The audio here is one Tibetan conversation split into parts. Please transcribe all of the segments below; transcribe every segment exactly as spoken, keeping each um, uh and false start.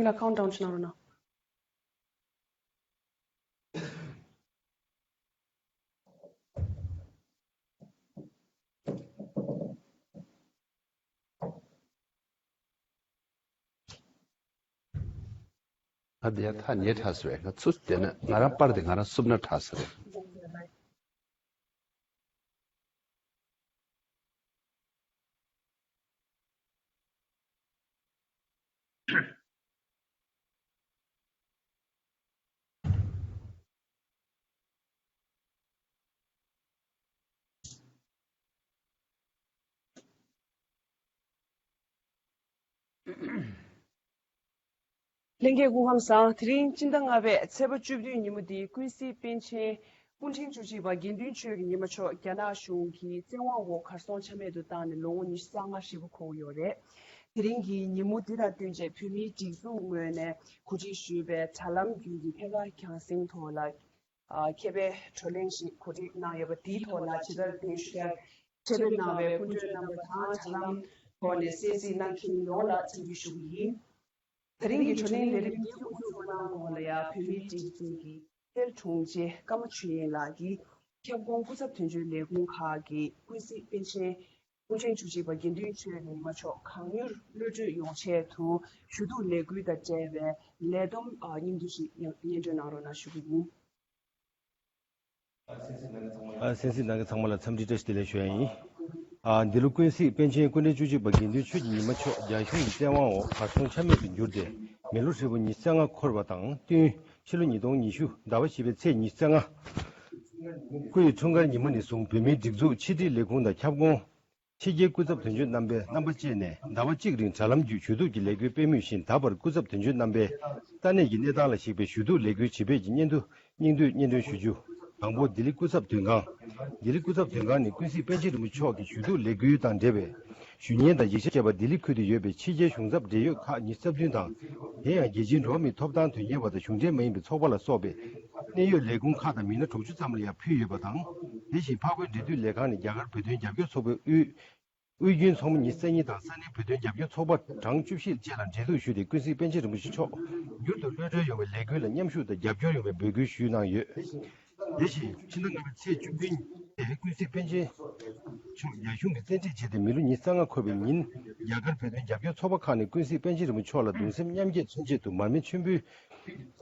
ལ་ཁའུན་ཊ་ཌའུན་ཅིག་གནང་རོགས་གནང་། ང་དེ་ཡང་ཐག་ཉེ་དྲགས་སོང་བས། ང་ཚུར་བསྡད་ན་ང་རང་པར་དེ་ང་རང་བསུབ་ན་དྲག་ས་རེད། ལྷན་རྒྱས་སྐུ་ཁམས་བཟང་། དེ་རིང་སྤྱི་ཟླ་ལྔ་པའི་ཚེས་པ་བཅུ་བདུན་ཉིན་མོ་འདི་ཀུན་གཟིགས་པཎ་ཆེན་སྐུ་ཕྲེང་བཅུ་གཅིག་པ་དགེ་འདུན་ཆོས་ཀྱི་ཉི་མ་མཆོག་རྒྱ་ནག་གཞུང་གི་བཙན་དབང་འོག་གར་སོང་ཆ་མེད་དུ་བཏང་ནས་ལོ་ངོ་ཉི་ཤུ་རྩ་ལྔ་ཧྲིལ་པོ་འཁོར་ཡོད་རེད། དེ་རིང་གི་ཉིན་མོ་འདི་དང་བསྟུན་བྱས་བོད་མིའི་སྒྲིག་འཛུགས་ངོས་ནས་གོ་སྒྲིག་ཞུས་པའི་དྲ་ལམ་བརྒྱུད་ཀྱི་ཕེབས་སྒང་རྒྱང་སྲིང་ཐོག་ལ། ཨ། མཁས་པའི་བགྲོ་གླེང་ཞིག་གོ་སྒྲིག་གནང་ཡོད་པ་དེའི་ཐོག་ལ་ཇི་ལྟར་གདན་ཞུ་ཡར་ཆེད་ཕེབས་གནང་བའི་སྐུ་མགྲོན་རྣམ་པ་དང་དྲ་ལམ་ཐོག་ནས་གསན་གཟིགས་གནང་མཁན་ཡོངས་ལ་བཀྲ་ཤིས་བདེ་ལེགས་ཞུ་གི་ཡིན། དེ་རིང་གི་བགྲོ་གླེང་ལས་རིམ་འདིའི་དབུ་འཛུགས་གནང་གོང་ལ་ཡང་བོད་མིའི་སྒྲིག་འཛུགས་ཀྱི་ལྷན་དྲུང་ཆེ་ཀརྨ་ཆོས་དབྱིངས་ལགས་ཀྱིས་ཁྱབ་ཁོངས་སྐུ་ཚབ་དོན་གཅོད་ལས་ཁུངས་ཁག་གི་ཀུན་གཟིགས་པཎ་ཆེན་སྐུ་ཕྲེང་བཅུ་གཅིག་པ་དགེ་འདུན་ཆོས་ཀྱི་ཉི་མ་མཆོག་གང་མྱུར་གློད་གྲོལ་ཡོང་ཆེད་དུ་ཞུ་གཏུག་ལས་འགུལ་དང་འབྲེལ་བའི་ལས་བསྡོམས་སྙིང་བསྡུས་ཤིག་སྙན་སྒྲོན་གནང་རོགས་གནང་ཞུ་གི་ཡིན། ཨ། གསན་གཟིགས་གནང་མཁན་ཚང་མ་ལ་འཚམས་འདྲི་བཀྲ་ཤིས་བདེ་ལེགས་ཞུ་ཡ་ཡིན། ཨ། འདི་ལོ་ཀུན་གཟིགས་པཎ་ཆེན་སྐུ་ཕྲེང་བཅུ་གཅིག་པ་དགེ་འདུན་ཆོས་ཀྱི་ཉི་མ་མཆོག་རྒྱ་གཞུང་གི་བཙན་དབང་འོག་གར་སོང་ཆ་མེད་དུ་གྱུར་ཏེ་མི་ལོ་ཧྲིལ་པོ་ཉི་ཤུ་རྩ་ལྔ་འཁོར་བ་དང་བསྟུན། ཕྱི་ལོ་ཉིས་སྟོང་ཉི་ཤུ་ཟླ་བ་བཞི་པའི་ཚེས་ཉི་ཤུ་རྩ་ལྔ། སྐུ་ཡི་འཁྲུངས་སྐར་ཉིན་མོ་ནས་བཟུང་བོད་མིའི་སྒྲིག་འཛུགས་ཕྱི་དྲིལ་ལས་ཁུངས་དང་ཁྱབ་ཁོངས། ཕྱི་རྒྱལ་སྐུ་ཚབ་དོན་གཅོད་རྣམ་པས་རྣམ་པ་བཅས་ནས་ཟླ་བ་གཅིག་རིང་དྲ་ལམ་བརྒྱུད་ཞུ་གཏུག་གི་ལས་འགུལ་སྤེལ་མུས་བཞིན། ད་བར་སྐུ་ཚབ་དོན་གཅོད་རྣམ་པས་ས་གནས་ཀྱི་གནས་སྟངས་ལ་གཞིགས་པའི་ཞུ་གཏུག་ལས་འགུལ་ཇི་སྤེལ་གྱི་སྙན་ཐོ་སྙིང་བསྡུས་སྙན་སྒྲོན་ཞུ་རྒྱུ། དང་པོ། ལྡི་ལི་སྐུ་ཚབ་དོན་ཁང་། ལྡི་ལི་སྐུ་ཚབ་དོན་ཁང་ནས་ཀུན་གཟིགས་པཎ་ཆེན་རིན་པོ་ཆེ་མཆོག་གི་ཞུ་གཏུག་ལས་འགུལ་དང་འབྲེལ་བའི་ཞུ་སྙན་དང་ཡིག་ཆ་བཅས་པ་ལྡི་ལི་ཁུལ་དུ་ཡོད་པའི་ཕྱི་རྒྱལ་གཞུང་ཚབ་འབྲེལ་ཡོད་ཁག་ཉི་ཤུ་རྩ་བདུན་དང་། དེ་ཡང་རྒྱལ་སྤྱིའི་འགྲོ་བ་མིའི་ཐོབ་ཐང་དོན་གཉེར་བ་དང་གཞུང་འབྲེལ་མ་ཡིན་པའི་ཚོགས་པ་ལ་སོགས་པའི་གནད་ཡོད་ལས་ཁུངས་ཁག་དང་མི་སྣ་དྲུག་ཅུ་ཙམ་ལ་ཡང་ཕུལ་ཡོད་པ་དང་། དེ་བཞིན་འཕགས་བོད་འབྲེལ་མཐུད་ལས་ཁང་ནས་རྒྱ་གར་བོད་དོན་རྒྱབ་སྐྱོར་ཚོགས་པའི་དབུས་དབུས་རྒྱུན་ཚོགས་མི་ཉི་ཤུ་རྩ་གཉིས་དང་ས་གནས་བོད་དོན་རྒྱབ་སྐྱོར་ཚོགས་པ་གྲངས་བཅུ་བཞི་བཅས་ལ་འབྲེལ་གཏུག་ཞུས་ཏེ། ཀུན་གཟིགས་པཎ་ཆེན་རིན་པོ་ཆེ་མཆོག་མྱུར་དུ་གློད་གྲོལ་ཡོང་བའི་ལས་འགུལ་ལ་མཉམ་ཞུགས་དང་རྒྱབ་སྐྱོར་ཡོང་བའི་འབོད་སྐུལ་ཞུས་གནང་ཡོད། དེ་བཞིན་ཕྱི་ཟླ་ལྔ་པའི་ཚེས་བཅུ་བདུན་ཉིན་ཀུན་གཟིགས་པཎ་ཆེན་མཆོག་རྒྱ་གཞུང་གིས་བཙན་ཁྲིད་བྱས་ཏེ་མི་ལོ་ཉི་ཤུ་རྩ་ལྔ་འཁོར་བའི་ཉིན། རྒྱ་གར་བོད་དོན་རྒྱབ་སྐྱོར་ཚོགས་པ་ཁག་ནས་ཀུན་གཟིགས་པཎ་ཆེན་རིན་པོ་ཆེ་མཆོག་ལ་གདུང་སེམས་མཉམ་སྐྱེད་མཚོན་ཆེད་དུ་མར་མེ་མཆོད་འབུལ་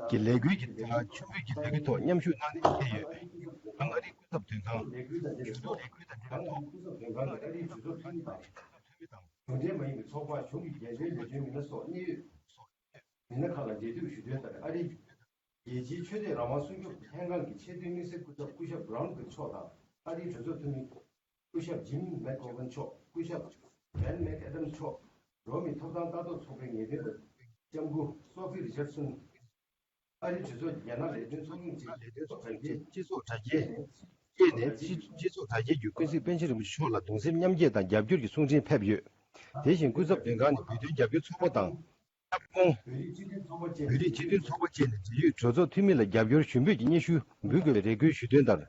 གྱི་ལས་འགུལ་གྱི་མཆོད་འབུལ་གྱི་ལས་འགུལ་ཐོག་མཉམ་ཞུགས་གནང་ནས་ཕེབས་ཡོད། ཨ་རིའི་སྐུ་ཚབ་དོན་ཁང་། ཞུ་གཏུག་ལས་འགུལ་དང་འབྲེལ་ཐོག་ཨ་རིའི་གྲོས་ཚོགས་འཐུས་མི་དང་། གཞུང་འབྲེལ་མ་ཡིན་པའི་ཚོགས་པ་གཞུང་གི་འགན་འཛིན་ལས་དོན་མི་སྣ་སོགས་གནད་ཡོད་མི་སྣ་ཁག་ལ་འབྲེལ་གཏུག་ཞུ་དོན་ལྟར། ཨ་རིའི་རྒྱལ་སྤྱིའི་ཆོས་དད་རང་དབང་སྲུང་སྐྱོབ་ལྷན་ཁང་གི་ཆེས་མཐོའི་དམིགས་བསལ་སྐུ་ཚབ་སྐུ་ཞབས་བྷ་རའུན་ཕིལ་མཆོག་དང་། ཨ་རིའི་གྲོས་ཚོགས་འཐུས་མི་སྐུ་ཞབས་ཇིམ་མེག་གྷོ་ཝན་མཆོག་སྐུ་ཞབས་བྷེན་མེག་ཨེ་ཌམ་མཆོག་འགྲོ་བ་མིའི་ཐོབ་ཐང་ལྟ་རྟོག་ཚོགས་པའི་ངེས་སྟོན་པ་ལྕམ་སྐུ་སོ་ཕི་རི་ཅར་སོན། ཨ་རིའི་གྲོས་ཚོགས་ཀྱི་རྒྱ་ནག་ལས་དོན་ཚོགས་ཆུང་གི་ལས་དོན་ཚོགས་པའི་སྤྱི་ཚོགས་དྲ་རྒྱའི་སྐད་ནས་སྤྱི་སྤྱི་ཚོགས་དྲ་རྒྱའི་བརྒྱུད་ཀུན་གཟིགས་པཎ་ཆེན་རིན་པོ་ཆེ་མཆོག་ལ་གདུང་སེམས་མཉམ་སྐྱེད་དང་རྒྱབ་སྐྱོར་གྱི་གསུང་འཕྲིན་ཕེབས་ཡོད། དེ་བཞིན་སྐུ་ཚབ་དོན་ཁང་ནས་བོད་དོན་རྒྱབ་སྐྱོར་ཚོགས་པ་དང་། ཁྱབ་ཁོངས། བོད་རིགས་སྤྱི་མཐུན་ཚོགས་པ་བཅས་ནས་འབྲེལ་ཡོད་གྲོས་ཚོགས་འཐུས་མི་ལ་རྒྱབ་སྐྱོར་ཞུ་འབོད་ཀྱི་སྙན་ཞུ་འབུལ་དགོས་པའི་རེ་སྐུལ་ཞུ་དོན་ལྟར།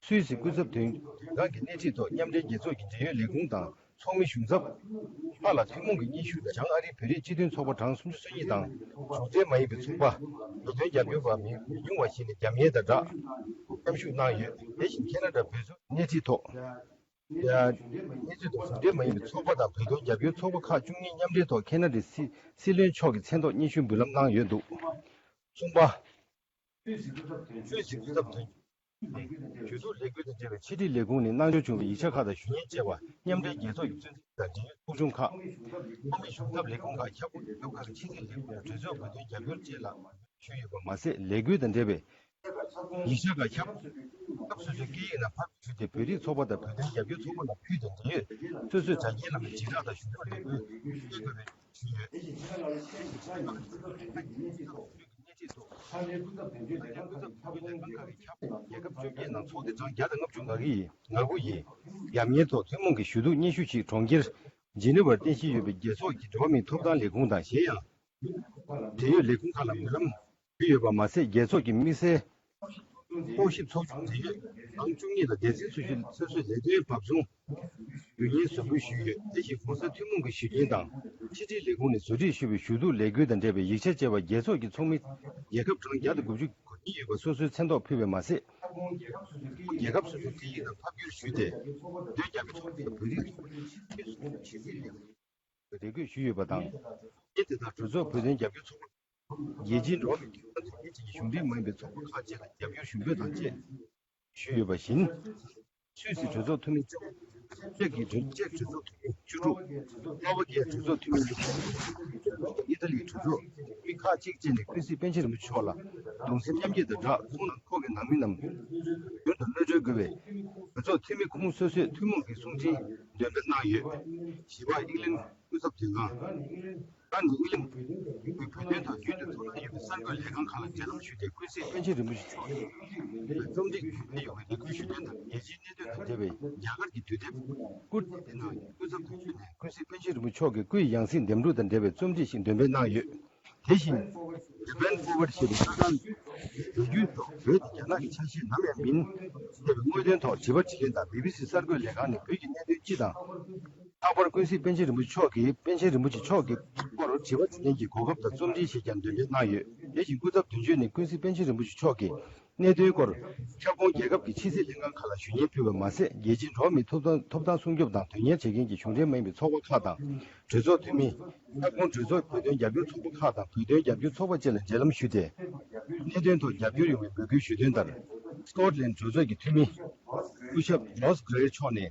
སུད་སི་སྐུ་ཚབ་དོན་ཁང་གི་སྣེ་ཁྲིད་ཐོག་མཉམ་འབྲེལ་རྒྱལ་ཚོགས་ཀྱི་འབྲེལ་ཡོད་ལས་ཁུངས་དང་ཚོགས་མི་གཞུང་ཚབ་ཁག་ལ་ཐུན་མོང་གི་སྙན་ཞུ་དང་། བྱང་ཨ་རིའི་བོད་རིགས་སྤྱི་མཐུན་ཚོགས་པ་གྲངས་སུམ་ཅུ་སོ་གཉིས་དང་གཞུང་འབྲེལ་མ་ཡིན་པའི་ཚོགས་པ་བོད་དོན་རྒྱབ་སྐྱོར་པ་མི་མི་ཉུང་བ་ཞིག་ནས་རྒྱབ་གཉེར་དང་སྦྲགས་མཉམ་ཞུགས་གནང་ཡོད། དེ་བཞིན་ཁེ་ན་ཌ་བོད་སོག་སྣེ་ཁྲིད་ཐོག་ཡ། སྣེ་ཁྲིད་དང་གཞུང་འབྲེལ་མ་ཡིན་པའི་ཚོགས་པ་དང་བོད་དོན་རྒྱབ་སྐྱོར་ཚོགས་པ་ཁག་བཅུ་གཉིས་མཉམ་འབྲེལ་ཐོག་ཁེ་ན་ཌའི་སྲིད་སྲིད་བློན་མཆོག་གི་མཚན་ཐོག་སྙན་ཞུ་འབུལ་ལམ་གནང་ཡོད་འདུག་གསུམ་པ། སུད་སི་སྐུ་ཚབ་དོན་གཅོད་ཞུ་གཏུག་ལས་འགུལ་དང་འབྲེལ་བའི་ཕྱི་དྲིལ་ལས་ཁུངས་ནས་གནང་འབྱོར་བྱུང་བའི་ཡིག་ཆ་ཁག་དང་ཞུ་སྙན་བཅས་པ་མཉམ་འབྲེལ་རྒྱལ་ཚོགས་ཀྱི་ཚོགས་མི་དང་འབྲེལ་ཡོད་ཚོགས་ཆུང་ཁག་ཚོགས་མི་གཞུང་ཚབ་ལས་ཁུངས་ཁག་ཁྱབ་ཁོངས་རྒྱལ་ཁབ་ཁག་གི་ཕྱི་སྲིད་ལས་ཁུངས་དང་གྲོས་ཚོགས་བོད་དོན་རྒྱབ་སྐྱོར་བཅས་ལ་ཞུས་ཡོད་པ་མ་ཟད། ལས་འགུལ་དང་འབྲེལ་བའི་ཡིག་ཆ་ཁག་ཁྱབ་སྐབས་སོ་སོའི་སྐད་ཡིག་ནང་ཕབ་བསྒྱུར་ཏེ་བོད་རིགས་ཚོགས་པ་དང་བོད་དོན་རྒྱབ་སྐྱོར་ཚོགས་པ་ལ་ཕུལ་དང་འབྲེལ་ཡོད་སོ་སོའི་དྲ་རྒྱའི་ལམ་ནས་དྲིལ་བསྒྲགས་དང་ཞུ་གཏུག་ལས་འགུལ་སྤེལ་དགོས་པའི་ཞུས་ཡོད། ས་གནས་སྐུ་ཚབ་དོན་གཅོད་ལས་ཁང་ཁག་གི་ཁྱབ་ཁོངས་རྒྱལ་ཁབ་བཅོ་བརྒྱད་ནང་ཚོགས་སྡེ་གྲངས་བརྒྱ་དང་ལྔ་བཅུ་ང་དགུ་ཡིས་ང་དགུ་ཡིས་རྒྱབ་གཉེར་ཐོག་ཐུན་མོང་གི་ཞུ་གཏུག་སྙན་ཞུ་ཞིག་གྲོང་ཁྱེར་ཇི་ནི་ཝར་རྟེན་གཞི་ཡོད་པའི་རྒྱལ་ཚོགས་ཀྱི་འགྲོ་བ་མིའི་ཐོབ་ཐང་ལས་ཁུངས་དང་གཞན་ཡང་འབྲེལ་ཡོད་ལས་ཁུངས་ཁག་ལ་འབུལ་ལམ་ཞུས་ཡོད་པ་མ་ཟད། རྒྱལ་ཚོགས་ཀྱི་དམིགས་བསལ་རྟོག་ཞིབ་ཚོགས་ཆུང་འབྲེལ་ཡོད་ ཟླ་བཅུ་གཉིས་ལ་སྡེ་ཚན་སོ་སོའི་སོ་སོའི་ལས་དོན་བབ་བཟུང་ཞུ་སྙན་བཟོ་འབུལ་ཞུས་ཡོད། དེ་བཞིན་༸གོང་ས་ཐུན་མོང་གི་ཞུ་སྙན་དང་ཕྱི་དྲིལ་ལས་ཁུངས་ནས་བཟོ་སྒྲིག་ཞུས་པའི་ཞུ་གཏུག་ལས་འགུལ་དང་འབྲེལ་བའི་ཡིག་ཆ་བཅས་པ་རྒྱལ་ཚོགས་ཀྱི་ཚོགས་མི་རྒྱལ་ཁབ་གྲངས་བརྒྱ་དང་དགུ་བཅུ་གོ་གཉིས་ཡོད་པ་སོ་སོའི་མཚན་ཐོག་ཕུལ་བས་མ་ཟད། རྒྱལ་ཁབ་སོ་སོའི་བོད་ཡིག་ནང་ཕབ་བསྒྱུར་ཞུས་ཏེ། བོད་དོན་རྒྱབ་སྐྱོར་ཚོགས་པའི་བོད་རིགས་ཚོགས་པའི་ཆེད་དུ་རེ་སྐུལ་ཞུས་ཡོད་པ་དང་། དེ་དང་གྲོས་ཚོགས་བོད་དོན་རྒྱབ་སྐྱོར་ཚོགས་པ། རྒྱལ་སྤྱིའི་འགྲོ་བ་མིའི་ཐོབ་ཐང་དང་རྒྱལ་སྤྱི་གཞུང་འབྲེལ་མ་ཡིན་པའི་ཚོགས་པ་ཁག་བཅས་ལ་རྒྱབ་སྐྱོར་ཞུ་འབོད་དང་བཅས་ཞུས་ཡོད་པ་བཞིན། སུད་སི་གྲོས་ཚོགས་འཐུས་མི་བཅུ། ཅེཀ་གི་གྲོས་ཅེཀ་གྲོས་ཚོགས་འཐུས་མི་བཅུ་དྲུག་སློ་བ་ཀི་ཡ་གྲོས་ཚོགས་འཐུས་མི་ཉི་ཤུ། ཨི་ཏ་ལིའི་གྲོས་ཚོགས་འཐུས་མི་ཁག་ཅིག་བཅས་ནས་ཀུན་གཟིགས་པཎ་ཆེན་རིན་པོ་ཆེ་མཆོག་ལ་གདུང་སེམས་མཉམ་སྐྱེད་དང་སྦྲགས། ཁོང་དང་ཁོང་གི་ནང་མི་རྣམས་མྱུར་དུ་གློད་གྲོལ་དགོས་པའི་གྲོས་ཚོགས་འཐུས་མི་ཁོངས་སོ་སོས་ཐུན་མོང་གི་གསུང་འཕྲིན་འདོན་སྤེལ་གནང་ཡོད། བཞི་པ། ཨིང་ལན་སྐུ་ཚབ་དོན་ཁང་། ཨ་ནི་ཨིང་ལན་བོད་དོན་དང་རྒྱུན་དུ་དོ་སྣང་ཡོད་པའི་གསར་འགོད་ལས་ཁང་ཁག་ལ་འབྲེལ་ལམ་ཞུས་ཏེ། ཀུན་གཟིགས་པཎ་ཆེན་རིན་པོ་ཆེ་མཆོག་གིས་རྩོམ་སྒྲིག་ཞུ་འབྲེལ་ཡོང་བའི་རེ་སྐུལ་ཞུ་དོན་དང་། རྒྱལ་སྤྱིའི་གནད་དོན་དང་འབྲེལ་བའི་རྒྱ་གར་གྱི་དུས་དེབ་ཀུར་ཏི་དེ་ནང་སྐུ་ཚབ་དོན་གཅོད་ནས་ཀུན་གཟིགས་པཎ་ཆེན་རིན་པོ་ཆེ་མཆོག་གི་སྐུའི་ཡང་སྲིད་འདེམས་སྒྲུག་དང་འབྲེལ་བའི་རྩོམ་སྒྲིག་ཞིག་འདོན་སྤེལ་གནང་ཡོད། དེ་བཞིན་ཇ་པན་ཕོར་ཝར་ཞེས་པའི་གསར་ཁང་ནས་བོད་བརྒྱུད་ཐོག་བོད་དེ་རྒྱ་ནག་གི་ཆ་ཤས་ནམ་ཡང་མིན་ཞེས་པའི་དངོས་དོན་ཐོག་དྲི་བ་དྲིས་ལན་དང་། བི་བི་སི་གསར་འགོད་ལས་ཁང་ནས་བོད་ཀྱི་གནད་དོན་སྤྱི་དང་། ལྷག་པར་ཀུན་གཟིགས་པཎ་ཆེན་རིན་པོ་ཆེ་མཆོག་གིས་པཎ་ཆེན་རིན་པོ་ཆེ་མཆོག་གི་སྐོར་དྲི་བ་དྲིས་ལན་གྱི་གོ་སྐབས་དང་རྩོམ་སྒྲིག་ཞིག་ཀྱང་འདོན་སྤེལ་གནང་ཡོད། དེ་བཞིན་སྐུ་ཚབ་དོན་གཅོད་ནས་ཀུན་གཟིགས་པཎ་ཆེན་རིན་པོ་ཆེ་མཆོག་གི་གནད་དོན་སྐོར་ཁྱབ་ཁོངས་རྒྱལ་ཁབ་ཀྱི་ཕྱི་སྲིད་ལྷན་ཁང་ཁག་ལ་ཞུ་སྙན་ཕུལ་བ་མ་ཟད། རྒྱལ་སྤྱིའི་འགྲོ་བ་མིའི་ཐོབ་ཐང་ཐོབ་ཐང་སྲུང་སྐྱོབ་དང་དོན་གཉེར་བྱེད་མཁན་གྱི་གཞུང་འབྲེལ་མ་ཡིན་པའི་ཚོགས་པ་ཁག་དང་། གྲོས་ཚོགས་འཐུས་མི། ཁྱབ་ཁོངས་གྲོས་ཚོགས་བོད་དོན་རྒྱབ་སྐྱོར་ཚོགས་པ་ཁག་དང་བོད་དོན་རྒྱབ་སྐྱོར་ཚོགས་པ་བཅས་ལ་འབྲེལ་ལམ་ཞུས་ཏེ། གནད་དོན་ཐོག་རྒྱབ་སྐྱོར་ཡོང་བའི་འབོད་སྐུལ་ཞུ་དོན་ལྟར། སི་ཀོཊ་ལན་གྲོས་ཚོགས་ཀྱི་འཐུས་མི་སྐུ་ཞབས་ཇོས་གྷེ་རེ་མཆོག་ནས།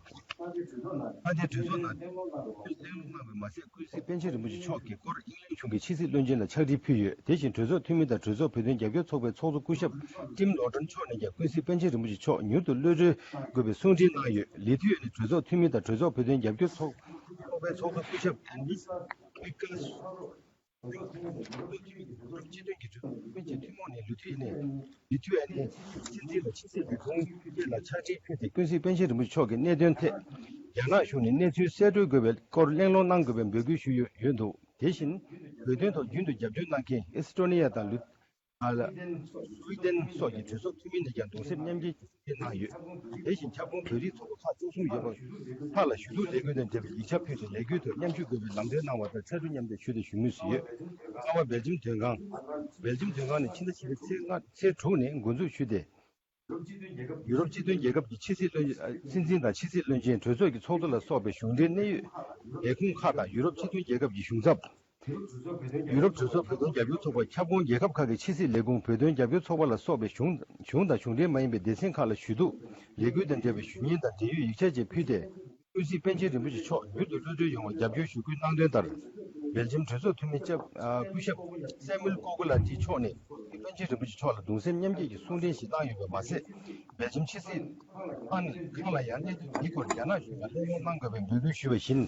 མངའ་སྡེའི་གྲོས་ཚོགས་ནང་གླེང་སློང་གནང་བ་མ་ཟད། ཀུན་གཟིགས་པཎ་ཆེན་རིན་པོ་ཆེ་མཆོག་གི་སྐོར་ཨིང་ལན་གཞུང་གི་ཕྱི་སྲིད་བློན་ཆེན་ལ་ཕྱག་བྲིས་ཕུལ་ཡོད། དེ་བཞིན་གྲོས་ཚོགས་འཐུས་མི་དང་གྲོས་ཚོགས་བོད་དོན་རྒྱབ་སྐྱོར་ཚོགས་པའི་ཚོགས་གཙོ་སྐུ་ཞབས་ཊིམ་ལོ་ཊོན་མཆོག་ནས་ཀྱང་ཀུན་གཟིགས་པཎ་ཆེན་རིན་པོ་ཆེ་མཆོག་མྱུར་དུ་གློད་གྲོལ་དགོས་པའི་གསུང་འཕྲིན་གནང་ཡོད། ལི་ཐི་ཝེ་ནས་གྲོས་ཚོགས་འཐུས་མི་དང་གྲོས་ཚོགས་བོད་དོན་རྒྱབ་སྐྱོར་ཚོགས་པའི་ཚོགས་གཙོ་སྐུ་ཞབས་ཨན་ལིས་ཀི་ཀ་ཡུ་རོབ་སྤྱི་མཐུན་གྱི་གྲོས་ཚོགས་ཀྱི་ཐུན་མོང་ནས་ལི་ཐི་ཝེ་ནས་ལི་ཐི་ཝེ་ནས་སྲིད་འཛིན་ལ་ཕྱི་སྲིད་ལས་ཁུངས་བཅས་ལ་ཕྱག་བྲིས་ཕུལ་ཏེ། ཀུན་གཟིགས་པཎ་ཆེན་རིན་པོ་ཆེ་མཆོག་གི་གནད་དོན་ཐད་རྒྱ་ནག་གཞུང་ནས་གནས་ཚུལ་གསལ་བཀྲོལ་དགོས་པའི་སྐོར་གླེང་སློང་གནང་དགོས་པའི་འབོད་སྐུལ་ཞུས་ཡོད་ཡོད་འདུག་དེ་བཞིན་བོད་དོན་ཐོག་རྒྱུན་དུ་རྒྱབ་སྐྱོར་གནང་མཁན་ཨེ་སི་ཀྲོ་ནི་ཡ་དང་ལུ། ཨ་ལ། སུའི་ཏན་སོགས་ཀྱི་གྲོས་ཚོགས་འཐུས་མི་ནས་ཀྱང་གདུང་སེམས་མཉམ་སྐྱེད་ཀྱི་གནང་ཡོད། དེ་བཞིན་ཁྱབ་ཁོངས་བོད་རིགས་ཚོགས་པ་ཁག་བཅུ་གསུམ་ཡོད་པ་ཁག་ལ་ཞུ་གཏུག་ལས་འགུལ་དང་འབྲེལ་བའི་ཡིག་ཆ་ཕུལ་ཏེ། ལས་འགུལ་ཐོག་མཉམ་ཞུགས་དགོས་པའི་ལམ་སྟོན་གནང་བ་དང་ཕྱག་རོགས་མཉམ་འདེགས་ཞུ་དང་ཞུ་མུས་སུ་ཡོད། རྔ་བ་སྦེལ་ཇམ་དོན་ཁང་། སྦེལ་ཇམ་དོན་ཁང་ནས་ཕྱི་ཟླ་བཞི་པའི་ཚེས་ལྔ་ཚེས་དྲུག་ནས་འགོ་འཛུགས་ཞུས་ཏེ། ཡུ་རོབ་སྤྱི་མཐུན་རྒྱལ་ཁབ་ཀྱི་ཕྱི་སྲིད་བློན་ཨ་སྲིད་འཛིན་དང་ཕྱི་སྲིད་བློན་ཆེན། གྲོས་ཚོགས་ཀྱི་ཚོགས་གཙོ་ལ་སོགས་པའི་གཞུང་འབྲེལ་གནད་ཡོད་ལས་ཁུངས་ཁག་དང་ཡུ་རོབ་སྤྱི་མཐུན་རྒྱལ་ཁབ་ཀྱི་གཞུང་ཚབ། ཡུ་རོབ་གྲོས་ཚོགས་བོད་དོན་རྒྱབ་སྐྱོར་ཚོགས་པ་ཁྱབ་ཁོངས་རྒྱལ་ཁབ་ཁག་གི་ཕྱི་སྲིད་ལས་ཁུངས། བོད་དོན་རྒྱབ་སྐྱོར་ཚོགས་པ་ལ་སོགས་པའི་གཞུང་གཞུང་དང་གཞུང་འབྲེལ་མ་ཡིན་པའི་སྡེ་ཚན་ཁག་ལ་ཞུ་གཏུག་ལས་འགུལ་དང་འབྲེལ་བའི་ཞུ་སྙན་དང་འབྲེལ་ཡོད་ཡིག་ཆ་བཅས་ཕུལ་ཏེ། ཀུན་གཟིགས་པཎ་ཆེན་རིན་པོ་ཆེ་མཆོག་མྱུར་དུ་གློད་གྲོལ་ཡོང་བར་རྒྱབ་སྐྱོར་ཞུ་སྐུལ་གནང་དོན་ལྟར། སྦེལ་ཇམ་གྲོས་ཚོགས་འཐུས་མི་སྐྱབས་ཨ་སྐུ་ཞབས་སེ་མུལ་ཀོ་གུ་ལ་ཏི་མཆོག་ནས་པཎ་ཆེན་རིན་པོ་ཆེ་མཆོག་ལ་གདུང་སེམས་མཉམ་སྐྱེད་ཀྱི་གསུང་འཕྲིན་ཞིག་གནང་ཡོད་པ་མ་ཟད། སྦེལ་ཇམ་ཕྱི་སྲིད་ཨ་ནི་ཁང་ལ་ཡང་གནད་དོན་འདིའི་སྐོར་རྒྱ་ནག་གཞུང་ལ་གླེང་སློང་གནང་དགོས་པའི་འབོད་སྐུལ་ཞུས་པ་བཞིན།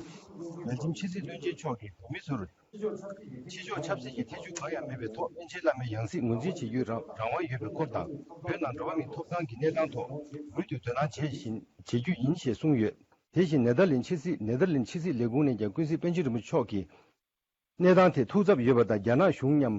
སྦེལ་ཇམ་ཕྱི་སྲིད་བློན་ཆེན་མཆོག་གིས་བོད་མི་ཚོར་ཕྱི་ཕྱོགས་ཆབ་སྲིད་ཀྱི་ཐེ་བྱུས་གང་ཡང་མེད་པའི་ཐོག་པཎ་ཆེན་བླ་མའི་ཡང་སྲིད་ངོས་འཛིན་བྱེད་རྒྱུའི་རང་རང་དབང་ཡོད་པའི་སྐོར་དང་། བོད་ནང་འགྲོ་བ་མིའི་ཐོབ་ཐང་གི་གནས་སྟངས་ཐོག་མུ་མཐུད་དོ་སྣང་བྱེད་བཞིན་བྱེད་རྒྱུ་ཡིན་ཞེས་གསུངས་ཡོད། དེ་བཞིན་ནེ་དར་ལེན་ཕྱི་སྲིད་ནེ་དར་ལེན་ཕྱི་སྲིད་ལས་ཁུངས་ནས་ཀྱང་ཀུན་གཟིགས་པཎ་ཆེན་རིན་པོ་ཆེ་མཆོག་གི་གནས་སྟངས་ཐད་ཐུགས་འཚབ་ཡོད་པ་དང་། རྒྱ་ནག་གཞུང་མཉམ་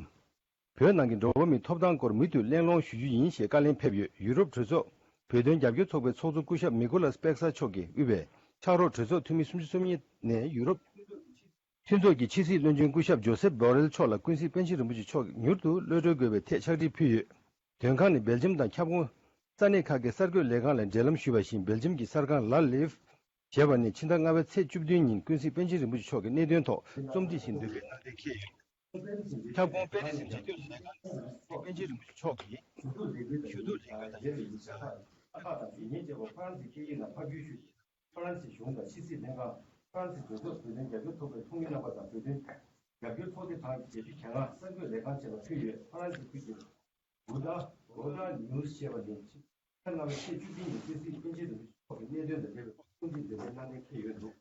བོད་ནང་གི་འགྲོ་བ་མིའི་ཐོབ་ཐང་སྐོར་མུ་མཐུད་གླེང་སློང་ཞུ་རྒྱུ་ཡིན་ཞེས་བཀའ་ལན་ཕེབས་ཡོད། ཡུ་རོབ་གྲོས་ཚོགས་བོད་དོན་རྒྱབ་སྐྱོར་ཚོགས་པའི་ཚོགས་གཙོ་སྐུ་ཞབས་མི་ཀོ་ལཱས་པེག་ས་མཆོག་གིས་དབུས་པའི་ཕྱག་རོགས་གྲོས་ཚོགས་འཐུས་མི་སུམ་ཅུ་སོ་གཉིས་ནས་ཡུ་རོབ་མཐུན་ཚོགས་ཀྱི་ཕྱི་སྲིད་བློན་ཆེན་སྐུ་ཞབས་ཇོ་སེབ་བྷོ་རེལ་མཆོག་ལ་ཀུན་གཟིགས་པཎ་ཆེན་རིན་པོ་ཆེ་མཆོག་མྱུར་དུ་གློད་གྲོལ་དགོས་པའི་ཐད་ཕྱག་བྲིས་ཕུལ་ཡོད། དོན་ཁང་ནས་སྦེལ་ཇམ་དང་ཁྱབ་ཁོངས་ས་གནས་ཁག་གི་གསར་འགོད་ལས་ཁང་ལ་འབྲེལ་ལམ་ཞུས་པ་བཞིན། སྦེལ་ཇམ་གྱི་གསར་ཁང་ལ་ལེབ་ཞེས་པ་ནས་ཕྱི་ཟླ་ལྔ་པའི་ཚེས་བཅུ་བདུན་ཉིན་ཀུན་གཟིགས་པཎ་ཆེན་རིན་པོ་ཆེ་མཆོག་གི་གནད་དོན་ཐོག་རྩོམ་སྒྲིག་ཞིག་འདོན་སྤེལ་གནང་གཏན་འཁེལ་ཡོད། ཁྱབ་ཁོངས་པེ་རི་སི་འབྲེལ་མཐུད་ལས་ཁང་གིས་པཎ་ཆེན་རིན་པོ་ཆེ་མཆོག་གིས་ཞུ་གཏུག་ལས་འགུལ་དང་འབྲེལ་བའི་ཡིག་ཆ་ཁག་ཁག་དང་དེ་ཉིན་བཅས་པ་ཧྥ་རན་སིའི་སྐད་ཡིག་ནང་ཕབ་བསྒྱུར་ཞུས་ཡིན། ཧྥ་རན་སིའི་གཞུང་དང་ཕྱི་སྲིད་ལྷན་ཁང་། ཧྥ་རན་སིའི་གྲོས་ཚོགས་བོད་དོན་རྒྱབ་སྐྱོར་ཚོགས་པའི་ཚོགས་མི་རྣམ་པ་དང་། བོད་དོན་རྒྱབ་སྐྱོར་ཚོགས་སྡེ་ཁག་གི་རྒྱལ་སྤྱི་གྱ་ལྔ་གསར་འགོད་ལས་ཁང་བཅས་ལ་ཕུལ་ཡོད། ཧྥ་རན་སིའི་ཁུལ་གྱི་གྷུ་ཌ་གྷུ་ཌ་ནིའུ་སི་ཞེས་པ་ནི་ཕྱི་ཟླ་ལྔ་པའི་ཚེས་བཅུ་བདུན་ཉིན་ཀུན་གཟིགས་པཎ་ཆེན་རིན་པོ་ཆེ་མཆོག་གི་གནད་དོན་དང་འབྲེལ་བའི་ཐོག་གསུང་འཕྲིན་འདོན་སྤེལ་གནང་གཏན་འཁེལ་ཡོད་འདུག།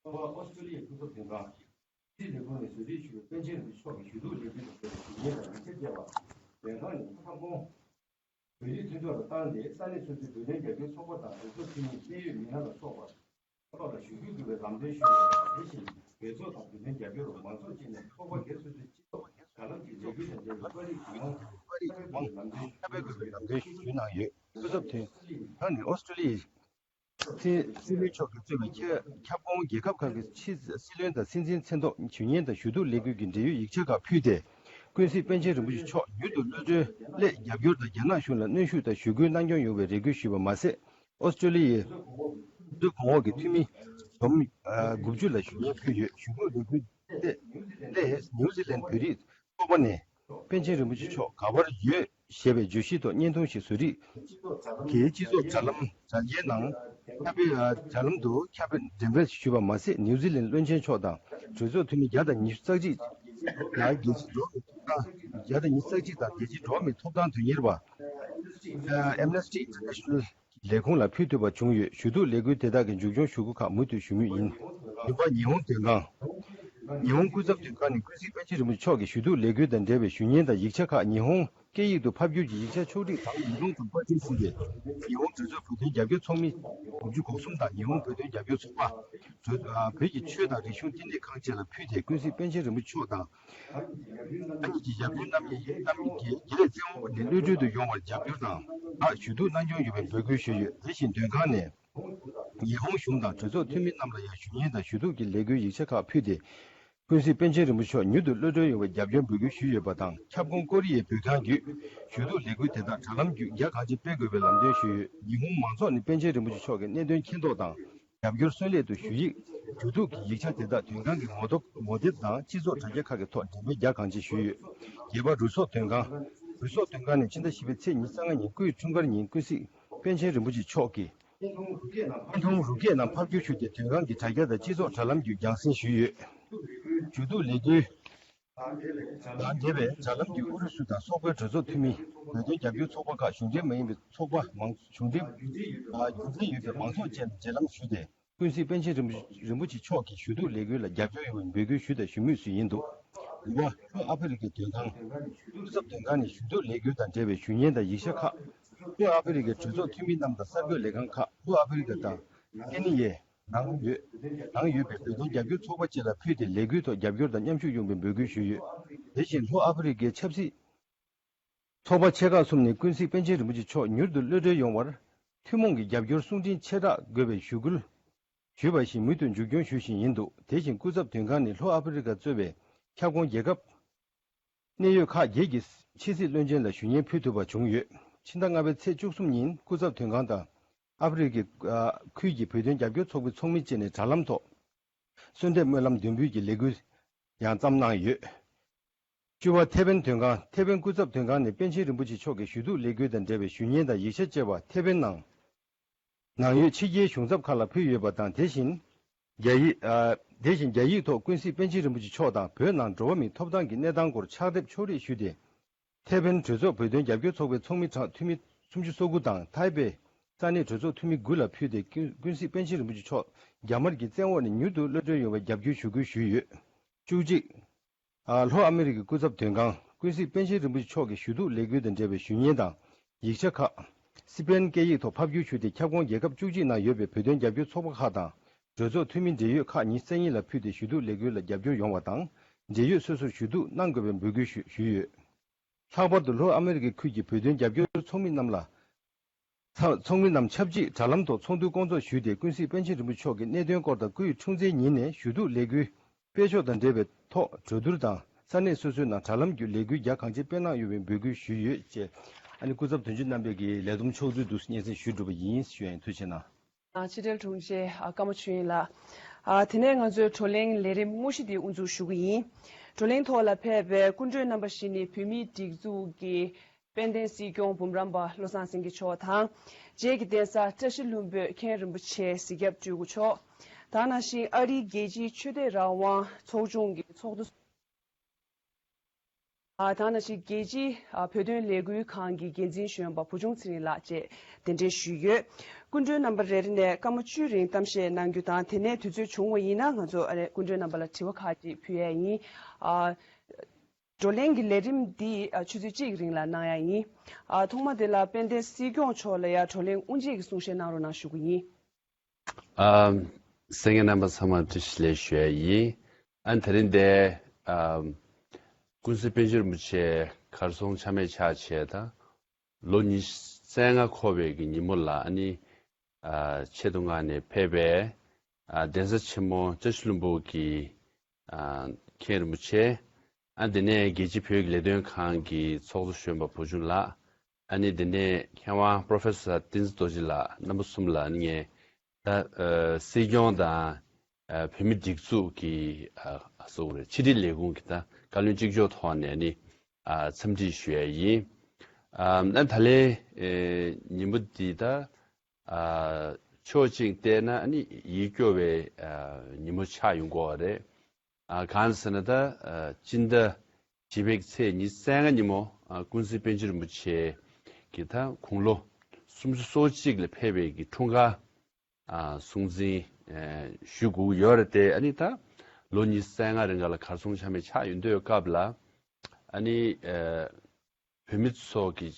ཨོ་སི་ཀྲོ་ལི་ཡའི་སྐུ་ཚབ་དོན་ཁང་། ཕྱི་སྲིད་ལས་ཁུངས་ནས་བཟོ་སྒྲིག་ཞུས་པའི་པཎ་ཆེན་རིན་པོ་ཆེ་མཆོག་གི་ཞུ་གཏུག་ལས་འགུལ་དང་འབྲེལ་བའི་ཞུ་སྙན་དང་ཡིག་ཆ་བཅས་པ་ལས་ཁང་ནས་ཁྱབ་ཁོངས་བོད་རིགས་མཐུན་ཚོགས་ལ་བཏང་སྟེ། ས་གནས་སོ་སོའི་བོད་དོན་རྒྱབ་སྐྱོར་ཚོགས་པ་དང་གྲོས་ཚོགས་འཐུས་མི། གནད་ཡོད་མི་སྣ་ལ་སོགས་པ་ཐོག་ལ་ཞུ་སྐུལ་དགོས་པའི་ལམ་སྟོན་ཞུས་ཡོད་པ་དང་། དེ་བཞིན་རྒྱལ་ཚོགས་དང་བོད་དོན་རྒྱབ་སྐྱོར་བ་མང་ཚོགས་བཅས་ནས་ཚོགས་པ་སྒེར་སོ་སོའི་སྤྱི་ཚོགས་དྲ་ལམ་གྱི་ལས་འགུལ་དང་འབྲེལ་བའི་པར་རིས་གང་མང་པར་རིས་གང་མང་ཁྱབ་སྤེལ་དགོས་པའི་ལམ་སྟོན་ཞུས་གནང་ཡོད། སྐུ་ཚབ་དོན་ཁང་ནས་ཨོ་སི་ཀྲོ་ལི་ཡའི་སྲིད་སྲིད་བློན་མཆོག་གིས་གཙོས་པའི་ཁྱབ་ཁྱབ་ཁོངས་རྒྱལ་ཁབ་ཁག་གི་ཕྱི་སྲིད་བློན་དང་སྲིད་འཛིན་མཚན་ཐོག་ཞུ་སྙན་དང་ཞུ་གཏུག་ལས་འགུལ་གྱི་འབྲེལ་ཡོད་ཡིག་ཆ་ཁག་ཕུལ་ཏེ། ཀུན་གཟིགས་པཎ་ཆེན་རིན་པོ་ཆེ་མཆོག་མྱུར་དུ་གློད་གྲོལ་སླད་རྒྱབ་སྐྱོར་དང་རྒྱ་ནག་གཞུང་ལ་གནོན་ཤུགས་དང་ཞུ་སྐུལ་གནང་སྐྱོང་ཡོང་བའི་རེ་སྐུལ་ཞུས་པ་མ་ཟད། ཨོ་སི་ཀྲོ་ལི་ཡའི་མདོ་དབུས་གོང་འོག་གི་འཐུས་མི་འཛོམས་དགུ་བཅུ་ལ་ཞུ་སྙན་ཕུལ་ཡོད། ཞུ་སྐུལ་ལས་འགུལ་སླད་ནིའུ་ཛི་ལན་བོད་རིགས་ཚོགས་པ་ནས། པཎ་ཆེན་རིན་པོ་ཆེ་མཆོག་ག་པར་ཡོད་ཞེས་པའི་བརྗོད་གཞི་ཐོག་བརྙན་ཐུང་ཞིག་བཟོ་རིགས། གིས་སྤྱི་ཚོགས་དྲ་ལམ་དྲ་རྒྱའི་ནང་ཁྱབ་སྤེལ། དྲ་ལམ་དུ་ཁྱབ་སྤེལ་འགྲེམས་སྤེལ་ཞུས་པ་མ་ཟད། ནིའུ་ཛི་ལན་བློན་ཆེན་མཆོག་དང་གྲོས་ཚོགས་འཐུས་མི་བརྒྱ་དང་ཉི་ཤུ་རྩ་གཅིག་ལ་རྒྱལ་སྤྱིའི་འགྲོ་བ་མིའི་ཐོབ་ཐང་། བརྒྱ་དང་ཉི་ཤུ་རྩ་གཅིག་དང་རྒྱལ་སྤྱིའི་འགྲོ་བ་མིའི་ཐོབ་ཐང་དོན་གཉེར་བ་Amnesty International ལས་ཁུངས་ལ་ཕུལ་ཐུབ་པ་བྱུང་ཡོད། ཞུ་གཏུག་ལས་འགུལ་དེ་དག་གི་མཇུག་སྐྱོང་ཞུ་སྒོ་ཁག་མུ་མཐུད་ཞུ་མུས་ཡིན། བདུན་པ། ཉི་ཧོང་དོན་ཁང་། ཉི་ཧོང་སྐུ་ཚབ་དོན་ཁང་ནས་ཀུན་གཟིགས་པཎ་ཆེན་རིན་པོ་ཆེ་མཆོག་གི་ཞུ་གཏུག་ལས་འགུལ་དང་འབྲེལ་བའི་ཞུ་སྙན་དང་ཡིག་ཆ་ཁག་ཉི་ཧོང་སྐད་ཡིག་ཏུ་ཕབ་བསྒྱུར་གྱི་ཡིག་ཆ་ཕྱོགས་སྒྲིག་དང་ཉིས་སྟོང་དང་པ་ཅན་ཞུས་ཏེ། ཉི་ཧོང་གྲོས་ཚོགས་བོད་དོན་རྒྱབ་སྐྱོར་ཚོགས་མི་དགུ་བཅུ་གོ་གསུམ་དང་ཉི་ཧོང་བོད་དོན་རྒྱབ་སྐྱོར་ཚོགས་པ། བོད་ཀྱི་ཆོས་དང་རིག་གཞུང་བསྟི་གནས་ཁང་བཅས་ལ་ཕུལ་ཏེ། ཀུན་གཟིགས་པཎ་ཆེན་རིན་པོ་ཆེ་མཆོག་དང་ཨ་ནི་གྱི་ཞབས་དྲུང་རྣམ་གཉིས་རྣམ་གཉིས་ཀྱིས་དགེ་ལེགས་བཙན་འོག་ནས་གློད་གྲོལ་དུ་ཡོང་བར་རྒྱབ་སྐྱོར་དང་ཞུ་གཏུག་གནང་སྐྱོང་ཡོང་བའི་འབོད་སྐུལ་ཞུས་ཡོད། དེ་བཞིན་དོན་ཁང་ནས་ཉི་ཧོང་གཞུང་དང་གྲོས་ཚོགས་འཐུས་མི་རྣམས་ལ་ཡང་ཞུ་སྙན་དང་ཞུ་གཏུག་གི་ལས་འགུལ་ཡིག་ཆ་ཁག་ཕུལ་ཏེ། ཀུན་གཟིགས་པཎ་ཆེན་རིན་པོ་ཆེ་མྱུར་དུ་གློད་གྲོལ་ཡོང་བའི་རྒྱབ་སྐྱོར་འབོད་སྐུལ་ཞུས་ཡོད་པ་དང་། ཁྱབ་ཁོངས་ཀོ་རི་ཡའི་བོད་ཁང་བརྒྱུད་ཞུ་གཏུག་ལས་འགུལ་དེ་དག་དྲ་ལམ་བརྒྱུད་རྒྱ་གང་ཆེ་སྤེལ་དགོས་པའི་ལམ་སྟོན་ཞུས་ཡོད། ཉི་ཧོང་མང་ཚོགས་ནས་པཎ་ཆེན་རིན་པོ་ཆེ་མཆོག་གི་གནད་དོན་མཁྱེན་རྟོགས་དང་རྒྱབ་སྐྱོར་གསོལ་སླད་དུ་ཞུ་ཡིག་ཞུ་གཏུག་གི་ཡིག་ཆ་དེ་དག་དོན་ཁང་གི་ངོ་ཐོག་ངོ་དེབ་དང་སྤྱི་ཚོགས་དྲ་རྒྱ་ཁག་གི་ཐོག་འགྲེམས་སྤེལ་རྒྱ་གང་ཆེ་ཞུས་ཡོད། བརྒྱད་པ། རུ་ཚོགས་དོན་ཁང་། རུ་ཚོགས་དོན་ཁང་ནས་ཕྱི་ཟླ་བཞི་པའི་ཚེས་ཉི་ཤུ་རྩ་ལྔ་ཉིན་སྐུའི་འཁྲུངས་སྐར་ཉིན་ཀུན་གཟིགས་པཎ་ཆེན་རིན་པོ་ཆེ་མཆོག་གི་བརྙན་ཐུང་རུ་སྐད་ནང་ཕབ་བསྒྱུར་ཞུས་ཏེ། དོན་ཁང་གི་དྲ་རྒྱ་དང་སྤྱི་ཚོགས་དྲ་ལམ་བརྒྱུད་རྒྱང་སྲིང་ཞུས་ཡོད། ཞུ་གཏུག་ལས་འགུལ་དང་འབྲེལ་བའི་དྲ་ལམ་བརྒྱུད་ཨུ་རུ་སུ་དང་སོག་པོའི་གྲོས་ཚོགས་འཐུས་མི། བོད་དོན་རྒྱབ་སྐྱོར་ཚོགས་པ་ཁག་གཞུང་འབྲེལ་མ་ཡིན་པའི་ཚོགས་པ་མང་གཞུང་འབྲེལ་རྒྱུ་མཚན་ཡོད་པའི་མང་ཚོགས་བཅས་ནས་མཇལ་ལམ་ཞུས་ཏེ། ཀུན་གཟིགས་པཎ་ཆེན་རིན་པོ་རིན་པོ་ཆེ་མཆོག་གི་ཞུ་གཏུག་ལས་འགུལ་ལ་རྒྱབ་སྐྱོར་ཡོང་བའི་འབོད་སྐུལ་ཞུས་དང་ཞུ་མུས་སུ་ཡིན་འདུག། དགུ་པ། ལྷོ་ཨ་ཧྥེ་རི་ཁའི་དོན་ཁང་། སྐུ་ཚབ་དོན་ཁང་ནས་ཞུ་གཏུག་ལས་འགུལ་དང་འབྲེལ་བའི་ཞུ་སྙན་དང་ཡིག་ཆ་ཁག། ལྷོ་ཨ་ཧྥེ་རི་ཁའི་གྲོས་ཚོགས་འཐུས་མི་རྣམས་དང་གསར་འགོད་ལས་ཁང་ཁག། ལྷོ་ཨ་ཧྥེ་རི་ཁ་དང་ཀེ་ནི་ཡའི་ནང་ཡོད། ནང་ཡོད་པའི་བོད་དོན་རྒྱབ་སྐྱོར་ཚོགས་པ་བཅས་ལ་ཕུལ་ཏེ། ལས་འགུལ་ཐོག་རྒྱབ་སྐྱོར་དང་མཉམ་ཞུགས་ཡོང་བའི་འབོད་སྐུལ་ཞུས་ཡོད། དེ་བཞིན་ལྷོ་ཨ་ཧྥེ་རི་ཁའི་ཆབ་སྲིད་ཚོགས་པ་ཆེ་ཁག་གསུམ་ནས་ཀུན་གཟིགས་པཎ་ཆེན་རིན་པོ་ཆེ་མཆོག་མྱུར་དུ་གློད་གྲོལ་ཡོང་བར་ཐུན་མོང་གི་རྒྱབ་སྐྱོར་གསུང་འཕྲིན་ཆེ་དྲགས་དགོས་པའི་ཞུ་སྐུལ་ཞུས་པ་བཞིན་མུ་མཐུད་མཇུག་སྐྱོང་ཞུ་བཞིན་ཡིན་འདུག། དེ་བཞིན་སྐུ་ཚབ་དོན་ཁང་ནས་ལྷོ་ཨ་ཧྥེ་རི་ཁ་གཙོས་པའི་ཁྱབ་ཁོངས་རྒྱལ་ཁབ་གནད་ཡོད་ཁག་བརྒྱད་ཀྱི་ཕྱི་སྲིད་བློན་ཆེན་ལ་ཞུ་སྙན་ཕུལ་ཐུབ་པ་བྱུང་ཡོད། ཕྱི་ཟླ་ལྔ་པའི་ཚེས་བཅུ་གསུམ་ཉིན་སྐུ་ཚབ་དོན་ཁང་དང་ཨ་ཧྥེ་རི་ཁའི་ཁུལ་གྱི་བོད་དོན་རྒྱབ་སྐྱོར་ཚོགས་པའི་ཚོགས་མི་བཅས་ནས་དྲ་ལམ་ཐོག་གསོལ་འདེབས་སྨོན་ལམ་འདོན་འབུལ་གྱི་ལས་འགུལ་ཡང་བརྩམས་གནང་ཡོད། བཅུ་པ། ཐེ་ཝན་དོན་ཁང་། ཐེ་ཝན་སྐུ་ཚབ་དོན་ཁང་ནས་པཎ་ཆེན་རིན་པོ་ཆེ་མཆོག་གི་ཞུ་གཏུག་ལས་འགུལ་དང་འབྲེལ་བའི་ཞུ་སྙན་དང་ཡིག་ཆ་བཅས་པ་ཐེ་ཝན་ནང་ནང་ཡོད་ཕྱི་རྒྱལ་གཞུང་ཚབ་ཁག་ལ་ཕུལ་ཡོད་པ་དང་། དེ་བཞིན་རྒྱ་ཡིག་ཨ། དེ་བཞིན་རྒྱ་ཡིག་ཐོག་ཀུན་གཟིགས་པཎ་ཆེན་རིན་པོ་ཆེ་མཆོག་དང་བོད་ནང་འགྲོ་བ་མིའི་ཐོབ་ཐང་གི་གནས་སྟངས་སྐོར་ཕྱག་དེབ་ཕྱོགས་སྒྲིག་ཞུས་ཏེ། ཐེ་ཝན་གྲོས་ཚོགས་བོད་དོན་རྒྱབ་སྐྱོར་ཚོགས་པའི་ཚོགས་མི་གྲངས་འཐུས་མི་སུམ་ཅུ་སོ་དགུ་དང་ཐའེ་པེ་ས་གནས་གྲོས་ཚོགས་འཐུས་མི་དགུ་ལ་ཕུལ་ཏེ། ཀུན་ཀུན་གཟིགས་པཎ་ཆེན་རིན་པོ་ཆེ་མཆོག་རྒྱ་དམར་གྱི་བཙན་འོག་ནས་མྱུར་དུ་གློད་གྲོལ་ཡོང་བའི་རྒྱབ་སྐྱོར་ཞུ་སྐུལ་ཞུས་ཡོད། བཅུ་གཅིག། ཨ། ལྷོ་ཨ་མི་རི་ཀའི་སྐུ་ཚབ་དོན་ཁང་། ཀུན་གཟིགས་པཎ་ཆེན་རིན་པོ་ཆེ་མཆོག་གི་ཞུ་གཏུག་ལས་འགུལ་དང་འབྲེལ་བའི་ཞུ་སྙན་དང་ཡིག་ཆ་ཁག། སི་པན་སྐད་ཡིག་ཐོག་ཕབ་བསྒྱུར་ཞུས་ཏེ། ཁྱབ་ཁོངས་རྒྱལ་ཁབ་བཅུ་གཅིག་ནང་ཡོད་པའི་བོད་དོན་རྒྱབ་སྐྱོར་ཚོགས་པ་ཁག་དང་གྲོས་ཚོགས་འཐུས་མི་འབྲེལ་ཡོད་ཁག་ཉི་ཤུ་རྩ་གཉིས་ལ་ཕུལ་ཏེ། ཞུ་གཏུག་ལས་འགུལ་ལ་རྒྱབ་སྐྱོར་ཡོང་བ་དང་། འབྲེལ་ཡོད་སོ་སོར་ཞུ་གཏུག་གནང་དགོས་པའི་འབོད་སྐུལ་ཞུ་ཞུས་ཡོད། ལྷག་པར་དུ་ལྷོ་ཨ་མི་རི་ཀའི་ཁུལ་གྱི་བོད་དོན་རྒྱབ་སྐྱོར་ཚོགས་མི་རྣམས་ལ། ཚ་ཚོགས་མི་རྣམས་ཆབས་ཅིག་དྲ་ལམ་ཐོག་ཚོགས་འདུ་སྐོང་ཚོགས་ཞུས་ཏེ། ཀུན་གཟིགས་པཎ་ཆེན་རིན་པོ་ཆེ་མཆོག་གི་གནད་དོན་སྐོར་དང་། སྐུའི་འཁྲུངས་ཚེས་ཉིན་ནས་ཞུ་གཏུག་ལས་འགུལ་སྤེལ་ཕྱོགས་དང་འབྲེལ་བའི་ཐོག་གྲོས་བསྡུར་དང་། ས་གནས་སོ་སོའི་ནང་དྲ་ལམ་བརྒྱུད་ལས་འགུལ་རྒྱ་གང་ཆེ་སྤེལ་གནང་ཡོད་པའི་འབོད་སྐུལ་ཞུས་ཡོད་ཅེས། ཨ་ནི་སྐུ་ཚབ་དོན་གཅོད་རྣམ་པས་ཀྱི་ལས་བསྡོམས་ཕྱོགས་བསྡུས་འདུག་སྙན་སེང་ཞུས་གྲུབ་པ་ཡིན་ཞུ་ཡ་ཡིན། ཐུགས་རྗེ་གནང་། ཕྱི་དྲིལ་དྲུང་ཆེ་ཀརྨ་ཆོས་དབྱིངས་ལགས། དེ་ནས་ང་ཚོའི་བགྲོ་གླེང་ལས་རིམ་དངོས་གཞི་དེ་དབུ་འཛུགས་ཞུ་གི་ཡིན། བགྲོ་གླེང་ཐོག་ལ་ཕེབས་པའི་སྐུ་མགྲོན་རྣམ་པ་བཞི་ནི་བོད་མིའི་སྒྲིག་འཛུགས་ཀྱི་དཔལ་ལྡན་སྲིད་སྐྱོང་འབུམ་རམས་པ་བློ་བཟང་སེང་གེ་མཆོག་དང་། རྗེ་གི་གདན་ས་བཀྲ་ཤིས་ལྷུན་པོའི་མཁན་རིན་པོ་ཆེ་གཟིགས་རྒྱབ་སྤྲུལ་སྐུ་མཆོག་དང་། ནང་བཞིན་ཨ་རིའི་རྒྱལ་སྤྱིའི་ཆོས་དད་རང་དབང་ཚོགས་ཆུང་གི་ཚོགས་གཙོ། ཨ། དེ་ནང་བཞིན་རྒྱལ་སྤྱིའི་ཨ་བོད་དོན་ལས་འགུལ་ཁང་གི་འགན་འཛིན་གཞོན་པ་བུ་ཆུང་ཚེ་རིང་ལགས་བཅས་གདན་འདྲེན་ཞུས་ཡོད། སྐུ་མགྲོན་རྣམ་པ་རེ་རེ་ནས་སྐར་མ་བཅུའི་རིང་གཏམ་བཤད་གནང་རྒྱུ་དང་། དེ་ནས་དུས་ཚོད་བྱུང་བ་ཡིན་ན་ང་ཚོ་ཨ་རེ་སྐུ་མགྲོན་རྣམ་པ་ལ་དྲི་བ་ཁག་ཅིག་ཕུལ་ཡས་ཡིན། ཨ། བགྲོ་གླེང་གི་ལས་རིམ་འདི་ཨ་ཆུ་ཚོད་གཅིག་གི་རིང་ལ་གནང་ཡས་ཡིན། ཨ། ཐོག་མ་དེ་ལ་དཔལ་ལྡན་སྲིད་སྐྱོང་མཆོག་ལ་ཡ་བགྲོ་གླེང་དབུ་འབྱེད་ཀྱི་གསུང་བཤད་གནང་རོགས་གནང་ཞུ་གི་ཡིན། ཨ། གསན་མཁན་རྣམ་པ་ཚང་མ་བཀྲ་ཤིས་བདེ་ལེགས་ཞུ་ཡ་ཡིན། ཨ། དེ་རིང་འདི་ཨ་ཀུན་གཟིགས་པཎ་ཆེན་རིན་པོ་ཆེ་གར་སོང་ཆ་མེད་ཆགས་བྱས་དང་། ལོ་ཉི་ཤུ་ རྩ་ལྔ་འཁོར་བའི་གི་ཉིན་མོ་ལ་ཨ་ནི་ཨ་ཆེད་དུ་མངགས་ནས་ཕེབས་པའི་ཨ་གདན་ས་ཆེན་མོ་བཀྲ་ཤིས་ལྷུན་པོ་གི་ཨ་མཁན་རིན་པོ་ཆེ། ཨ་དེ་ནས་རྒྱལ་སྤྱིའི་བོད་ཀྱི་ལས་དོན་ཁང་གི་ཚོགས་གཙོ་གཞོན་པ་བུ་ཆུང་ལགས། ཨ་ནི་དེ་ནས་མཁས་དབང་པོ་རོ་ཕེ་སར་བསྟན་འཛིན་རྡོ་རྗེ་ལགས། རྣམ་པ་གསུམ་ལ་ཨ་ནི་ངས་ད་ཨ་སྲིད་སྐྱོང་དང་ཨ་བོད་མི་སྒྲིག་འཛུགས་ཀྱི་ཨ་ཨ་སོགས་རེད། ཕྱི་དྲིལ་ལས་ཁུངས་ཀྱི་ད་བཀའ་བློན་གཅིག་ལྕོགས་ཐོག་ནས་ནི་ཨ་འཚམས་འདྲི་ཞུ་ཡ་ཡིན། ཨ་ཨ་ད་ལན་ཨེ་ཉིན་མོ་འདི་ད་ཨ་ཕྱོགས་གཅིག་བལྟས་ན་ཨ་ནི་ཡིད་སྐྱོ་བའི་ཨ་ཉིན་མོ་ཆགས་ཡོང་གི་ཡོད་རེད། ཨ་གང་ཟེར་ན་ད་ཨ་སྤྱི་ཟླ་བཞི་པའི་ཚེས་ཉི་ཤུ་རྩ་ལྔ་ཉིན་མོ་ཨ་ཀུན་གཟིགས་པཎ་ཆེན་རིན་པོ་ཆེ་གི་ད་དགུང་ལོ་སུམ་ཅུ་སོ་གཅིག་ལ་ཕེབས་པའི་གི་འཁྲུངས་སྐར་ཨ་སྲུང་བརྩི་ཨ་ཞུ་དགོས་ཀྱི་ཡོད་རེད་དེ། ཨ་ནི་ད་ལོ་ཉི་ཤུ་རྩ་ལྔ་རིང་ག་ལ་གར་སོང་ཆ་མེད་ཆགས་ཡོང་དུས་སྐབས་ལ་ཨ་ནི་ཨ་བོད་མི་ཚོ་གི་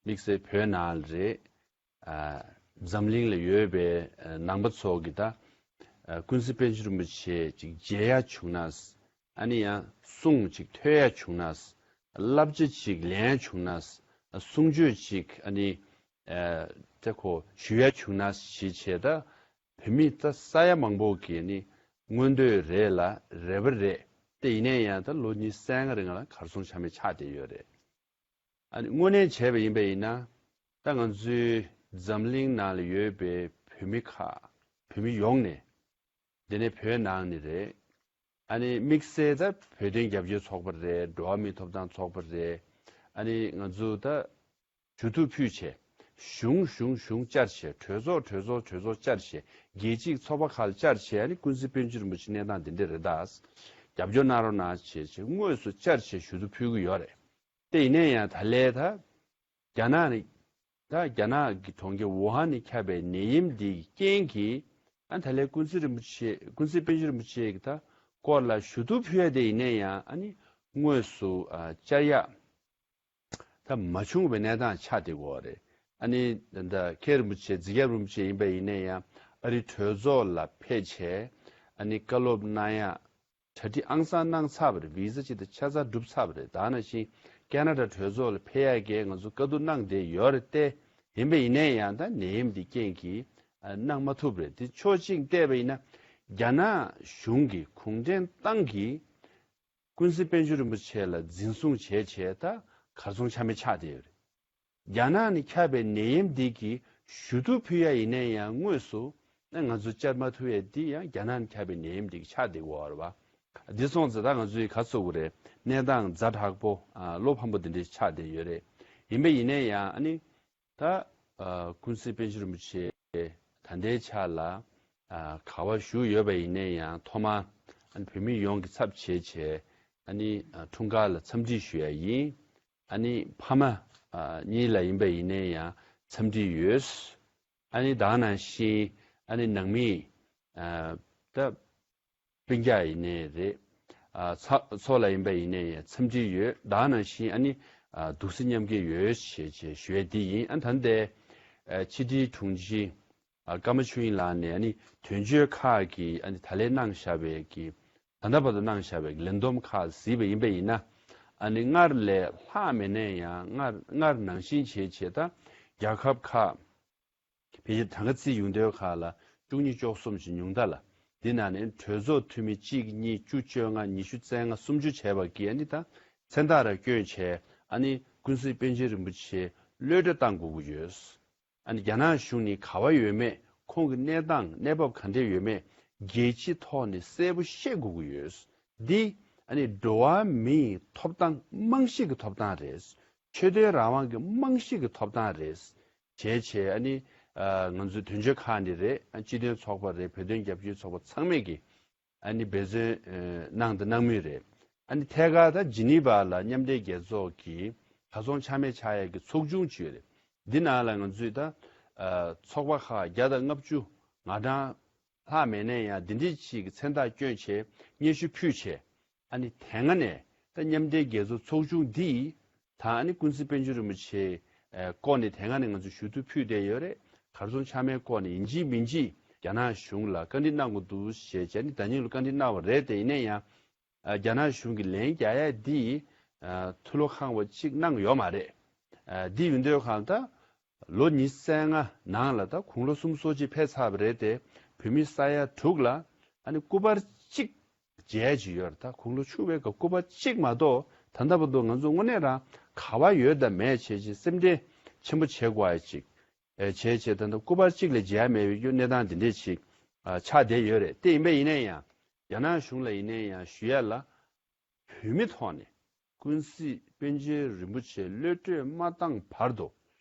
དམིགས་བསལ་བོད་ནང་ལ་རེད། ཨ་འཛམ་གླིང་ལ་ཡོད་པའི་ཨ་ནང་པ་ཚོ་གི་ད་ཨ་ཀུན་གཟིགས་པཎ་ཆེན་རིན་པོ་ཆེ་ཅིག་མཇལ་ཡ་བྱུང་ན། ཨ་ནི་ཡང་གསུང་ཅིག་ཐོས་ཡ་བྱུང་ན། བསླབ་བྱ་ཅིག་ལེན་ཡ་བྱུང་ན། གསུང་ཆོས་ཅིག་ཨ་ནི་ཨ་ད་ཁོ་ཞུ་ཡ་བྱུང་ན་ཞེས་བྱས། ད་བོད་མི་ད་ས་ཡ་མང་པོ་གི་ནི་མངོན་འདོད་རེད་ལ་རེ་བ་རེད་དེ། ཡིན་ནའི་ཡང་ད་ལོ་ཉི་ཤུ་རྩ་ལྔ་རིང་ལ་གར་སོང་ཆ་མེད་ཆགས་བསྡད་ཡོད་རེད། ཨ་ནི་དངོས་གནས་བྱས་པ་ཡིན་པ་ཡིན་ན། ད་ང་ཚོའི་འཛམ་གླིང་ནང་ལ་ཡོད་པའི་བོད་མི་ཁག་བོད་མི་ཡོངས་ནས། དེ་ནས་བོད་ནང་ནས་རེད། ཨ་ནི་དམིགས་བསལ་ད་བོད་དོན་རྒྱབ་སྐྱོར་ཚོགས་པ་རེད། འགྲོ་བ་མིའི་ཐོབ་ཐང་ཚོགས་པ་རེད། ཨ་ནི་ང་ཚོ་ད་ཞུ་གཏུག་ཕུལ་བྱས། གཞུང་གཞུང་གཞུང་བཅར་བྱས། གྲོས་ཚོགས་གྲོས་ཚོགས་གྲོས་ཚོགས་བཅར་བྱས། རྒྱལ་སྤྱིའི་ཚོགས་པ་ཁག་ལ་བཅར་བྱས། ཨ་ནི་ཀུན་གཟིགས་པཎ་ཆེན་རིན་པོ་ཆེ་གནས་སྟངས་འདི་འདྲ་རེད་ད། རྒྱབ་སྐྱོར་གནང་རོགས་གནང་བྱས་བྱས་དངོས་སུ་བཅར་བྱས་ཞུ་གཏུག་ཕུལ་གྱི་ཡོད་རེད། དེ་ཡིན་ནའི་ཡང་ད་ལས་ད་རྒྱ་ནག་ནི་ད་རྒྱ་ནག་གི་གྲོང་ཁྱེར་ཝུ་ཧན་ནས་ཁྱབ་པའི་ནད་ཡམས་འདིའི་རྐྱེན་གྱིས། ཨ་ད་ལས་ཀུན་གཟིགས་རིན་པོ་ཆེ་ཀུན་གཟིགས་པཎ་ཆེན་རིན་པོ་ཆེ་གི་ད་སྐོར་ལ་ཞུ་གཏུག་ཕུལ་ཡ་དེ་ཡིན་ནའི་ཡང་ཨ་ནི་དངོས་སུ་ཨ་བཅར་ཡ་ད་མ་བྱུང་བའི་གནས་སྟངས་ཆགས་བསྡད་ཀྱི་ཡོད་རེད། ཨ་ནི་ད་མཁན་རིན་པོ་ཆེ་རྫིག་རྒྱབ་རིན་པོ་ཆེ་ཡིན་པ་ཡིན་ནའི་ཡང་ཨ་རི་གྲོས་ཚོགས་ལ་ཕེབས་བྱས་ཨ་ནི་བཀའ་སློབ་གནང་ཡ། གྲ་སྒྲིག་ཨང་གསར་གནང་ཚར་བ་རེད། བི་ཟ་ཅིག་ད་ཆ་ཚང་གྲུབ་ཚར་བ་རེད། ད་ནང་བཞིན་ཁེ་ན་ཌ་གྲོས་ཚོགས་ལ་ཕེབས་ཡག་གི་ང་ཚོ་བཀའ་བསྡུར་གནང་བསྡད་ཡོད་རེད་དེ། ཡིན་པ་ཡིན་ནའི་ཡང་ད་ནད་ཡམས་འདི་རྐྱེན་གྱིས་ཨ་གནང་མ་ཐུབ་རེད། དེ་ཕྱོགས་གཅིག་བལྟས་པ་ཡིན་ན་རྒྱ་ནག་གཞུང་གི་གུང་ཁྲན་ཏང་གིས་ཀུན་གཟིགས་པཎ་ཆེན་རིན་པོ་ཆེ་ལ་འཛིན་བཟུང་བྱས་བྱས་ད་གར་སོང་ཆ་མེད་ཆགས་བསྡད་ཡོད་རེད། རྒྱ་ནག་ནས་ཁྱབ་པའི་ནད་ཡམས་འདི་གི་ཞུ་གཏུག་ཕུལ་ཡ་ཡིན་ནའི་ཡང་དངོས་སུ་ང་ཚོ་བཅར་མ་ཐུབ་ཡ་འདི་ཡང་རྒྱ་ནག་ནས་ཁྱབ་པའི་ནད་ཡམས་འདི་གི་ཆགས་བསྡད་ཡོད་རེད་བ། འདི་སོང་ཙང་ད་ང་ཚོས་ག་ཚོད་དགོས་རེད། གནས་སྟངས་ཛ་དྲག་པོ་ཨ་བློ་ཕམ་པོ་འདི་འདྲ་ཆགས་བསྡད་ཡོད་རེད། ཡིན་པ་ཡིན་ནའི་ཡང་ཨ་ནི་ད་ཨ་ཀུན་གཟིགས་པཎ་ཆེན་རིན་པོ་ཆེ་ད་ལྟའི་ཆ་ལ་ཨ་ག་པར་བཞུགས་ཡོད་པ་ཡིན་ནའི་ཡང་ཐོག་མར་ཨ་ནི་བོད་མི་ཡོངས་ཀྱི་ཚབ་བྱས་བྱས་ཨ་ནི་ཨ་འཁྲུངས་སྐར་ལ་འཚམས་འདྲི་ཞུ་ཡ་ཡིན། ཨ་ནི་ཕ་མ་ཨ་གཉིས་ལ་ཡིན་པ་ཡིན་ནའི་ཡང་འཚམས་འདྲི་ཡོད། ཨ་ནི་ད་ག་ནང་བཞིན་ཨ་ནི་ནང་མི་ཨ་ད་སྤུན་ཀྱག་ཡིན་ནའི་རེད། ཨ་ཚ་ཚོ་ལ་ཡིན་པ་ཡིན་ནའི་ཡང་འཚམས་འདྲི་ཡོད། ད་ག་ནང་བཞིན་ཨ་ནི་ཨ་འདུག་སེ་མཉམ་སྐྱེད་ཡོད་ཞེས་བྱས་ཞུ་ཡ་འདི་ཡིན། ཨ་ད་ལྟའི་ཨ་ཕྱི་དྲིལ་དྲུང་ཆེ་ཨ་ཀརྨ་ཆོས་དབྱིངས་ལགས་ནས་ཨ་ནི་དོན་གཅོད་ཁག་གིས་ཨ་ནི་ད་ལན་གནང་བཞག་པའི་གི་ད་ལྟ་བར་དུ་གནང་བཞག་པའི་ལན་འདེབས་ཁག་གཟིགས་པ་ཡིན་པ་ཡིན་ན། ཨ་ནི་སྔར་ལས་ལྷག་མེད་ནའི་ཡང་སྔར་སྔར་ནང་བཞིན་བྱས་བྱས་ད་རྒྱལ་ཁབ་ཁག་ཕལ་ཆེར་གྲངས་ཀ་བརྩི་ཡོང་དུས་ཁག་ལ་བཅུ་གཉིས་བཅུ་གསུམ་ཞིག་ཉུང་མཐའ་ལ། འདི་ནང་ནས་གྲོས་ཚོགས་འཐུས་མི་གཅིག་གཉིས་བཅུ་བཅོ་ལྔ་ཉི་ཤུ་རྩ་ལྔ་སུམ་ཅུ་བྱས་པ་གིས་ཨ་ནི་ད་མཚན་རྟགས་ར་བསྐྱོན་བྱས་ཨ་ནི་ཀུན་གཟིགས་པཎ་ཆེན་རིན་པོ་ཆེ་གློད་གྲོལ་བཏང་དགོས་ཀྱི་ཡོད། ཨ་ནི་རྒྱ་ནག་གཞུང་ནི་ག་པར་ཡོད་མེད། ཁོང་གི་གནས་སྟངས་གནས་བབ་ག་འདྲས་ཡོད་མེད་རྒྱལ་སྤྱིའི་ཐོག་ནས་གསལ་པོ་ཤེས་དགོས་ཀྱི་ཡོད། འདི་ཨ་ནི་འགྲོ་བ་མིའི་ཐོབ་ཐང་རྨང་གཞི་གི་ཐོབ་ཐང་རེད། ཆོས་དད་རང་དབང་གི་རྨང་གཞི་གི་ཐོབ་ཐང་རེད། བྱས་བྱས་ཨ་ནི་ཨ་ང་ཚོའི་དོན་གཅོད་ཁག་ནས་རེད། ཨ་སྤྱི་མཐུན་ཚོགས་པ་རེད། བོད་དོན་རྒྱབ་སྐྱོར་ཚོགས་པ་ཚང་མས་ཀྱི་ཨ་ནི་འབད་བརྩོན་ཨ་གནང་དང་གནང་མུས་རེད། ཨ་ནི་ཐད་ཀར་ད་ཇི་ནི་ཝ་ལ་མཉམ་འབྲེལ་རྒྱལ་ཚོགས་ཀྱི་གར་སོང་ཆ་མེད་ཆགས་ཡས་ཀྱི་ཚོགས་ཆུང་ཅིག་ཡོད་རེད། འདི་ནང་ལ་ང་ཚོས་ད་ཨ་ཚོགས་པ་ཁག་བརྒྱ་དང་ལྔ་བཅུ་ང་གྲངས་ལྷག་མེད་ནའི་ཡང་འདི་འདྲའི་ཅིག་གི་མཚན་རྟགས་བསྐྱོན་བྱས་སྙན་ཞུ་ཕུལ་བྱས། ཨ་ནི་དེ་སྔ་ནས་ད་མཉམ་འབྲེལ་རྒྱལ་ཚོགས་ཚོགས་ཆུང་འདིས་ད་ཨ་ནི་ཀུན་གཟིགས་པཎ་ཆེན་རིན་པོ་ཆེ་ཨ་སྐོར་ནས་དེ་སྔ་ནས་ང་ཚོས་ཞུ་གཏུག་ཕུལ་བསྡད་ཡོད་རེད། གར་སོང་ཆ་མེད་སྐོར་ནས་ཡིན་གཅིག་མིན་གཅིག་རྒྱ་ནག་གཞུང་ལ་བཀའ་འདྲི་གནང་དགོས་འདུག་ཞེས་བྱས་ནས་ད་ཉིན་ལ་བཀའ་འདྲི་གནང་བ་རེད། དེ་ཡིན་ན་ཡང་ཨ་རྒྱ་ནག་གཞུང་གིས་ལན་རྒྱག་ཡ་འདི་ཨ་ཐུགས་བློ་ཁེངས་པ་གཅིག་གནང་ཡོད་མ་རེད། ཨ་འདི་ཡིན་དུས་གང་ལྟར་ ལོ་ཉི་ཤུ་རྩ་ལྔ་ནང་ལ་ད་དགུང་ལོ་སུམ་ཅུ་སོ་གཅིག་ཕེབས་ཚར་བ་རེད་དེ། བོད་མི་ས་ཡ་དྲུག་ལ་ཨ་ནི་སྐུ་པར་གཅིག་མཇལ་གྱི་ཡོད་རེད། ད་དགུང་ལོ་ཆུང་བའི་སྐབས་སྐུ་པར་གཅིག་མ་གཏོགས་ད་ལྟ་བར་དུ་ང་ཚོ་དངོས་གནས་རང་ག་བ་ཡོད་དང་མེད་བྱས་ཅིག་སེམས་ཁྲལ་ཆེན་པོ་བྱེད་དགོས་ཡ་ཅིག་བྱས་བྱས། ད་ལྟ་སྐུ་པར་གཅིག་ལས་མཇལ་མེད་པའི་གནས་སྟངས་འདི་འདྲས་ཅིག་ཆགས་བསྡད་ཡོད་རེད། དེ་ཡིན་པ་ཡིན་ན་ཡང་རྒྱ་ནག་གཞུང་ལ་ཡིན་ན་ཡང་ཞུ་ཡ་ལ། བོད་མི་ཐོག་ནས་ཀུན་གཟིགས་པཎ་ཆེན་རིན་པོ་ཆེ་གློད་གྲོལ་མ་བཏང་བར་དུ་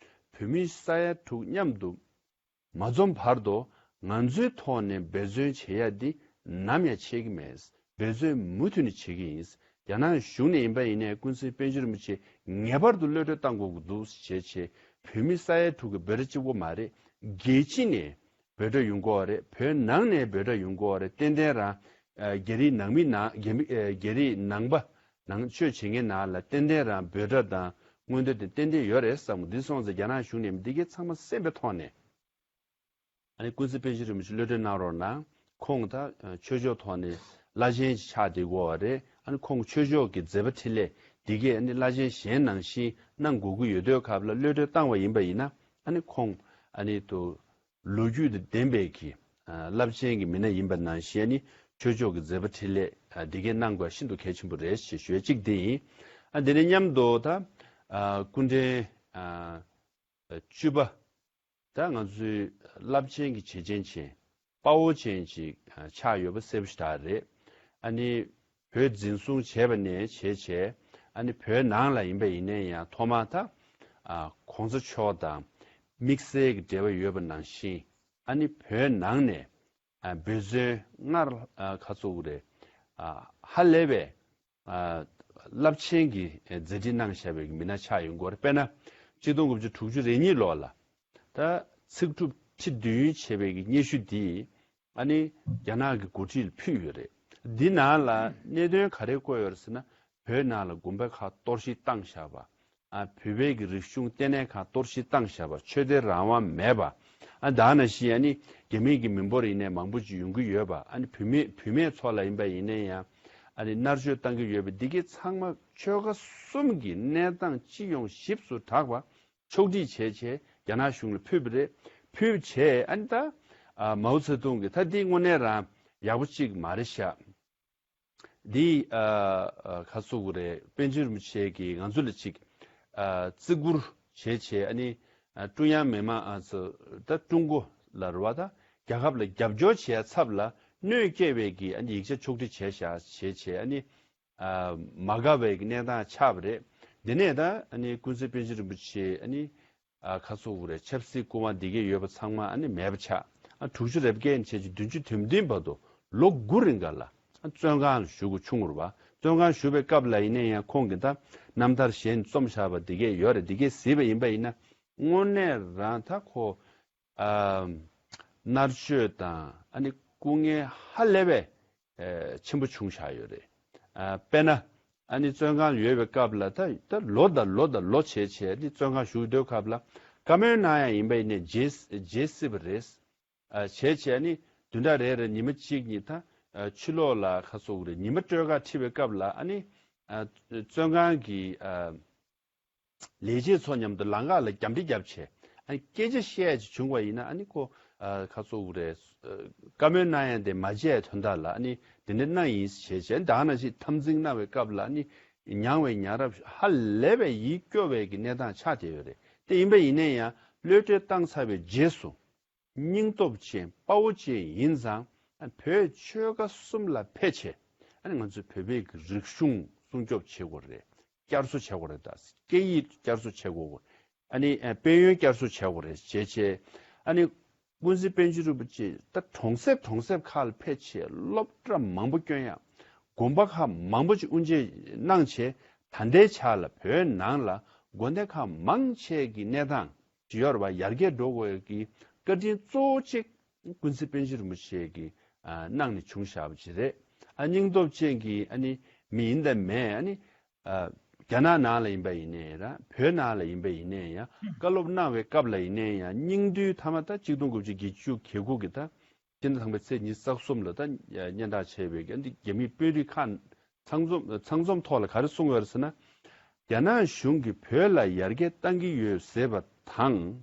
བོད་མི་ས་ཡ་དྲུག་མཉམ་དུ་མ་འཛོམས་བར་དུ་ང་ཚོའི་ཐོག་ནས་འབད་བརྩོན་བྱེད་ཡ་འདི་ནམ་ཡང་ཆད་ཀྱི་མེད། འབད་བརྩོན་མུ་མཐུད་ནས་བྱེད་ཀྱི་ཡིན། རྒྱ་ནག་གཞུང་ནས་ཡིན་པ་ཡིན་ནའི་ཀུན་གཟིགས་པཎ་ཆེན་རིན་པོ་ཆེ་ངེས་པར་དུ་གློད་གྲོལ་བཏང་དགོས་ཀྱི་འདུག་ཞེས་བྱས། བོད་མི་ས་ཡ་དྲུག་གི་འབོད་སྒྲ་གཅིག་པོ་མ་རེད། རྒྱལ་སྤྱི་ནས་འབོད་སྒྲ་ཡོང་གི་ཡོད་རེད། བོད་ནང་ནས་འབོད་སྒྲ་ཡོང་གི་ཡོད་རེད། ཏན་ཏན་རང་ཨ་རྒྱ་རིགས་ནང་མི་ནང་རྒྱ་མི་ཨ་རྒྱ་རིགས་ནང་པ་ནང་ཆོས་བྱེད་མཁན་ནང་ལ་ཏན་ཏན་རང་འབོད་སྒྲ་དང་མངོན་འདོད་དེ་ཏན་ཏན་ཡོད་རེད་བསམ་གི། འདི་སོང་ཙང་རྒྱ་ནག་གཞུང་ནས་འདི་གའི་ཚང་མ་གསན་པའི་ཐོག་ནས་ཨ་ནི་ཀུན་གཟིགས་པཎ་ཆེན་རིན་པོ་ཆེ་གློད་གྲོལ་གནང་རོགས་གནང་། ཁོང་ད་ཆོས་ཕྱོགས་ཐོག་ནས་བླ་ཆེན་ཅིག་ཆགས་བསྡད་ཀྱི་ཡོད་རེད། ཨ་ནི་ཁོང་ཆོས་ཕྱོགས་ཀྱི་མཛད་པ་འཕྲིན་ལས་འདི་གས་ཨ་ནི་བླ་ཆེན་གཞན་ནང་བཞིན་གནང་དགོས་ཀྱི་ཡོད་དུས་སྐབས་ལ་གློད་གྲོལ་བཏང་བ་ཡིན་པ་ཡིན་ན། ཨ་ནི་ཁོང་ཨ་ནི་དུ་ལོ་རྒྱུས་དང་ལྡན་པའི་གི་ཨ་རླབས་ཆེན་གྱི་མི་སྣ་ཡིན་པ་ནང་བཞིན་ཨ་ནི་ཆོས་ཕྱོགས་ཀྱི་མཛད་པ་འཕྲིན་ལས་ཨ་འདི་གས་གནང་དགོས་ཤིན་ཏུ་གལ་ཆེན་པོ་རེད་ཞེས་ཞུ་ཡ་གཅིག་འདི་ཡིན། ཨ་འདི་ནས་མཉམ་དུ་ད་ཨ་སྐུ་ཕྲེང་ཨ་བཅུ་པ། ད་ང་ཚོའི་རླབས་ཆེན་གྱི་བྱས་རྗེས་ཅན་དཔའ་བོ་ཅན་ཅིག་ཆགས་ཡོད་པ་གསལ་པོ་ཞེ་དྲག་རེད། ཨ་ནི་བོད་འཛིན་བཟུང་བྱས་པ་ནས་བྱས་བྱས། ཨ་ནི་བོད་ནང་ལ་ཡིན་པ་ཡིན་ན་ཡང་ཐོག་མར་ད་ཨ་གོང་ས་མཆོག་དང་དམིགས་བསལ་གྱི་འབྲེལ་བ་ཡོད་པ་ནང་བཞིན། ཨ་ནི་བོད་ནང་ནས་ཨ་འབད་བརྩོན་སྔར་ཨ་ག་ཚོད་རེད། ཨ་ཧ་ལས་པའི་ཨ་རླབས་ཆེན་གྱི་མཛད་འཕྲིན་གནང་བཞག་པའི་མི་སྣ་ཆགས་ཡོང་གི་ཡོད་རེད། དཔེར་ན་གཅིག་སྟོང་དགུ་བརྒྱ་དྲུག་ཅུ་རེ་གཉིས་ལོ་ལ་ད་ཚིག་གྲུབ་ཁྲི་བདུན་བྱས་པའི་སྙན་ཞུ་འདི་ཨ་ནི་རྒྱ་ནག་གི་འགོ་ཁྲིད་ལ་ཕུལ་ཡོད་རེད། འདི་ནང་ལ་གནད་དོན་ག་རེ་བཀོད་ཡོད་རེད་ཟེར་ན། བོད་ནང་ལ་དགོན་པ་ཁག་གཏོར་བཤིག་བཏང་བཞག་པ། ཨ་བོད་པའི་གི་རིག་གཞུང་ལྟེ་གནས་ཁག་གཏོར་བཤིག་བཏང་བཞག་པ། ཆོས་དད་རང་དབང་མེད་པ། ཨ་ད་ནང་བཞིན་ཨ་ནི་རྒྱ་མི་གི་མི་འབོར་ཡིན་ནའི་མང་པོ་ཅིག་ཡོང་གི་ཡོད་པ། ཨ་ནི་བུད་མེད་བུད་མེད་ཚོ་ལ་ཡིན་པ་ཡིན་ནའི་ཡང་ཨ་ནི་མནར་གཅོད་བཏང་གི་ཡོད་པ། འདི་གའི་ཚང་མ་ཆོལ་ཁ་གསུམ་གྱི་གནས་སྟངས་སྤྱི་ཡོངས་ཞིབ་ཏུ་གྲགས་པ་ཕྱོགས་སྒྲིག་བྱས་བྱས་རྒྱ་ནག་གཞུང་ལ་ཕུལ་བ་རེད། ཕུལ་བྱས་ཨ་ནི་ད་ཨ་མའོ་ཙེ་ཏུང་གིས་ད་འདི་དངོས་གནས་རང་ཡག་པོ་ཅིག་མ་རེད་ཤག་འདི་ཨ་ཨ་ག་ཚོད་དགོས་རེད། པཎ་ཆེན་རིན་པོ་ཆེ་གིས་ང་ཚོ་ལ་ཅིག་ཨ་བརྩི་བཀུར་བྱས་བྱས། ཨ་ནི་ཨ་ཀྲུང་དབྱང་མི་དམངས་ཨ་ཚོ་ད་ཀྲུང་གོ་ལ་རེད་བ། ད་རྒྱལ་ཁབ་ལ་རྒྱབ་སྐྱོར་བྱེད་ཡ་ཚབ་ལ་གནོད་སྐྱེལ་བའི་གི་ཨ་ནི་ཡིག་ཆ་ཕྱོགས་སྒྲིག་བྱས་བཞག་བྱས་བྱས། ཨ་ནི་ཨ་མ་དགའ་བའི་གི་གནས་སྟངས་ཆགས་པ་རེད། འདི་ནས་ད་ཨ་ནི་ཀུན་གཟིགས་པཎ་ཆེན་རིན་པོ་ཆེ་ཨ་ནི་ཨ་ཁ་སོ་བོ་རེད། ཆབ་སྲིད་སྐུ་དབང་འདི་གས་ཡོད་པ་ཚང་མ་ཨ་ནི་མེད་པ་ཆགས། ཨ་དྲུག་ཅུ་རེ་བརྒྱད་ནས་བྱས་ཀྱི་བདུན་ཅུ་དོན་བདུན་བར་དུ་ལོ་དགུ་རིང་ག་ལ་ཨ་བཙོན་ཁང་ལ་བཞུགས་དགོས་བྱུང་བ་རེད་བ། བཙོན་ཁང་བཞུགས་པའི་སྐབས་ལ་ཡིན་ན་ཡང་ཁོང་གིས་ད་རྣམ་ཐར་ཞལ་ནས་རྩོམ་བཞག་པ་འདི་གས་ཡོད་རེད། འདི་གས་གཟིགས་པ་ཡིན་པ་ཡིན་ན་དངོས་གནས་རང་ད་ཁོ་ཨ་མནར་གཅོད་དང་ཨ་ནི་སྐུ་ངལ་ཧ་ལས་པའི་ཨེ་ཆེན་པོ་བྱུང་བཞག་ཡོད་རེད། ཨ་དཔེར་ན་ཨ་ནི་བཙོན་ཁང་ཡོད་པའི་སྐབས་ལ་ད་ད་ལོ་དང་ལོ་དང་ལོ་བྱས་བྱས་ཨ་ནི་བཙོན་ཁང་བཞུགས་སྡོད་སྐབས་ལ་བཀའ་མོལ་གནང་ཡ་ཡིན་པ་ཡིན་ནའི་བརྗེད་བརྗེད་སྲིད་པ་རེད། ཨ་བྱས་བྱས་ཨ་ནི་བདུན་ཕྲག་རེ་རེ་ཉི་མ་གཅིག་གཉིས་ད་ཨ་ཕྱི་ལོགས་ལ་ཁ་སོ་བོ་རེད། ཉི་མ་སྤྲོད་ཁ་ཁྲིད་པའི་སྐབས་ལ་ཨ་ནི་ཨ་བཙོན་ཁང་གི་ཨ་ལས་བྱེད་ཚོ་མཉམ་དུ་ལམ་ཁ་ལ་རྒྱབ་འདྲེ་རྒྱབ་བྱས། ཨ་ནི་སྐད་ཆ་བཤད་ཡ་ཅིག་བྱུང་བ་ཡིན་ན་ཨ་ནི་ཁོ་ཨ་ཁ་སོ་བོ་རེད། ཨ་བཀའ་མོལ་གནང་ཡ་དེ་མ་བརྗེད་དོན་དག་ལ་ཨ་ནི་དེ་འདྲ་གནང་ཡིན་ཞེས་བྱས། ད་ག་ནང་བཞིན་འཐབ་འཛིང་གནང་བའི་སྐབས་ལ་ཨ་ནི་མྱངས་པའི་མྱངས་རབས་ཧ་ལས་པའི་ཡིད་སྐྱོ་བའི་གི་གནས་སྟངས་ཆགས་བསྡད་ཡོད་རེད། དེ་ཡིན་པ་ཡིན་ན་ཡང་གློད་གྲོལ་བཏང་ཚར་བའི་རྗེས་སུ་སྙིང་སྟོབས་ཅན་དཔའ་བོ་ཅན་ཡིན་ཙང་བོད་ཆོལ་ཁ་གསུམ་ལ་ཕེབས་བྱས་ཨ་ནི་ང་ཚོའི་བོད་པའི་གི་རིག་གཞུང་སྲུང་སྐྱོབ་བྱེད་དགོས་རེད། བསྐྱར་གསོ་བྱེད་དགོས་རེད། ད་སྐད་ཡིག་བསྐྱར་གསོ་བྱེད་དགོས། ཨ་ནི་ཨ་དཔལ་ཡོན་བསྐྱར་གསོ་བྱེད་དགོས་རེད་ཅེས་བྱས། ཨ་ནི་ཀུན་གཟིགས་པཎ་ཆེན་རིན་པོ་ཆེ་ད་གྲོང་གསེབ་གྲོང་གསེབ་ཁག་ལ་ཕེབས་བྱས་སློབ་གྲྭ་མང་པོ་བསྐྱོན་ཡ། དགོན་པ་ཁག་མང་པོ་ཅིག་དབུ་འབྱེད་གནང་བྱས། ད་ལྟའི་ཆ་ལ་བོད་ནང་ལ་དགོན་སྡེ་ཁག་མང་ཆེ་གི་གནས་སྟངས་ཅིག་ཡོད་རེད་བ། ཡར་རྒྱས་འགྲོ་དགོས་ཀྱི་བཀའ་དྲིན་གཙོ་བོ་གཅིག་ཀུན་གཟིགས་པཎ་ཆེན་རིན་པོ་ཆེ་གིས་ཨ་གནང་ནས་བྱུང་བཞག་པ་ཅིག་རེད། ཨ་སྙིང་སྟོབས་ཅན་གྱི་ཨ་ནི་མི་ཡིན་དང་མེད་ཨ་ནི་ཨ་རྒྱ་ནག་ནང་ལ་ཡིན་པ་ཡིན་ནའི་ར་བོད་ནང་ལ་ཡིན་པ་ཡིན་ནའི་ཡང་བཀའ་སློབ་གནང་བའི་སྐབས་ལ་ཡིན་ནའི་ཡང་སྙིང་བསྡུས་མཐའ་མ་ད་གཅིག་སྟོང་དགུ་བརྒྱ་བརྒྱད་ཅུ་གྱ་དགུ་གི་ད་སྤྱི་ཟླ་དང་པོའི་ཚེས་ཉི་ཤུ་རྩ་གསུམ་ལ་ད་སྙན་གྲགས་ཆེ་བའི་གི་འདི་རྒྱ་མིའི་དཔོན་རིགས་ཁག་ཚང་འཛོམས་ཚང་འཛོམས་ཐོག་ལ་ག་རེ་གསུངས་ཡོད་རེད་ཟེར་ན། རྒྱ་ནག་གཞུང་གིས་བོད་ལ་ཡར་རྒྱས་བཏང་གི་ཡོད་ཟེར་བ་དང་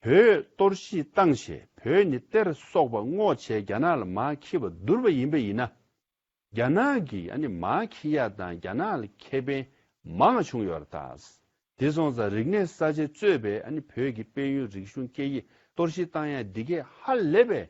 བོད་གཏོར་བཤིག་བཏང་བྱས་བོད་ནི་གཏེར་སོག་པ་སྔོག་བྱས་རྒྱ་ནག་ལ་མར་འཁྱེར་བ་བསྡུར་བ་ཡིན་པ་ཡིན་ན། རྒྱ་ནག་གིས་ཨ་ནི་མར་འཁྱེར་ཡག་དང་རྒྱ་ནག་ལ་ཁེ་ཕན་མང་བ་བྱུང་ཡོད་རེད་ད། དེ་སོང་ཙང་རིག་གནས་གསར་བརྗེ་གཙོས་པའི་ཨ་ནི་བོད་ཀྱི་དཔལ་ཡོན་རིག་གཞུང་སྐད་ཡིག་གཏོར་བཤིག་བཏང་ཡག་འདི་གས་ཧ་ལས་པའི་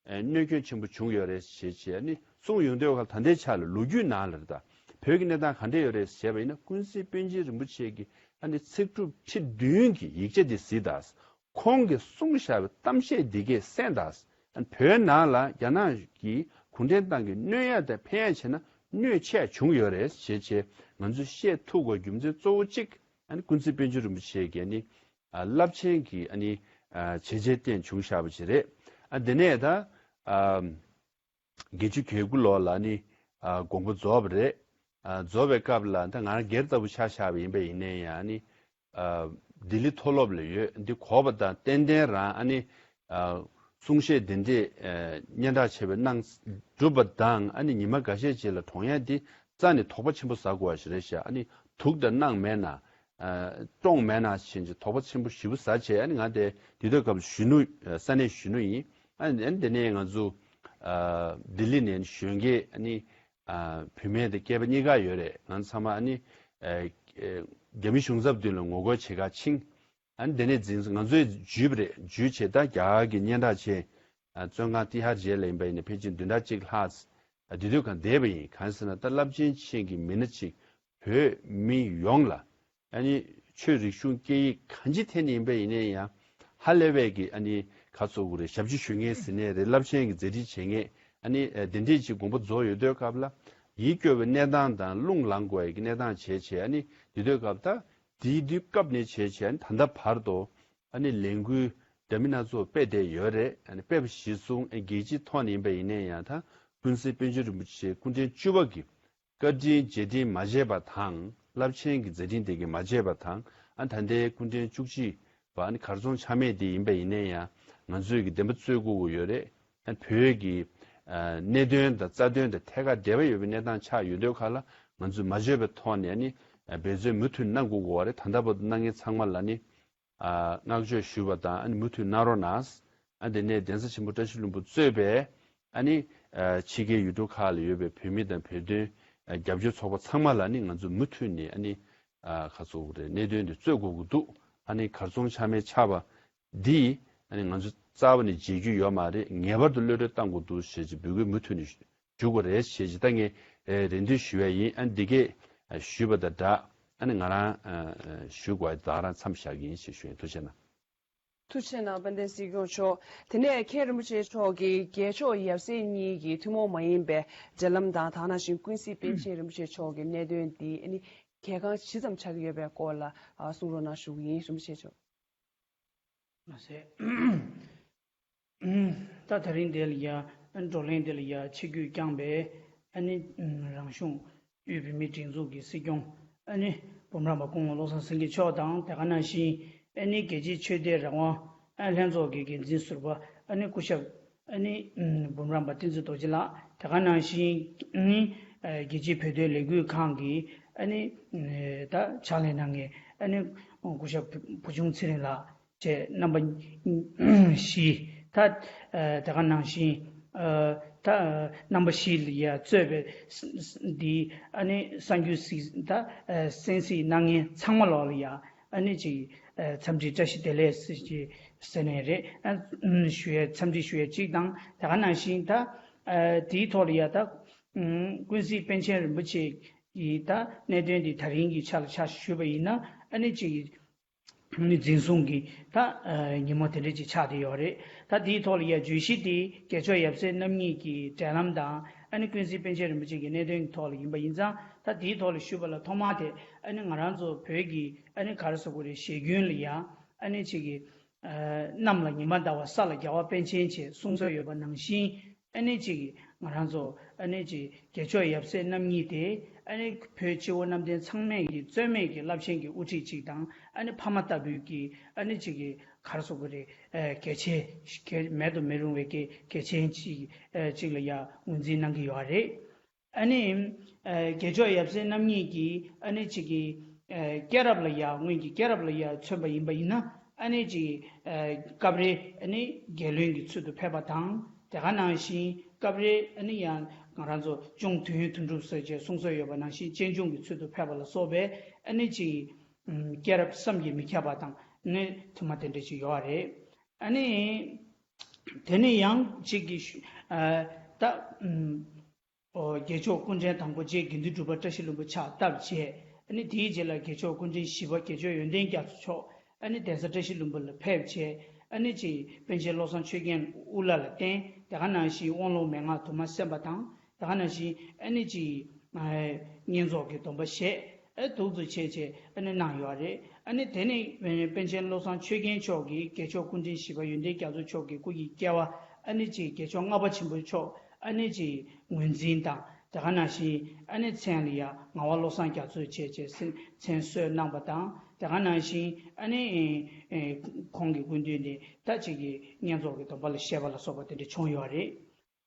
ཨ་གནོད་སྐྱོན་ཆེན་པོ་བྱུང་ཡོད་རེད་ཞེས་བྱས་ཨ་ནི་གསུངས་ཡོང་དུས་ད་ལྟའི་ཆ་ལ་ལོ་རྒྱུས་ནང་ལ་རེད་ད། བོད་ཀྱི་གནས་སྟངས་ག་འདྲ་ཡོད་རེད་ཞེས་པ་ཡིན་ན། ཀུན་གཟིགས་པཎ་ཆེན་རིན་པོ་ཆེ་གིས་ཨ་ནི་ཚིག་གྲུབ་ཁྲི་བདུན་གྱི་ཡིག་ཆ་འདི་གཟིགས་དང་། ཁོང་གིས་གསུངས་བཞག་པའི་གཏམ་བཤད་འདི་གས་གསན་དང་། བོད་ནང་ལ་རྒྱ་ནག་གིས་གུང་ཁྲན་ཏང་གིས་གནོད་ཡག་དང་ཕན་ཡག་བྱས་ན་གནོད་ཆེ་བྱུང་ཡོད་རེད་ཞེས་བྱས་ང་ཚོས་བཤད་ཐུབ་དགོས་རྒྱུ་མཚན་གཙོ་བོ་གཅིག་ཨ་ནི་ཀུན་གཟིགས་པཎ་ཆེན་རིན་པོ་ཆེ་གིས་ཨ་ནི་ཨ་རླབས་ཆེན་གྱི་ཨ་ནི་ཨ་བྱས་རྗེས་བརྟེན་བྱུང་བཞག་པ་ཞིག་རེད། ཨ་དེ་ནས་ད་ཨ་བརྒྱད་ཅུ་གྱ་དགུ་ལོ་ལ་ནི་ཨ་དགོངས་པ་རྫོགས་པ་རེད། ཨ་རྫོགས་པའི་སྐབས་ལ་ད་ང་རང་སྒེར་ལྟ་བུ་ཆ་བཞག་པ་ཡིན་པ་ཡིན་ནའི་ཡང་ནི་ཨ་ལྡི་ལི་མཐོ་སློབ་ལ་ཡོད། འདི་གོ་བ་དང་ཏན་ཏན་རང་ཨ་ནི་ཨ་གསུང་བཤད་འདི་འདྲས་ཨ་སྙན་གྲགས་ཆེ་བའི་གནང་གྲུབ་པ་དང་། ཨ་ནི་ཉི་མ་འགའ་ཤས་རྗེས་ལ་གྲོངས་ཡག་འདི་རྩ་ནས་དོགས་པ་ཆེན་པོ་ཟ་དགོས་པ་ཞིག་རེད་ཤག་ཨ་ནི་དུག་དང་སྣང་མེད་ན། ཨ་བཀྲོངས་མེད་ན་ཕྱིན་ཅི་དོགས་པ་ཆེན་པོ་ཞེ་པོ་ཟ་བྱས། ཨ་ནི་ང་དེ་དུས་དུས་སྐབས་གཞོན་ནུ་ཨ་ས་གནས་གཞོན་ནུ་ཡིན། ཨ་ནི་ཨ་ནི་དེ་ནས་ང་ཚོ་ཨ་ལྡི་ལི་ནས་གཞོན་སྐྱེས་ཨ་ནི་ཨ་བུད་མེད་དེ་སྐྱེས་པ་གཉིས་ཀ་ཡོད་རེད། ང་ཚང་མ་ཨ་ནི་ཨ་ཨ་རྒྱ་མི་གཞུང་ཚབ་མདུན་ལ་ངོ་རྒོལ་བྱེད་ག་ཕྱིན། ཨ་ནི་དེ་ནས་འཛིན་ང་ཚོས་འཇུས་པ་རེད། འཇུས་བྱས་ད་རྒྱ་གར་གྱི་སྙན་གྲགས་ཆེ་ཨ་བཙོན་ཁང་ཏི་ཧར་རྗེས་ལ་ཡིན་པ་ཡིན་ན་ཕལ་ཆེར་བདུན་ཕྲག་གཅིག་ལྷག་ཨ་དེ་དུས་གང་བསྡད་པ་ཡིན། གང་ཟེར་ན་ད་རླབས་ཆེན་ཆེན་གྱི་མི་སྣ་གཅིག་བོད་མི་ཡོངས་ལ་ཨ་ནི་ཆོས་རིག་གཞུང་སྐད་ཡིག་གང་ཅི་ཐད་ནས་ཡིན་པ་ཡིན་ནའི་ཡང་ཧ་ལས་པའི་གི་ཨ་ནི་ག་ཚོད་དགོས་རེད། ཞབས་ཕྱི་ཞུ་མཁན་ཟེར་ནའི་རེད། རླབས་ཆེན་གྱི་མཛད་འཕྲིན་བྱེད་མཁན་ཨ་ནི་ཨ་དེ་འདྲས་ཅིག་དགོངས་པ་རྫོགས་ཡོད་དུས་སྐབས་ལ་ཡིད་སྐྱོ་བའི་གནས་སྟངས་དང་རླུང་ལངས་དགོས་ཡ་གི་གནས་སྟངས་བྱས་བྱས་ཨ་ནི་དེ་དུས་སྐབས་ད་དེའི་དུས་སྐབས་ནས་བྱས་བྱས་ཨ་ནི་ད་ལྟ་བར་དུ་ཨ་ནི་ལས་འགུལ་འདྲ་མིན་སྣ་ཚོགས་སྤེལ་བསྡད་ཡོད་རེད། ཨ་ནི་སྤེལ་བ་གཞིར་བཟུང་ཨ་རྒྱལ་སྤྱིའི་ཐོག་ནས་ཡིན་པ་ཡིན་ནའི་ཡང་ད་ཀུན་གཟིགས་པཎ་ཆེན་རིན་པོ་ཆེ་སྐུ་ཕྲེང་བཅུ་པ་གི་བཀའ་དྲིན་རྗེས་དྲན་མ་བྱས་པ་དང་། རླབས་ཆེན་གྱི་མཛད་འཕྲིན་དེ་གས་མ་བརྗེད་པ་དང་། ཨ་ད་ལྟའི་སྐུ་ཕྲེང་བཅུ་གཅིག་པ་ཨ་ནི་གར་སོང་ཆ་མེད་དེ་ཡིན་པ་ཡིན་ནའི་ཡང་ང་ཚོས་ཀྱི་བདེན་པ་རྩོད་དགོས་ཀྱི་ཡོད་རེད། ཨ་བོད་ཀྱི་ཨ་གནད་དོན་དང་རྩ་དོན་དང་ཐད་ཀར་འབྲེལ་བ་ཡོད་པའི་གནས་སྟངས་ཆགས་ཡོད་དུས་ཁ་ལ་ང་ཚོས་མ་བརྗེད་པའི་ཐོག་ནས་ཨ་ནི་འབད་བརྩོན་མུ་མཐུད་གནང་དགོས་ཀྱི་ཡོད་རེད། ད་ལྟ་བར་དུ་གནང་མཁན་ཚང་མ་ལ་ནི་ཨ་བསྔགས་བརྗོད་ཞུ་བ་དང་ཨ་ནི་མུ་མཐུད་གནང་རོགས་གནང་། ཨ་དེ་ནས་གདན་ས་ཆེན་པོ་བཀྲ་ཤིས་ལྷུན་པོ་གཙོས་པའི་ཨ་ནི་ཨ་ཕྱི་རྒྱལ་ཡུལ་གྲུ་ཁག་ལ་ཡོད་པའི་བོད་མི་དང་བོད་དོན་ཨ་རྒྱབ་སྐྱོར་ཚོགས་པ་ཚང་མ་ལ་ནི་ང་ཚོ་མུ་མཐུད་ནས་ཨ་ནི་ཨ་ཁ་ཚུགས་རེད། གནད་དོན་འདི་རྩོད་དགོས་ཀྱི་འདུག་ཨ་ནི་གར་སོང་ཆ་མེད་ཆགས་པ་འདི་ཨ་ནི་ང་ཚོ་རྩ་བ་ནས་བརྗེད་རྒྱུ་ཡོད་མ་རེད། ངེས་པར་དུ་གློད་གྲོལ་གཏང་དགོས་འདུག་ཞེས་ཀྱི་འབོད་སྐུལ་མུ་མཐུད་ནས་ཞུ་དགོས་རེད་ཞེས་ཀྱི་ད་ངས་རེ་འདུན་ཞུ་བ་ཡིན། ཨ་ནི་འདི་གས་ཞུས་པ་དང་སྦྲགས་ཨ་ནི་ང་རང་ཞུ་དགོས་ད་རང་མཚམས་བཞག་གི་ཡིན་ཞེས་ཞུ་ཡིན། ཐུགས་རྗེ་གནང་། ཐུགས་རྗེ་གནང་། དཔལ་ལྡན་སྲིད་སྐྱོང་མཆོག་དེ་ནས་མཁན་རིན་པོ་ཆེ་མཆོག་གིས་རྒྱལ་མཆོག་ཡབ་སྲས་གཉིས་ཀྱི་ཐུན་མོང་མ་ཡིན་པའི་འབྲེལ་ལམ་དང་། དེ་ནང་བཞིན་ཀུན་གཟིགས་པཎ་ཆེན་རིན་པོ་ཆེ་མཆོག་གི་གནད་དོན་འདི་ཨ་ནི་གལ་འགངས་ཇི་ཙམ་ཆགས་ཀྱི་ཡོད་པའི་སྐོར་ལ་གསུང་རོགས་གནང་ཞུ་གི་ཡིན། རིན་པོ་ཆེ་མཆོག་མ་ཟད། ད་ད་རིང་འདི་ལ་ཡ་བགྲོ་གླེང་འདི་ལ་ཡ་ཆིབས་བསྒྱུར་བསྐྱངས་པའི་ཨ་ནི་རང་གཞུང་དབུས་བོད་མིའི་སྒྲིག་འཛུགས་ཀྱི་སྲིད་སྐྱོང་ཨ་ནི་འབུམ་རམས་པ་སྐུ་ངོ་བློ་བཟང་སེང་གེ་མཆོག་དང་། དེ་ག་ནང་བཞིན་ཨ་ནི་རྒྱལ་སྤྱིའི་ཆོས་དད་རང་དབང་ལྷན་ཚོགས་ཀྱི་འགན་འཛིན་ཟུར་པ་ཨ་ནི་སྐུ་ཞབས་ཨ་ནི་འབུམ་རམས་པ་བསྟན་འཛིན་རྡོ་རྗེ་ལགས། དེ་ག་ནང་བཞིན་ཨ་ནི་རྒྱལ་སྤྱིའི་བོད་དོན་ལས་འགུལ་ཁང་གི་ཨ་ནི་ད་ཕྱག་ལས་གནང་མཁན་ཨ་ནི་སྐུ་ཞབས་བུ་ཆུང་ཚེ་རིང་ལགས། བཅས་རྣམ་པ་བཞི། ད་དེ་ག་ནང་བཞིན་ད་རྣམ་པ་བཞི་ལ་ཡ་གཙོས་པའི་འདི་ཨ་ནི་གསར་འགྱུར་གཟིགས་ད་གསན་གཟིགས་གནང་མཁན་ཚང་མ་ལོག་ལ་ཡ་ཨ་ནི་ཅིག་འཚམས་འདྲི་བཀྲ་ཤིས་བདེ་ལེགས་ཟེར་གྱི་ཟེར་ནས་རེད། ཞུ་ཡ་འཚམས་འདྲི་ཞུ་ཡ་གཅིག་དང་། དེ་ག་ནང་བཞིན་ད་དེའི་ཐོག་ལ་ཡ་ད་ཀུན་གཟིགས་པཎ་ཆེན་རིན་པོ་ཆེ་གི་ད་གནད་དོན་འདི་ད་རིང་གི་ཆ་ལ་ཆ་ཞུས་པ་ཡིན་ན་ཨ་ནི་ཅིག་ནི་འཛིན་བཟུང་གི་ད་ཉིན་མོ་དེ་འདྲ་ཅིག་ཆགས་བསྡད་ཡོད་རེད། ད་དེའི་ཐོག་ལ་ཡ་བརྗོད་གཞི་དེ་རྒྱལ་མཆོག་ཡབ་སྲས་རྣམ་གཉིས་ཀྱི་འབྲེལ་ལམ་དང་ཨ་ནི་ཀུན་གཟིགས་པཎ་ཆེན་རིན་པོ་ཆེ་གི་གནད་དོན་གྱི་ཐོག་ལ་ཡིན་པ་ཡིན་ཙང་། ད་དེའི་ཐོག་ལ་ཞུས་པ་ལ་ཐོག་མར་དེ་ཨ་ནི་ང་རང་ཚོ་བོད་ཀྱི་ཨ་ནི་ག་རེ་ཟེར་དགོས་རེད། ཞེ་རྒྱུན་ལ་ཡ་ཨ་ནི་ཅིག་གི་གནམ་ལ་ཉི་མ་ཟླ་བ་ས་ལ་རྒྱལ་བ་པཎ་ཆེན་ཞེས་གསུང་སྲོལ་ཡོད་པ་ནང་བཞིན། ཨ་ནི་ཅིག་ང་རང་ཚོ་ཨ་ནི་ཅིག་རྒྱལ་མཆོག་ཡབ་སྲས་རྣམ་གཉིས་དེ་ཨ་ནི་བོད་སྤྱི་བོ་གནམ་བསྟན་ཚང་མས་ཀྱི་རྩོད་མེད་ཀྱི་རླབས་ཆེན་གྱི་དབུ་ཁྲིད་ཅིག་དང་། ཨ་ནི་ཕ་མ་ལྟ་བུའི་གི་ཨ་ནི་ཅིག་གི་ག་རེ་ཟེར་དགོས་རེད། གལ་ཆེ་གལ་མེད་དུ་མི་རུང་བའི་གི་གལ་ཆེན་ཅིག་ཅིག་ལ་ཡ་ངོས་འཛིན་གནང་གི་ཡོད་རེད། ཨ་ནི་རྒྱལ་མཆོག་ཡབ་སྲས་རྣམ་གཉིས་ཀྱི་ཨ་ནི་ཅིག་གི་སྐྱེས་རབས་ལ་ཡ་སྔོན་གྱི་སྐྱེས་རབས་ལ་ཡ་མཚོན་པ་ཡིན་པ་ཡིན་ན། ཨ་ནི་ཅིག་ཨ་སྐབས་རེ་ཨ་ནི་རྒྱལ་བློན་གྱི་ཚུལ་དུ་ཕེབས་པ་དང་། དེ་ག་ནང་བཞིན་སྐབས་རེ་ཨ་ནི་ཡང་ང་རང་ཚོ་གཅུང་དུས་ཡུན་དོན་གྲུབ་ཟེར་བྱས་གསུང་སྲོལ་ཡོད་པ་ནང་བཞིན་གཅེན་གཅུང་གི་ཚུལ་དུ་ཕེབས་པ་ལ་སོགས་པའི་ཨ་ནི་ཅིག་ཨམ་སྐྱེས་རབས་བསམ་གྱིས་མི་ཁྱབ་པ་དང་ནི་དུ་མ་དེ་འདྲ་ཅིག་ཡོད་རེད། ཨ་ནི་དེ་ནི་ཡང་གཅིག་གི་ཤུ་ཨ་ད་ཨམ་ཨོ་རྒྱལ་མཆོག་སྐུ་ཕྲེང་དང་པོ་རྗེ་དགེ་འདུན་གྲུབ་པ་བཀྲ་ཤིས་ལྷུན་པོ་ཕྱག་བཏབ་བྱས། ཨ་ནི་དེའི་རྗེས་ལ་རྒྱལ་མཆོག་སྐུ་ཕྲེང་བཞི་པ་རྒྱལ་མཆོག་ཡོན་ཏན་རྒྱ་མཚོ་མཆོག་ཨ་ནི་གདན་ས་བཀྲ་ཤིས་ལྷུན་པོ་ལ་ཕེབས་བྱས། ཨ་ནི་ཅིག་པཎ་ཆེན་བློ་བཟང་ཆོས་རྒྱན་དབུ་བླ་ལ་བསྟེན། དེ་ག་ནང་བཞིན་དབང་ལུང་མན་ངག་དུ་མ་གསན་པ་དང་། དེ་ག་ནང་བཞིན་ཨ་ནི་ཅིག་ཨ་བསྙེན་རྫོགས་ཀྱི་སྡོམ་པ་བཞེས། ཨ་འདུག་ཚུལ་བྱས་བྱས་ཨ་ནི་གནང་ཡོད་རེད། ཨ་ནི་དེ་ནི་པཎ་ཆེན་བློ་བཟང་ཆོས་རྒྱན་མཆོག་གིས་རྒྱལ་མཆོག་སྐུ་ཕྲེང་བཞི་པ་ཡོན་ཏན་རྒྱ་མཚོ་མཆོག་གི་སྐུ་ཡི་སྐྱེ་བ་ཨ་ནི་ཅིག་རྒྱལ་མཆོག་ལྔ་པ་ཆེན་པོ་མཆོག་ཨ་ནི་ཅིག་ངོས་འཛིན་དང་། དེ་ག་ནང་བཞིན་ཨ་ནི་མཚན་ལ་ཡང་ངག་དབང་བློ་བཟང་རྒྱ་མཚོ་བྱས་བྱས་མཚན་གསོལ་གནང་པ་དང་། དེ་ག་ནང་བཞིན་ཨ་ནི་ཨེ་ཁོང་གི་སྐུ་མདུན་ནས་ད་ཅིག་གི་བསྙེན་རྫོགས་ཀྱི་སྡོམ་པ་ལ་བཞེས་པ་ལ་སོགས་པ་དེ་འདྲ་བྱུང་ཡོད་རེད།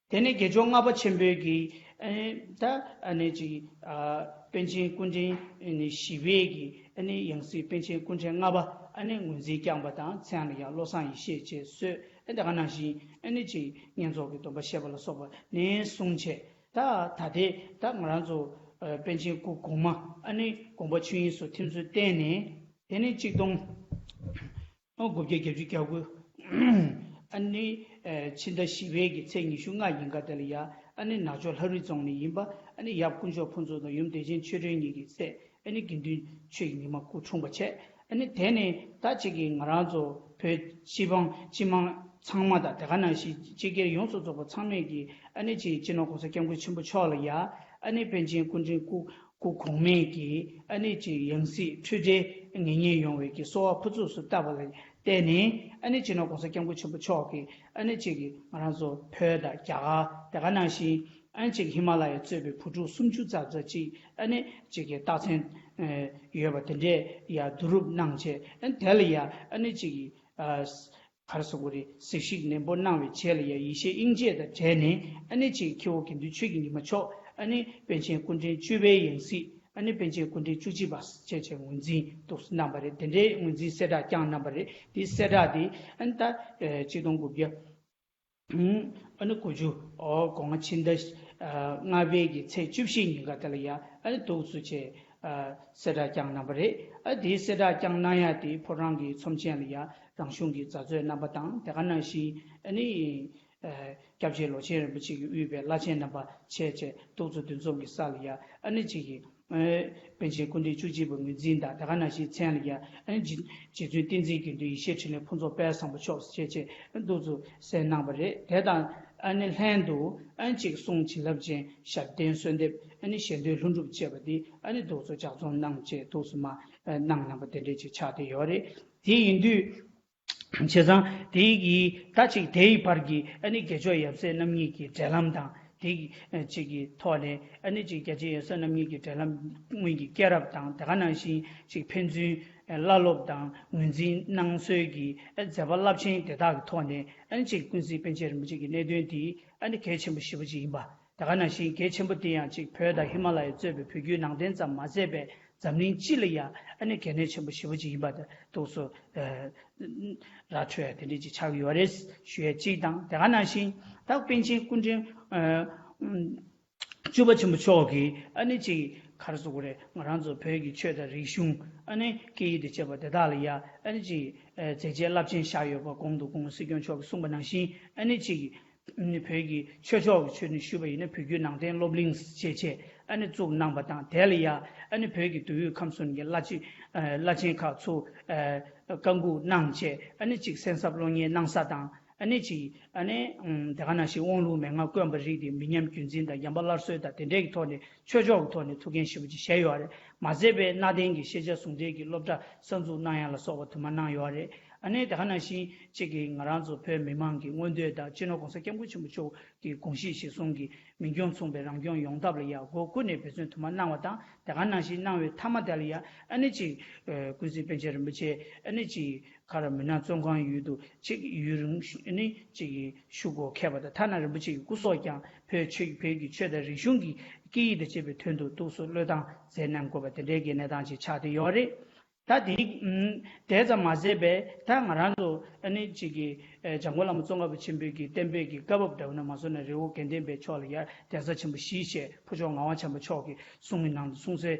དེ་ནས་རྒྱལ་མཆོག་ལྔ་པ་ཆེན་པོའི་གི་ཨ་ནི་ད་ཨ་ནི་ཅིག་ཨ་པཎ་ཆེན་སྐུ་ཕྲེང་ཨ་ནི་བཞི་པའི་གི་ཨ་ནི་ཡང་སྲིད་པཎ་ཆེན་སྐུ་ཕྲེང་ལྔ་པ་ཨ་ནི་ངོས་འཛིན་བསྐྱངས་པ་དང་། མཚན་ལ་ཡང་བློ་བཟང་ཡེ་ཤེས་བྱས་གསོལ། ཨ་དེ་ག་ནང་བཞིན་ཨ་ནི་ཅིག་བསྙེན་རྫོགས་ཀྱི་སྡོམ་པ་བཞེས་པ་ལ་སོགས་པ་ནས་བཟུང་བྱས། ད་ད་ལྟའི་ད་ང་རང་ཚོ་ཨ་པཎ་ཆེན་སྐུ་གོང་མ་ཨ་ནི་དགོངས་པ་ཆོས་དབྱིངས་སུ་ཐིམ་ཚུལ་བསྟན་ནས། དེ་ནས་གཅིག་སྟོང་དགུ་བརྒྱ་བརྒྱད་ཅུ་གྱ་དགུ་ཨ་ནི་ཕྱི་ཟླ་བཞི་པའི་གི་ཚེས་ཉི་ཤུ་ལྔ་ཉིན་ཀ་དེ་ལ་ཡ་ཨ་ནི་ནག་ཆུ་ལྷ་རི་རྫོང་ནས་ཡིན་པ་ཨ་ནི་ཡབ་དཀོན་མཆོག་ཕུན་ཚོགས་དང་ཡུམ་བདེ་ཆེན་ཆོས་སྒྲོན་གཉིས་ཀྱི་སྲས་ཨ་ནི་དགེ་འདུན་ཆོས་ཀྱི་ཉི་མ་སྐུ་འཁྲུངས་པ་བྱས། ཨ་ནི་དེ་ནས་ད་ཅིག་གི་ང་རང་ཚོ་བོད་སྤྱི་འབངས་སྤྱི་དམངས་ཚང་མ་དང་། དེ་ག་ནང་བཞིན་སྤྱི་སྒེར་ཡོངས་སུ་རྫོགས་པ་ཚང་མས་ཀྱི་ཨ་ནི་ཅིག་སྤྱི་ནོར་༸གོང་ས་༸སྐྱབས་མགོན་ཆེན་པོ་མཆོག་ལ་ཡ་ཨ་ནི་པཎ་ཆེན་སྐུ་ཕྲེང་སྐུ་སྐུ་གོང་མའི་གི་ཨ་ནི་ཅིག་ཡང་སྲིད་འཁྲུལ་བྲལ་ངེས་རྙེད་ཡོང་བའི་གི་གསོལ་བ་ཕུར་ཚུགས་སུ་བཏབ་པ་ལ་བརྟེན་ནས། ཨ་ནི་སྤྱི་ནོར་༸གོང་ས་༸སྐྱབས་མགོན་ཆེན་པོ་མཆོག་གིས་ཨ་ནི་ཅིག་གི་ང་རང་ཚོ་བོད་དང་རྒྱ་གར། དེ་ག་ནང་བཞིན་ཨ་ནི་ཅིག་ཧི་མ་ལ་ཡ་གཙོས་པའི་བུ་ཕྲུག་སུམ་ཅུ་ཙམ་ཙམ་ཅིག་ཨ་ནི་ཅིག་གི་རྟགས་མཚན་ཡོད་པ་དེ་འདྲས་ཡ་བསྡུ་རུབ་གནང་བྱས། ཨ་ནི་དེ་ལ་ཡ་ཨ་ནི་ཅིག་གི་ག་རེ་ཟེར་དགོས་རེད། གཟིགས་ཞིབ་ནན་པོ་གནང་བའི་རྗེས་ལ་ཡ་ཡེ་ཤེས་དབྱིངས་དཔྱད་དང་འབྲེལ་ནས། ཨ་ནི་ཅིག་ཁྱེའུ་དགེ་འདུན་ཆོས་ཀྱི་ཉི་མ་མཆོག་ཨ་ནི་པཎ་ཆེན་སྐུ་ཕྲེང་བཅུ་པའི་ཡང་སྲིད་ཨ་ནི་པཎ་ཆེན་སྐུ་ཕྲེང་བཅུ་གཅིག་པ་བྱས་བྱས་ངོས་འཛིན་འདུག་གནང་བ་རེད། དེ་འདྲའི་ངོས་འཛིན་གསལ་བསྒྲགས་བསྐྱངས་གནང་བ་རེད། དེའི་གསལ་བསྒྲགས་དེ་ཨ་ནི་ད་ཆིག་སྟོང་དགུ་བརྒྱ་ཨ་ནི་དགུ་བཅུ་ཨོ་གོང་ཕྱི་ཟླ་ལྔ་པའི་གི་ཚེས་བཅུ་བཞི་ཉིན་ཀ་དེ་ལ་ཡ་ཨ་ནི་འདུག་སེ་བྱས་གསལ་བསྒྲགས་བསྐྱངས་གནང་བ་རེད། ཨ་དེའི་གསལ་བསྒྲགས་བསྐྱངས་གནང་ཡ་དེ་ཕོ་བྲང་གི་ཚོམས་ཆེན་ལ་ཡ་རང་གཞུང་གི་མཛད་གཙོས་རྣམ་པ་དང་། དེ་ག་ནང་བཞིན་ཨ་ནི་སྐྱབས་རྗེ་ལོ་ཆེན་རིན་པོ་ཆེ་གིས་དབུས་པའི་བླ་ཆེན་རྣམ་པ་བྱས་བྱས་འདུག་སེ་འདུ་འཛོམས་ཀྱི་ས་ལ་ཡ་ཨ་ནི་གཅིག་གི་པཎ་ཆེན་སྐུ་ཕྲེང་བཅུ་གཅིག་པ་ངོས་འཛིན་དང་། དེ་ག་ནང་བཞིན་མཚན་ལ་ཡ་ཨ་ནི་རྗེ་རྗེ་བཙུན་བསྟན་འཛིན་དགེ་འདུན་ཡེ་ཤེས་འཕྲིན་ལས་ཕུན་ཚོགས་དཔལ་བཟང་པོ་མཆོག་བཅས་བཅས་འདུག་སེ་གསན་གནང་བ་རེད། དེ་དང་ཨ་ནི་ལྷན་དུ་ཨ་ནི་གཅིག་གསུང་བྱིན་རླབས་ཅན་ཞབས་བརྟན་གསོལ་འདེབས་ཨ་ནི་ཞལ་འདོན་ལྷུན་གྲུབ་བཅས་པ་འདི་ཨ་ནི་འདུག་སེ་ལྗགས་རྩོམ་གནང་བཅས་འདུག་སེ་མ་གནང་གནང་བ་དེ་འདྲས་ཅིག་ཆགས་བསྡད་ཡོད་རེད། དེ་ཡིན་དུས། བྱས་ཙང་དེའི་གི་ད་ཅིག་དེའི་བར་གྱི་ཨ་ནི་དགེ་མཆོག་ཡབ་སྲས་རྣམ་གཉིས་ཀྱི་འབྲེལ་ལམ་དང་། དེ་གི་ཅིག་གི་ཐོག་ནས་ཨ་ནི་ཅིག་རྒྱལ་ཆེན་ཡབ་སྲས་རྣམ་གཉིས་ཀྱི་འབྲེལ་ལམ་སྔོན་གྱི་སྐྱེས་རབས་དང་། དེ་ག་ནང་བཞིན་ཅིག་ཕན་ཚུན་བླ་སློབ་དང་ངོས་འཛིན་གནང་སྲོལ་གྱི་མཛད་པ་རླབས་ཆེན་དེ་དག་གི་ཐོག་ནས། ཨ་ནི་ཅིག་ཀུན་གཟིགས་པཎ་ཆེན་རིན་པོ་ཆེ་གི་གནད་དོན་དེ་ཨ་ནི་གལ་ཆེན་པོ་ཞེ་པོ་ཅིག་ཡིན་པ། དེ་ག་ནང་བཞིན་གལ་ཆེན་པོ་དེ་ཡང་ཅིག་བོད་དང་ཧི་མ་ལ་ཡ་གཙོས་པའི་བོད་བརྒྱུད་ནང་བསྟན་ཙམ་མ་ཟད་པའི་འཛམ་གླིང་སྤྱི་ལ་ཡང་ཨ་ནི་གལ་གནད་ཆེན་པོ་ཞེ་པོ་ཅིག་ཡིན་པ་དེ་འདུག་སེ་ར་འཕྲོད་ཡ་དེ་འདྲས་ཅིག་ཆགས་ཀྱི་ཡོད་རེད་ཞུ་ཡ་གཅིག་དང་། དེ་ག་ནང་བཞིན་ད་པཎ་ཆེན་སྐུ་ཕྲེང་བཅུ་པ་ཆེན་པོ་མཆོག་གིས་ཨ་ནི་ཅིག་ག་རེ་ཟེར་དགོས་རེད། ང་རང་ཚོ་བོད་ཀྱི་ཆོས་དང་རིག་གཞུང་ཨ་ནི་སྐད་ཡིག་དང་བཅས་པ་དེ་དག་ལ་ཡ་ཨ་ནི་ཅིག་མཛད་རྗེས་རླབས་ཆེན་བཞག་ཡོད་པ། གོང་དུ་༸གོང་ས་༸སྐྱབས་མགོན་མཆོག་གིས་གསུངས་པ་ནང་བཞིན་ཨ་ནི་ཅིག་བོད་ཀྱི་ཆོས་ཕྱོགས་ཀྱི་ཆོས་ནས་ཞུས་པ་ཡིན་ན། བོད་བརྒྱུད་ནང་བསྟན་སློབ་གླིང་ཞེས་བྱས་ཨ་ནི་བཙུགས་གནང་བ་དང་། དེ་ལ་ཡ་ཨ་ནི་བོད་ཀྱི་མདོ་དབུས་ཁམས་གསུམ་གྱི་བླ་ཆེན་བླ་ཆེན་ཁག་ཚུར་བཀའ་འགུག་གནང་བྱས། ཨ་ནི་ཅིག་གསན་ཚབ་སློབ་གཉེར་གནང་ས་དང་། ཨ་ནི་ཅིག་ཨ་ནི་དེ་ག་ནང་བཞིན་དབང་ལུང་མན་ངག་དཀོན་པ་རིགས་དེ་མི་ཉམས་རྒྱུན་འཛིན་དང་། ཡམ་པ་སླར་གསོ་དང་། དེ་འདྲའི་གི་ཐོག་ནས་ཆོས་ཕྱོགས་ཀྱི་ཐོག་ནས་ཐུགས་འགན་ཞེ་པོ་ཅིག་བཞེས་ཡོད་རེད། མ་ཟད་པའི་གནའ་དེང་གི་ཤེས་བྱ་ཟུང་འབྲེལ་གྱི་སློབ་གྲྭ་གསར་འཛུགས་གནང་ཡ་ལ་སོགས་པ་དུ་མ་གནང་ཡོད་རེད། ཨ་ནི་དེ་ག་ནང་བཞིན་གཅིག་གིས་ང་རང་ཚོ་བོད་མི་མང་གི་མངོན་འདོད་དང་། སྤྱི་ནོར་༸གོང་ས་༸སྐྱབས་མགོན་ཆེན་པོ་མཆོག་གི་དགོངས་གཞི་གཞིར་བཟུང་གིས་མི་སྐྱོན་མཚུངས་པའི་རང་སྐྱོན་ཡོང་ཐབས་ལ་ཡ་སྒོ་ཀུན་ནས་འབད་བརྩོན་དུ་མ་གནང་བ་དང་། དེ་ག་ནང་བཞིན་གནང་བའི་མཐའ་མ་དེ་ལ་ཡ་ཨ་ནི་ཅིག་ཀུན་གཟིགས་པཎ་ཆེན་རིན་པོ་ཆེ་ཨ་ནི་ཅིག་ག་རེ། མི་ནག་བཙོན་ཁང་ཡུལ་དུ་ཅིག་ཡུན་རིང་ཨ་ནི་ཅིག་བཞུགས་དགོས་ཁེལ་བ་དང་། ཐ་ན་རིན་པོ་ཆེ་གི་སྐུ་སྲོག་ཀྱང་བོད་ཆོས་བོད་ཀྱི་ཆོས་དང་རིག་གཞུང་གི་སྐད་ཡིག་དང་བཅས་པའི་དོན་དུ་འདུག་སེ་བློས་བཏང་མཛད་གནང་དགོས་པ་དེ་འདྲའི་གི་གནས་སྟངས་ཅིག་ཆགས་བསྡད་ཡོད་རེད། ད་དེའི་ཨུམ་དེ་ཙམ་མ་ཟད་པས་ད་ང་རང་ཚོ་ཨ་ནི་གཅིག་གི་ཨེ་འཇམ་མགོན་བླ་མ་ཙོང་ཁ་པ་ཆེན་པོའི་གི་བསྟན་པའི་གི་བཀའ་བབས་འདྲ་བོ་ན་མ་སོང་ན་རི་བོ་དགེ་ལྡན་པའི་ཕྱོགས་ལ་ཡར་གདན་ས་ཆེན་པོ་བཞི་བཅས་ཕུར་ལྕོག་ངག་དབང་བྱམས་པ་མཆོག་གི་གསུང་གི་ནང་གསུང་སའི་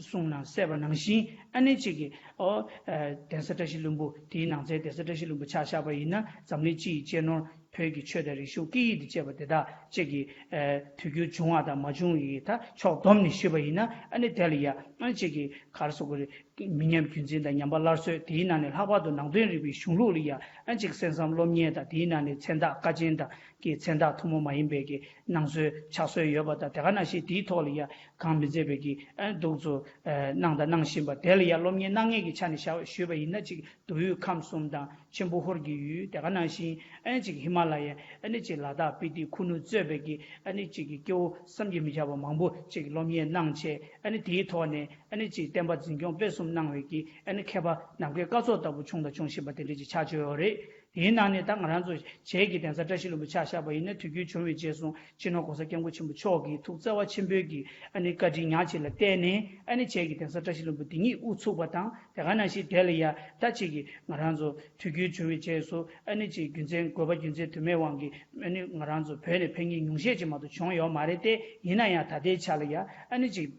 གསུང་ནང་གསལ་བ་ནང་བཞིན་ཨ་ནི་གཅིག་གི་ཨོ་ཨེ་གདན་ས་བཀྲ་ཤིས་ལྷུན་པོ་དེའི་ནང་ཚན་གདན་ས་བཀྲ་ཤིས་ལྷུན་པོ་ཆ་བཞག་པ་ཡིན་ན་འཛམ་གླིང་སྤྱི་ཡི་གཅེས་ནོར་བོད་ཀྱི་ཆོས་དང་རིག་གཞུང་སྐད་ཡིག་དང་བཅས་པ་དེ་དག་གཅིག་གི་ཨེ་དུས་འགྱུར་བྱུང་བ་དང་མ་བྱུང་ཡི་ད་ཕྱོགས་བསྡོམས་ནས་ཞུས་པ་ཡིན་ན་ཨ་ནི་དེ་ལ་ཡ་ཨ་ནི་གཅིག་གི་ག་རེ་ཟེར་དགོས་རེད། མི་ཉམས་རྒྱུན་འཛིན་དང་ཉམས་པ་སླར་གསོ་དེའི་ནང་ནས་ལྷག་པར་དུ་ནང་དོན་རིག་པའི་གཞུང་ལུགས་ལ་ཡ་ཨ་ནི་གཅིག་གསན་བསམ་སློབ་གཉེར་དང་དེའི་ནང་ནས་མཚན་རྟགས་ཀ་ཆེན་དང་གི་མཚན་རྟགས་ཐུན་མོང་མ་ཡིན་པའི་གི་སྣང་ཚུལ་ཕྱག་སྲོལ་ཡོད་པ་དང་དེ་ག་ནང་བཞིན་དེའི་ཐོག་ལ་ཡ་གང་མི་མཛད་པའི་གི་ཨ་ནི་འདུག་ཚོ་གནང་དང་གནང་བཞིན་པ་དེ་ལ་ཡ་སློབ་གཉེར་གནང་མཁན་གྱི་ཆ་ནས་བཞག་ཞུས་པ་ཡིན་ན་གཅིག་མདོ་དབུས་ཁམས་གསུམ་དང་ཆེན་པོ་ཧོར་གྱི་ཡུལ་དེ་ག་ནང་བཞིན་ཨ་ནི་གཅིག་ཧི་མ་ལ་ཡའི་ཨ་ནི་གཅིག་ལ་དྭགས་སྤི་ཏི་ཁུ་ནུ་གཙོས་པའི་གི་ཨ་ནི་གཅིག་གི་སྐྱེ་བོ་བསམ་གྱིས་མི་ཁྱབ་པ་མང་པོ་གཅིག་སློབ་གཉེར་གནང་བྱས་ཨ་ནི་དེའི་ཐོག་ནས་ཨ་ནི་གཅིག་བསྟན་པ་འཛིན་སྐྱོང་སྤེལ་གསུམ་གནང་བའི་གི་ཨ་ནི་མཁས་པ་ནམ་མཁའི་སྐར་ཚོགས་ལྟ་བུ་བྱུང་དང་འབྱུང་བཞིན་པ་དེ་འདྲ་ཅིག་ཆགས་ཀྱི་ཡོད་རེད། དེའི་ནང་ནས་ད་ང་རང་ཚོ་བྱེས་ཀྱི་གདན་ས་བཀྲ་ཤིས་ལྷུན་པོ་ཆ་བཞག་པ་ཡིན་ན་དུས་འགྱུར་བྱུང་བའི་རྗེས་སུ་སྤྱི་ནོར་༸གོང་ས་༸སྐྱབས་མགོན་ཆེན་པོ་མཆོག་གིས་ཐུགས་བརྩེ་བ་ཆེན་པོའི་གི་ཨ་ནི་བཀའ་དྲིན་ཉག་གཅིག་ལ་བརྟེན་ནས་ཨ་ནི་བྱེས་ཀྱི་གདན་ས་བཀྲ་ཤིས་ལྷུན་པོ་འདི་ཉིད་དབུ་ཚུགས་པ་དང་དེ་ག་ནང་བཞིན་དེ་ལ་ཡ་ད་ཅིག་གི་ང་རང་ཚོ་དུས་འགྱུར་བྱུང་བའི་རྗེས་སུ་ཨ་ནི་ཅིག་རྒྱུ་མཚན་དགོས་པ་རྒྱུ་མཚན་དུ་མའི་དབང་གིས་ཨ་ནི་ང་རང་ཚོ་བོད་ནས་ཕེབས་མཁན་ཉུང་ཤས་ཅིག་མ་གཏོགས་བྱུང་ཡོད་མ་རེད་དེ་ཡིན་ན་ཡང་ད་ལྟའི་ཆ་ལ་ཡ་ཨ་ནི་ཅིག་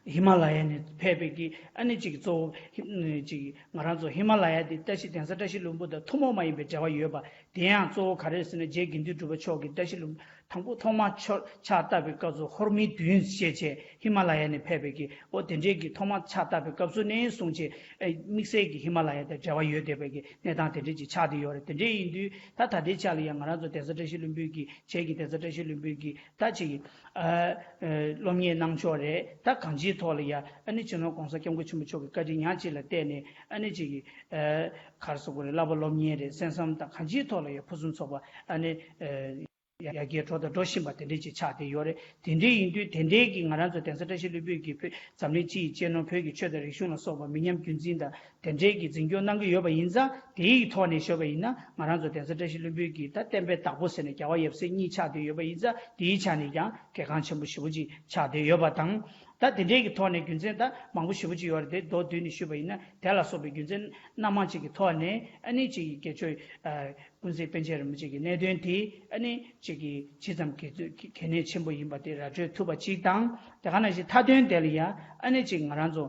ཧི་མ་ལ་ཡ་ནས་ཕེབས་པའི་གི་ཨ་ནི་ཅིག་གཙོ་བོ་ཧི་ཅིག་ང་རང་ཚོ་ཧི་མ་ལ་ཡ་དེ་བཀྲ་ཤིས་གདན་ས་བཀྲ་ཤིས་ལྷུན་པོ་དང་ཐུན་མོང་མ་ཡིན་པའི་འབྲེལ་བ་ཡོད་པ་དེ་ཡང་གཙོ་བོ་ག་རེ་ཟེར་ན་རྗེ་དགེ་འདུན་གྲུབ་པ་མཆོག་གིས་བཀྲ་ཤིས་ལྷུན་པོ་དང་པོ་ཐོག་མར་ཕྱག་ཕྱག་བཏབ་པའི་སྐབས་སུ་ཧོར་མི་བདུན་བཞེས་བྱས་ཧི་མ་ལ་ཡ་ནས་ཕེབས་པའི་གི་ཨོ་དེ་འདྲའི་གི་ཐོག་མར་ཕྱག་བཏབ་པའི་སྐབས་སུ་ནས་བཟུང་བྱས་ཨེ་དམིགས་བསལ་གྱི་ཧི་མ་ལ་ཡ་དང་འབྲེལ་བ་ཡོད་བསྡད་པའི་གི་གནས་སྟངས་དེ་འདྲ་ཅིག་ཆགས་བསྡད་ཡོད་རེད། དེ་འདྲ་ཡིན་དུས་ད་ད་ལྟའི་ཆ་ལ་ཡང་ང་རང་ཚོ་གདན་ས་བཀྲ་ཤིས་ལྷུན་པོའི་གི་བྱེས་ཀྱི་གདན་ས་བཀྲ་ཤིས་ལྷུན་པོའི་གི་ད་ཅིག་ཨ་ཨ་སློབ་གཉེར་གནང་ཕྱོགས་རེད། ད་གང་ཅིའི་ཐོག་ལ་ཡ་ཨ་ནི་སྤྱི་ནོར་༸གོང་ས་༸སྐྱབས་མགོན་ཆེན་པོ་མཆོག་གི་བཀའ་དྲིན་ཉག་གཅིག་ལ་བརྟེན་ནས་ཨ་ནི་ཅིག་གི་ཨ་ག་རེ་ཟེར་དགོས་རེད། བསླབ་པ་སློབ་གཉེར་རེད། གསན་བསམ་དང་གང་ཅིའི་ཐོག་ལ་ཡ་ཕུན་སུམ་ཚོགས་པ་ཨ་ནི་ཨ་ཡར་རྒྱས་འགྲོ་དང་འགྲོ་བཞིན་པ་དེ་འདྲས་ཅིག་ཆགས་བསྡད་ཡོད་རེད། དེ་འདྲས་ཡིན་དུས་དེ་འདྲས་ཀྱི་ང་རང་ཚོ་གདན་ས་བཀྲ་ཤིས་ལྷུན་པོའི་གི་བོད་འཛམ་གླིང་སྤྱི་ཡི་གཅེས་ནོར་བོད་ཀྱི་ཆོས་དང་རིག་གཞུང་ལ་སོགས་པ་མི་ཉམས་རྒྱུན་འཛིན་དང་དེ་འདྲས་ཀྱི་འཛིན་སྐྱོང་གནང་གི་ཡོད་པ་ཡིན་ཙང་དེའི་ཐོག་ནས་ཞུས་པ་ཡིན་ན་ང་རང་ཚོ་གདན་ས་བཀྲ་ཤིས་ལྷུན་པོའི་གི་ད་བསྟན་པའི་བདག་པོ་ཟེར་ནས་རྒྱལ་བ་ཡབ་སྲས་གཉིས་ཆགས་བསྡད་ཡོད་པ་ཡིན་ཙང་དེའི་ཆ་ནས་ཀྱང་གལ་འགངས་ཆེན་པོ་ཞེ་པོ་ཅིག་ཆགས་བསྡད་ཡོད་པ་དང་། ད་དེ་འདྲའི་གི་ཐོག་ནས་རྒྱུ་མཚན་ད་མང་པོ་ཞེ་པོ་ཅིག་ཡོད་རེད་དེ་མདོར་བསྡུས་ནས་ཞུས་པ་ཡིན་ན་དེ་ལ་སོགས་པའི་རྒྱུ་མཚན་སྣ་མང་ཅིག་གི་ཐོག་ནས་ཨ་ནི་ཅིག་གི་དགེ་ཆོས་ཨ་ཀུན་གཟིགས་པཎ་ཆེན་རིན་པོ་ཆེ་གི་གནད་དོན་དེ་ཨ་ནི་ཅིག་གི་ཇི་ཙམ་གལ་གལ་གནད་ཆེན་པོ་ཡིན་པ་དེ་ར་སྤྲོད་ཐུབ་པ་ཅིག་དང་དེ་ག་ནང་བཞིན་མཐའ་དོན་དེ་ལ་ཡ་ཨ་ནི་ཅིག་ང་རང་ཚོ་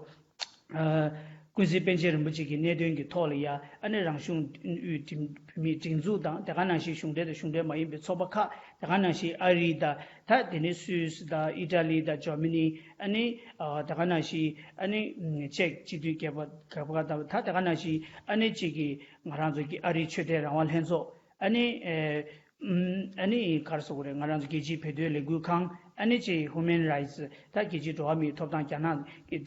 ཨ་ཀུན་གཟིགས་པཎ་ཆེན་རིན་པོ་ཆེ་གི་གནད་དོན་གྱི་ཐོག་ལ་ཡ་ཨ་ནི་རང་གཞུང་དབུས་བོད་མིའི་སྒྲིག་འཛུགས་དང་དེ་ག་ནང་བཞིན་གཞུང་འབྲེལ་དང་གཞུང་འབྲེལ་མ་ཡིན་པའི་ཚོགས་པ་ཁག་དེ་ག་ནང་བཞིན་ཨ་རི་དང་ད་དེ་ནས་སུད་སི་དང་ཨི་ཊ་ལི་དང་ཇར་མ་ནི་ཨ་ནི་ཨ་དེ་ག་ནང་བཞིན་ཨ་ནི་ཅེཀ་སྤྱི་མཐུན་རྒྱལ་ཁབ་རྒྱལ་ཁབ་དང་ད་དེ་ག་ནང་བཞིན་ཨ་ནི་གཅིག་གི་ང་རང་ཚོ་གི་ཨ་རིའི་ཆོས་དད་རང་དབང་ལྷན་ཚོགས་ཨ་ནི་ཨེ་ཨམ་ཨ་ནི་ག་རེ་ཟེར་དགོས་རེད། ང་རང་ཚོ་རྒྱལ་སྤྱིའི་བོད་དོན་ལས་འགུལ་ཁང་ཨ་ནི་ཅིག་Human Rights ད་རྒྱལ་སྤྱིའི་འགྲོ་བ་མིའི་ཐོབ་ཐང་རྒྱ་ནག་གི་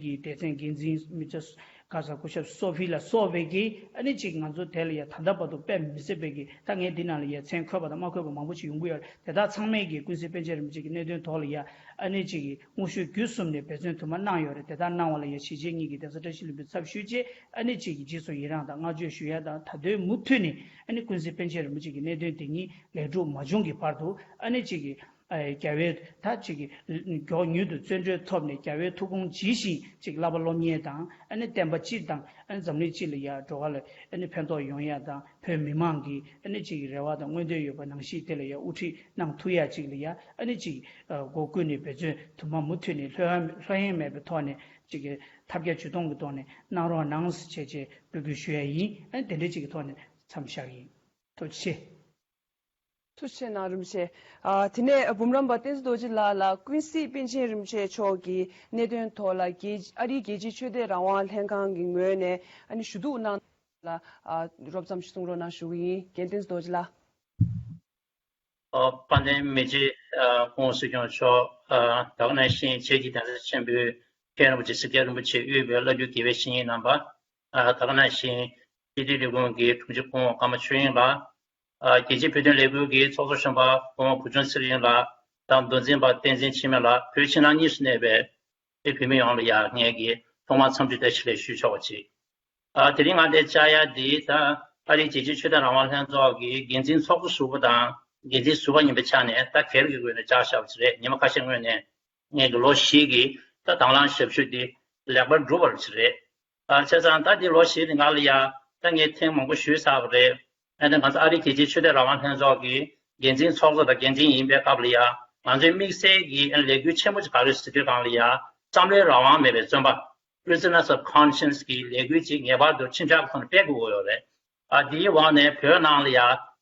གི་སྡེ་ཚན་འགན་འཛིན་མི་ཚེ་ག་ས་སྐུ་ཞབས་སོ་ཕི་ལ་སོགས་པའི་གི་ཨ་ནི་ཅིག་ང་ཚོ་དེ་ལ་ཡ་ད་ལྟ་བར་དུ་དཔེ་མི་སྲིད་པའི་གི་ད་ངས་འདི་ནང་ལ་ཡ་མཚན་འཁོད་པ་དང་མ་འཁོད་པ་མང་པོ་ཞིག་ཡོང་གི་ཡོད་རེད། དེ་དག་ཚང་མས་གི་ཀུན་གཟིགས་པཎ་ཆེན་རིན་པོ་ཆེ་གི་གནད་དོན་ཐོག་ལ་ཡ་ཨ་ནི་ཅིག་གི་དངོས་ཤུགས་བརྒྱུད་གསུམ་ནས་འབད་བརྩོན་དུ་མ་གནང་ཡོད་རེད། དེ་དག་གནང་བ་ལ་ཡ་གཞིས་བྱེས་གཉིས་ཀྱི་གདན་ས་བཀྲ་ཤིས་ལྷུན་པོའི་ཚབ་ཞུས་རྗེས་ཨ་ནི་ཅིག་གི་རྗེས་སུ་ཡི་རང་དང་བསྔགས་བརྗོད་ཞུ་ཡ་དང་ད་དུང་མུ་མཐུད་ནས་ཨ་ནི་ཀུན་གཟིགས་པཎ་ཆེན་རིན་པོ་ཆེ་གི་གནད་དོན་དེ་ཉིད་ལེགས་གྲུབ་མ་བྱུང་གི་བར་དུ་ཨ་ནི་ཅིག་གི་ཨ་རྒྱལ་བའི་ད་ཅིག་གི་མགྱོགས་མྱུར་དུ་བརྩོན་འགྲུས་ཐོབ་ནས་རྒྱལ་བའི་ཐུགས་དགོངས་ཇི་བཞིན་ཅིག་བསླབ་པ་སློབ་གཉེར་དང་ཨ་ནི་བསྟན་པ་སྤྱི་དང་ཨ་ནི་འཛམ་གླིང་སྤྱི་ལ་ཡ་འགྲོ་བ་ལ་ཨ་ནི་ཕན་ཐོགས་ཡོང་ཡ་དང་བོད་མི་མང་གི་ཨ་ནི་ཅིག་གི་རེ་བ་དང་མངོན་འདོད་ཡོད་པ་ནང་བཞིན་དེ་ལ་ཡ་དབུ་ཁྲིད་གནང་ཐུབ་ཡ་ཅིག་ལ་ཡ་ཨ་ནི་ཅིག་སྒོ་ཀུན་ནས་འབད་བརྩོན་དུ་མ་མུ་མཐུད་ནས་ལྷོད་ལྷོད་གཡེང་མེད་པའི་ཐོག་ནས་ཅིག་གི་ཐབས་བརྒྱ་ཇུས་སྟོང་གི་ཐོག་ནས་གནང་རོགས་གནང་ཟེར་བྱས་བྱས་འབོད་སྐུལ་ཞུ་ཡ་ཡིན། ཨ་ནི་དེ་འདྲ་ཅིག་གི་ཐོག་ནས་མཚམས་བཞག་གི་ཡིན། ཐུགས་རྗེ་ཆེ། ཐུགས་རྗེ་གནང་རིན་པོ་ཆེ། ཨ་དེ་ནས་འབུམ་རམས་པ་བསྟན་འཛིན་རྡོ་རྗེ་ལགས་ལ་ཀུན་གཟིགས་པཎ་ཆེན་རིན་པོ་ཆེ་མཆོག་གི་གནད་དོན་ཐོག་ལ་རྒྱལ་ཨ་རིའི་རྒྱལ་སྤྱིའི་ཆོས་དད་རང་དབང་ལྷན་ཁང་གི་ངོས་ནས་ཨ་ནི་ཞུ་གཏུག་གནང་ལ་ཨ་རོབ་ཙམ་ཞིག་གསུང་རོགས་གནང་ཞུ་གི་ཡིན། རྒན་བསྟན་འཛིན་རྡོ་རྗེ་ལགས། ཨ་དཔལ་ལྡན་མི་རྗེ་ཨ་སྐུ་ངོ་སྲིད་སྐྱོང་མཆོག་ཨ་ད་ག་ནང་བཞིན་བྱེས་ཀྱི་གདན་ས་ཆེན་པོའི་མཁན་རིན་པོ་ཆེ་སྲིད་སྐྱོང་རིན་པོ་ཆེ་དབུས་པའི་བླ་སྤྲུལ་དགེ་བའི་བཤེས་གཉེན་རྣམ་པ། ཨ་ད་ག་ནང་བཞིན་སྤྱི་འཐུས་ལས་ཁུངས་ཀྱི་དྲུང་ཆེ་སྐུ་ངོ་ཀརྨ་ཆོས་དབྱིངས་ལགས། ཨ་རྒྱལ་སྤྱིའི་བོད་དོན་ལས་འགུལ་གྱི་ཚོགས་གཙོ་གཞོན་པ་སྐུ་ངོ་བུ་ཆུང་ཚེ་རིང་ལགས་དང་མདོ་འཛིན་པ་བསྟན་འཛིན་འཆི་མེད་ལགས། བོད་ཕྱི་ནང་གཉིས་སུ་གནས་པའི་བོད་མི་ཡོངས་ལ་ཡང་ངས་ཀྱིས་ཐོག་མར་འཚམས་འདྲི་བཀྲ་ཤིས་བདེ་ལེགས་ཞུ་ཆོག་པ་ཅིག་ཨ་དེ་རིང་ང་འདིར་བཅར་ཡ་འདི་ད་ཨ་རིའི་རྒྱལ་སྤྱིའི་ཆོས་དད་རང་དབང་ལྷན་ཚོགས་ཀྱི་འགན་འཛིན་ཚོགས་གཙོ་ཟུར་པ་དང་འགན་འཛིན་ཟུར་པ་ཡིན་པའི་ཆ་ནས་ད་སྒེར་གྱི་ངོས་ནས་བཅར་བཞག་པ་ཅིག་རེད། ཉི་མ་ཁ་ཤས་སྔོན་ནས་ངས་ཀྱི་ལོ་བཞི་གི་ད་དང་བླངས་ཞབས་ཞུ་འདི་ལེགས་པར་གྲུབ་པ་ཅིག་རེད། ཨ་བྱས་ཙང་ད་འདི་ལོ་བཞིའི་རིང་ལ་ཡ་ད་ངས་ཐེངས་མང་པོ་ཞུས་ཚར་བ་རེད། ཨ་ནི་ང་ཚོ་ཨ་རིའི་རྒྱལ་སྤྱིའི་ཆོས་དད་རང་དབང་ལྷན་ཚོགས་ཀྱི་འགན་འཛིན་ཚོགས་གཙོ་དང་འགན་འཛིན་ཡིན་པའི་སྐབས་ལ་ཡ་ང་ཚོའི་དམིགས་བསལ་གྱི་ལས་འགུལ་ཆེན་པོ་ཅིག་ག་རེ་ཟེར་དུས་སྒང་ལ་ཡ་བསམ་བློའི་རང་དབང་མེད་པའི་བཙོན་པ། Prisoners of Conscience གི་ལས་འགུལ་ཅིག་ངེས་པར་དུ་ཁྲིམས་འཆར་གྱི་ཐོག་ནས་སྤེལ་དགོས་ཀྱི་ཡོད་རེད། ཨ་འདིའི་འོག་ནས་བོད་ནང་ལ་ཡ་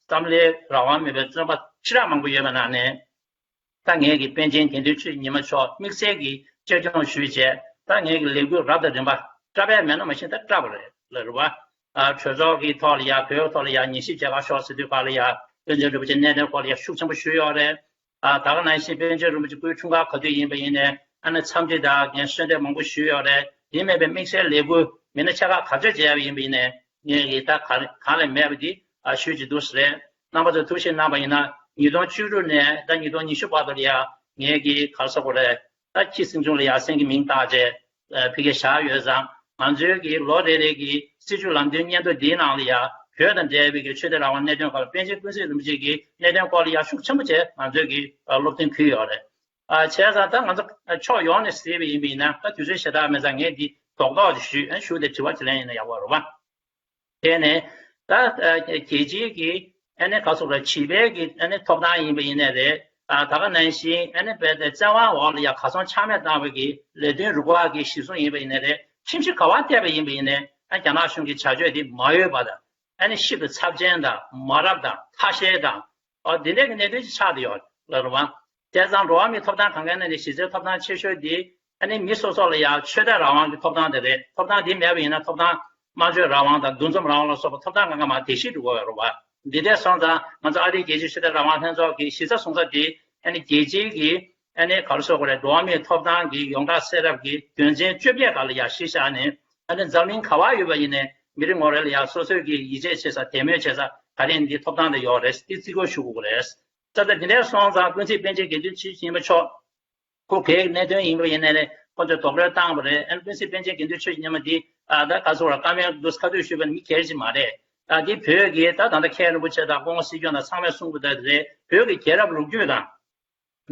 བསམ་བློའི་རང་དབང་མེད་པའི་བཙོན་པ་ཞེ་དྲག་མང་པོ་ཡོད་པའི་ནང་ནས། ད་ངེད་ཀྱི་པཎ་ཆེན་དགེ་འདུན་ཆོས་ཀྱི་ཉི་མ་མཆོག་དམིགས་བསལ་གྱིས་གཅེས་སྐྱོང་ཞུས་བྱས། ད་ངེད་ཀྱི་ལས་འགུལ་རབ་དང་རིམ་པ་བཀྲ་བས་མེད་ན་མ་གཞི་ད་བཀྲ་བ་རེད་ལ་རེད་བ། ཨ་གྲོས་ཚོགས་ཀྱི་ཐོག་ལ་ཡ་བོད་ཐོག་ལ་ཡ་ཉན་ཞིབ་བྱེད་ག་ཤོག་ཟེར་དུས་ག་ལ་ཡ་པཎ་ཆེན་རིན་པོ་ཆེ་གནད་དོན་སྐོར་ལ་ཡ་ཤུགས་ཆེན་པོ་ཞུས་ཡོད་རེད། ཨ་ད་ག་ནང་བཞིན་པཎ་ཆེན་རིན་པོ་ཆེ་སྐུའི་འཁྲུངས་སྐར་ག་དུས་ཡིན་པ་ཡིན་ནའི་ཨ་ནི་འཚམས་འདྲི་དང་ངས་གསོལ་འདེབས་མང་པོ་ཞུས་ཡོད་རེད། དེ་མིན་པའི་དམིགས་བསལ་ལས་འགུལ་མི་སྣ་ཆེ་ཁག་ག་ཚོད་མཇལ་བ་ཡིན་པ་ཡིན་ནའི་ངས་ཀྱི་ད་ག་གང་ལས་མེད་པ་འདི་ཨ་ཞུས་ཀྱི་འདུག་ཟེར། རྣམ་པ་ཚོས་ཐུགས་ཞིབ་གནང་བ་ཡིན་ན་ཉིས་སྟོང་བཅུ་དྲུག་ནས་ད་ཉིས་སྟོང་ཉི་ཤུ་བར་དུ་ལ་ཡ་ངེད་ཀྱི་ག་རེ་ཟེར་དགོས་རེད། ད་ཁྱི་སེང་ཆུང་ལ་ཡ་སེང་གེ་མིང་བཏགས་བྱས་ཕ་གིར་བཞག་ཡོད་ཙང་ང་ཚོའི་གི་ལོ་རེ་རེ་གི་སྲིད་བྱུས་ལམ་སྟོན་སྙན་ཐོ་འདིའི་ནང་ལ་ཡ་བོད་དང་འབྲེལ་བའི་གི་ཆོས་དད་རང་དབང་གནད་དོན་སྐོར་པཎ་ཆེན་ཀུན་གཟིགས་རིན་པོ་ཆེ་གི་གནད་དོན་སྐོར་ལ་ཡ་ཤུགས་ཆེན་པོ་བྱས་ང་ཚོའི་གི་སློབ་སྟོན་ཕུལ་ཡོད་རེད། ཨ་བྱས་ཙང་ད་ང་ཚོ་ཕྱོགས་ཡོངས་ནས་གཟིགས་པ་ཡིན་པ་ཡིན་ན་ད་དུས་ཚོད་ཞེ་དྲག་མེད་ཙང་ངས་འདི་རྡོག་རྡོག་ཅིག་ཞུས་ཨ་ཞུ་དེ་དྲི་བ་དྲིས་ལན་ཡིན་ན་ཡག་པོ་རེད་བ། དེ་ནས་ད་ཨ་རྒྱལ་སྤྱིའི་གི་ཨ་ནི་ག་ཚོད་རེད་བྱིས་པའི་གི་ཨ་ནི་ཐོབ་ཐང་ཡིན་པ་ཡིན་ནའི་རེད། ཨ་ད་ག་ནང་བཞིན་ཨ་ནི་བལ་དེ་བཙན་དབང་འོག་ལ་ཡ་གར་སོང་ཆ་མེད་བཏང་བའི་གི་ལས་དོན་རུ་ཁག་གི་གཞི་བཟུང་ཡིན་པ་ཡིན་ནའི་རེད། ཁྲིམས་གཞི་ག་བ་བལྟས་པ་ཡིན་པ་ཡིན་ནའི་ཨ་རྒྱ་ནག་གཞུང་གི་བྱ་སྤྱོད་དེ་མ་འོས་པ་དང་ཨ་ནི་ཤིན་ཏུ་ཚབས་ཆེན་དང་མ་རབས་དང་ཐ་ཤལ་དང་། ཨ་འདི་འདྲའི་གི་གནད་དོན་ཅིག་ཆགས་བསྡད་ཡོད་ལ་རུ་བ། བྱས་ཙང་འགྲོ་བ་མིའི་ཐོབ་ཐང་གང་གའི་ནང་ནས་གཞི་རྩའི་ཐོབ་ཐང་ཆེ་ཤོས་འདི་ཨ་ནི་མི་སོ་སོ་ལ་ཡང་ཆོས་དད་རང་དབང་གི་ཐོབ་ཐང་དེ་རེད། ཐོབ་ཐང་འདི་མེད་པ་ཡིན་ན་ཐོབ་ཐང་སྨྲ་བརྗོད་རང་དབང་དང་འདུ་འཛོམས་རང་དབང་ལ་སོགས་པ་ཐོབ་ཐང་གང་ག་མར་བརྡལ་བཤིག་འགྲོ་གི་ཡོད་རུ་བ། འདི་འདྲ་སོང་ཙང་ང་ཚོ་ཨ་རིའི་རྒྱལ་སྤྱིའི་ཆོས་དད་རང་དབང་ལྷན་ཚོགས་ཀྱི་གཞི་རྩ་བཟུང་ས་འདི་ཨ་ནི་རྒྱལ་སྤྱིའི་གི་ཨ་ནི་ག་རེ་ཟེར་དགོས་རེད། འགྲོ་བ་མིའི་ཐོབ་ཐང་གི་ཡོངས་བསྒྲགས་གསལ་རབ་ཀྱི་དོན་ཚན་བཅོ་བརྒྱད་སྒང་ལ་ཡང་གཞི་བཞག་ནས་ཨ་ནི་འཛམ་གླིང་ག་བ་ཡོད་པ་ཡིན་ནའི་མི་རེ་ངོ་རེ་ལ་ཡང་སོ་སོའི་གི་ཡིད་ཆེས་བྱེད་ས་དད་མོས་བྱེད་ས་ག་རེ་འདི་ཐོབ་ཐང་དེ་ཡོད་རེད། འདི་བརྩི་བཀུར་ཞུ་དགོས་རེད། ས་ད་འདི་འདྲ་སོང་ཙང་ཀུན་གཟིགས་པཎ་ཆེན་དགེ་འདུན་ཆོས་ཀྱི་ཉི་མ་མཆོག་ཁོ་གའི་གནད་དོན་ཡིན་པ་ཡིན་ནའི་ཁོ་ཚོས་རྡོག་རོལ་བཏང་བ་རེད། ཨ་ནི་ཀུན་གཟིགས་པཎ་ཆེན་དགེ་འདུན་ཆོས་ཀྱི་ཉི་མ་འདི་ཨ་ད་ག་ཚོད་ར་བཀའ་མོལ་འདུག་ཁ་ཐུག་ཞུས་པ་ནི་མི་སྒེར་ཅིག་མ་རེད། ཨ་འདི་བོད་ཀྱི་ད་ད་ལྟ་མཁན་རིན་པོ་ཆེ་དང་སྐུ་ངོ་སྲིད་སྐྱོང་དང་ཚང་མས་གསུངས་པ་ལྟར་རེད། བོད་ཀྱི་རྒྱལ་རབས་ལོ་རྒྱུས་དང་།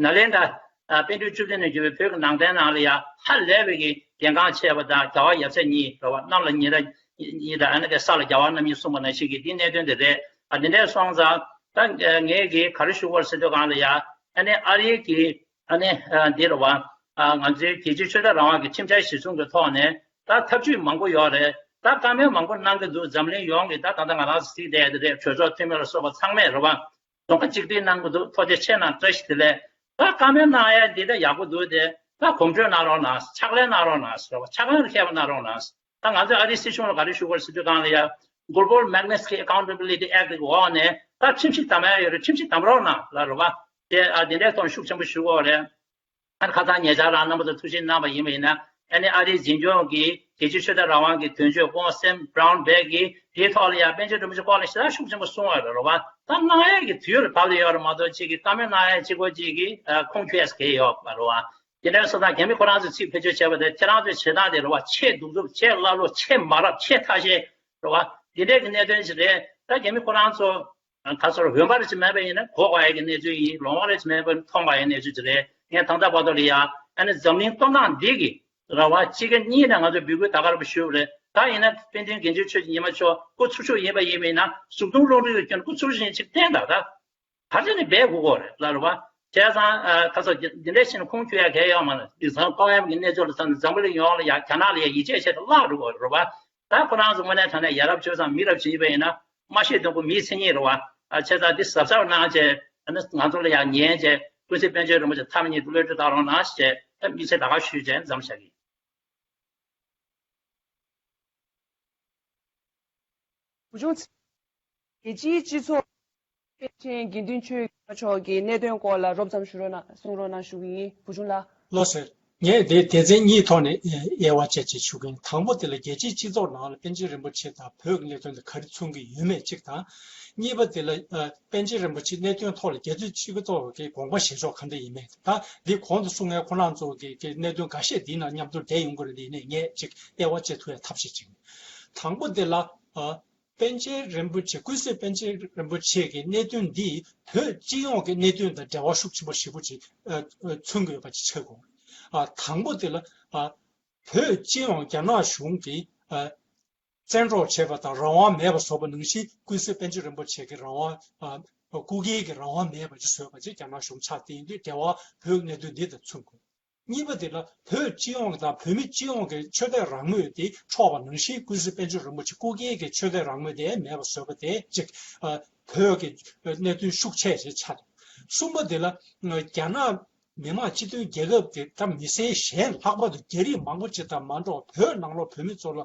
ནཱ་ལེནྡྲ། ཨ་པཎ་གྲུབ་བཅུ་བདུན་ནས་བརྒྱུད་པའི་བོད་ཀྱི་ནང་བསྟན་ནང་ལ་ཡང་ཧ་ལས་པའི་གི་གལ་འགངས་ཆེ་བ་དང་རྒྱལ་བ་ཡབ་སྲས་གཉིས་རེད་བ། གནམ་ལ་ཉི་ཟླ་གཉིས་དང་ཨ་ནི་གི་ས་ལ་རྒྱལ་བ་རྣམ་གཉིས་གསུངས་པ་ནང་བཞིན་གྱི་འདི་གནད་དོན་དེ་རེད། ཨ་འདི་འདྲས་སོང་ཙང་ད་ངས་གི་ག་རེ་ཞུ་དགོས་ཟེར་དུས་སྒང་ལ་ཡང་ཨ་ནི་ཨ་རིའི་གི་ཨ་ནི་འདི་རེད་བ། ང་ཚོའི་རྒྱལ་སྤྱིའི་ཆོས་དད་རང་དབང་གི་ཁྲིམས་འཆར་གཞི་བཟུང་གི་ཐོག་ནས་ད་ཐབས་ཇུས་མང་པོ་ཡོད་རེད། ད་བཀའ་མོལ་མང་པོ་གནང་གི་འདུག་འཛམ་གླིང་ཡོངས་ཀྱི་ད་ད་ལྟ་ང་རང་ཚོ་གཟིགས་བསྡད་དེ་རེད། གྲོས་ཚོགས་འཐུས་མི་ལ་སོགས་པ་ཚང་མས་རེད་བ། རྫོང་ཁ་གཅིག་སྒྲིལ་གནང་གི་འདུག་ཐུགས་རྗེ་ཆེ་གནང་། བཀྲ་ཤིས་བདེ་ལེགས། ད་བཀའ་མོལ་གནང་ཡ་འདི་འདྲ་ཡག་པོ་འདུག་དེ་ད་གོམ་བགྲོད་གནང་རོགས་གནང་། ཕྱག་ལས་གནང་རོགས་གནང་ཟེར་བ། ཕྱག་ལས་ལ་མཁས་པ་གནང་རོགས་གནང་། ད་ང་ཚོས་ཨ་རིའི་སྲིད་གཞུང་ལ་ག་རེ་ཞུ་དགོས་ཟེར་དུས་སྒང་ལ་ཡ། Global Magnitsky Accountability Act གི་འོག་ནས་ད་ཁྲིམས་གཞི་བསྡམ་ཡ་ཡོད་རེད། ཁྲིམས་གཞི་བསྡམ་རོགས་གནང་ལ་རེད་བ། དེ་ཨ་དེ་འདྲའི་ཐོག་ཤུགས་ཆེན་པོ་ཞུ་དགོས་རེད། ཨ་ནི་ཁ་སང་ཉེ་ཆར་རང་རྣམ་པ་ཚོ་ཐུགས་ཞིབ་གནང་བ་ཡིན་པ་ཡིན་ན། ཨ་ནི་ཨ་རིའི་འཛིན་སྐྱོང་གིས་རྒྱལ་སྤྱིའི་ཆོས་དད་རང་དབང་གི་དོན་གཅོད་སྐུ་ངོ་སེམ་བྷ་རའུན་བྷེག་གིས་དེའི་ཐོག་ལ་ཡང་པཎ་ཆེན་རིན་པོ་ཆེ་སྐོར་ལ་ཞེ་དྲག་ཤུགས་ཆེན་པོ་གསུངས་པ་རེད་རོ་བ། ད་གནང་ཡས་ཀྱི་དུས་ལ་བབས་ཡོད་རེད་མ་གཏོགས་གཅིག་གིས་བཀའ་མོལ་གནང་ཡས་གཅིག་པོ་གཅིག་གིས་ཁུངས་འཁྱོལ་ཡས་གང་ཡང་ཡོད་མ་རེད་བ། དེ་འདྲ་སོང་ཙང་རྒྱ་མི་ཁོ་རང་ཚོས་ཚིག་བེད་སྤྱོད་བྱས་པ་དེ་ཁྱེད་རང་ཚོའི་བྱེད་སྟངས་དེ་རེད་བ། ཆེས་གདུག་རྩུབ་ཆེས་ཀླ་ཀློ་ཆེས་མ་རབས་ཆེས་ཐ་ཤལ་རེད་བ། དེ་འདྲའི་གི་གནད་དོན་ཞིག་རེད། ད་རྒྱ་མི་ཁོ་རང་ཚོ། ད་ཚོར་འོན་པ་རེ་ཅིག་མེད་པ་ཡིན་ན་གོ་དགོས་ཡ་གི་གནས་ཚུལ་ཡིན། ལོང་བ་རེ་ཅིག་མེད་པ་མཐོང་དགོས་ཡ་གནས་ཚུལ་ཅིག་རེད། ངས་ད་ལྟ་བར་དུ་ལ་ཡ་ཨ་ནི་འཛམ་གླིང་སྟོང་ཕྲག་འདི་གི་ར་བ་སྤྱི་སྒེར་གཉིས་ནས་ང་ཚོས་འབོད་སྐུལ་ད་ག་རེ་ཞུས་པ་རེད། ད་ཡིན་ན་དཔལ་ལྡན་རྒྱལ་སྤྱིའི་ཆོས་ཀྱི་ཉི་མ་མཆོག་སྐུ་ཚུར་ཤོག་ཡིན་པ་ཡིན་མིན་ན་གཟུགས་ཐུང་རླུང་རིག་གི་སྐྱོན་སྐུ་ཚུར་ཤོག་ཡིན་ཅིག་བསྟན་དང་ད། ག་ཚོད་ནས་འབད་དགོས་ཀྱི་རེད་ལ་རེད་བ། བྱས་ཙང་ཁ་སང་འདི་འདྲའི་ཕྱིན་ཁུངས་འཁྱོལ་ཡ་གལ་ཡོད་མ་རེད། དེང་སང་ཀོང་ཡམ་གྱི་གནས་ཚུལ་ལ་བསམ་ན་འཛམ་བུ་གླིང་ཡོངས་ལ་ཡ་རྒྱ་ནག་ལ་ཡ་ཡིད་ཆེས་བྱས་ཏེ་བརླག་འགྲོ་གི་རེད་བ། ད་ཁོ་རང་ཚོ་དངོས་གནས་དྲང་གནས་ཡ་རབས་སྤྱོད་བཟང་མི་རབས་ཅིག་ཡིན་པ་ཡིན་ན་མ་ཤེས་སྡོང་པོ་མིའི་མཚན་ཉིད་རེད་བ། བྱས་ཙང་འདི་གཟབ་གཟབ་གནང་བྱས་ང་ཚོ་ལ་ཡ་ཉན་བྱས་ཀུན་གཟིགས་པཎ་ཆེན་རིན་པོ་ཆེ་ཐ་མ་གཉིས་བློ་གྲོས་བཏང་རོགས་གནང་ཞེས་དམིགས་བསལ་ད་ག་ཞུས་བྱས་མཚམས་བཞག་གི། བུ་ཆུང་། རྒྱལ་སྤྱིའི་སྤྱི་ཚོགས་པཎ་ཆེན་དགེ་འདུན་ཆོས་ཀྱི་མཆོག་གི་གནད་དོན་སྐོར་ལ་རོབ་ཙམ་ཞུ་རོགས་གནང་གསུང་རོགས་གནང་ཞུ་གི་ཡིན། བུ་ཆུང་ལགས། ལགས་སོ། ངས་དེ་སྡེ་ཚན་གཉིས་ཐོག་ནས་དབྱེ་བ་དཔྱད་ཅིག་ཞུ་གི་ཡིན། དང་པོ་དེ་ལ་རྒྱལ་སྤྱིའི་སྤྱི་ཚོགས་ནང་ལ་པཎ་ཆེན་རིན་པོ་ཆེ་དང་བོད་ཀྱི་གནད་དོན་དེ་ག་རེ་མཚོན་གྱི་ཡོད་མེད་གཅིག་དང་། གཉིས་པ་དེ་ལ་པཎ་ཆེན་རིན་པོ་ཆེའི་གནད་དོན་ཐོག་ལ་རྒྱལ་སྤྱིའི་སྤྱི་ཚོགས་ཀྱི་དགོངས་པ་བཞེས་ཕྱོགས་ག་འདྲ་ཡིན་མེད་དང་། འདི་གོང་དུ་གསུངས་མཁན་ཁོ་རང་ཚོ་གི་གནད་དོན་འགའ་ཤས་འདིའི་ནང་མཉམ་དུ་འདྲེས་ཡོང་གི་རེད། འདི་ནས་ངས་ཅིག་དབྱེ་བ་དཔྱད་ཐུབ་ཡ་ཐབས་ཤེས་ཅིག་དང་པོ་དེ་ལ། ཨ། པཎ་ཆེན་རིན་པོ་ཆེ་ཀུན་གཟིགས་པཎ་ཆེན་རིན་པོ་ཆེ་གི་གནད་དོན་འདིས་བོད་སྤྱི་ཡོངས་ཀྱི་གནད་དོན་དང་འབྲེལ་བ་ཤུགས་ཆེན་པོ་ཞེ་པོ་ཅིག་ཨ། མཚོན་གྱི་ཡོད་པ་ཅིག་ཆགས་དགོས། ཨ། དང་པོ་དེ་ལ། ཨ། བོད་སྤྱི་ཡོངས་རྒྱ་ནག་གཞུང་གིས་ བཙན་འཕྲོག་བྱས་པ་དང་རང་དབང་མེད་པ་བཟོ་བ་ནང་བཞིན་ཀུན་གསལ་པཎ་ཆེན་རིན་པོ་ཆེ་གི་རང་དབང་སྐུ་སྒེར་གྱི་རང་དབང་མེད་པ་ཅིག་བཟོས་པ་ཅིག་རྒྱ་ནག་གཞུང་ཆགས་བསྡད་ཡིན་དུས་འབྲེལ་བ་བོད་གནད་དོན་འདི་དང་མཚུངས་དགོས། གཉིས་པ་དེ་ལ་བོད་སྤྱི་ཡོངས་དང་བོད་མི་སྤྱི་ཡོངས་ཀྱི་ཆོས་དད་རང་མོས་དེ་འཕྲོག་པ་ནང་བཞིན་ཀུན་གསལ་པཎ་ཆེན་རིན་པོ་ཆེ་སྐུ་སྒེར་གྱི་ཆོས་དད་རང་མོས་དེ་མེད་པ་བཟོས་པ་དེ་གཅིག་བོད་ཀྱི་གནད་དོན་ཤུགས་ཆེ་ཞིག་ཆགས་འདུག་གསུམ་པ་དེ་ལ་རྒྱ་ནག་མི་དམངས་སྤྱི་མཐུན་རྒྱལ་ཁབ་དེ་ད་མི་སེར་གཞན་ལྷག་པར་དུ་རྒྱ་རིགས་མང་པོ་ཅིག་དང་མ་འགྲོགས་བོད་ནང་ལོགས་བོད་མི་ཚོ་ལ་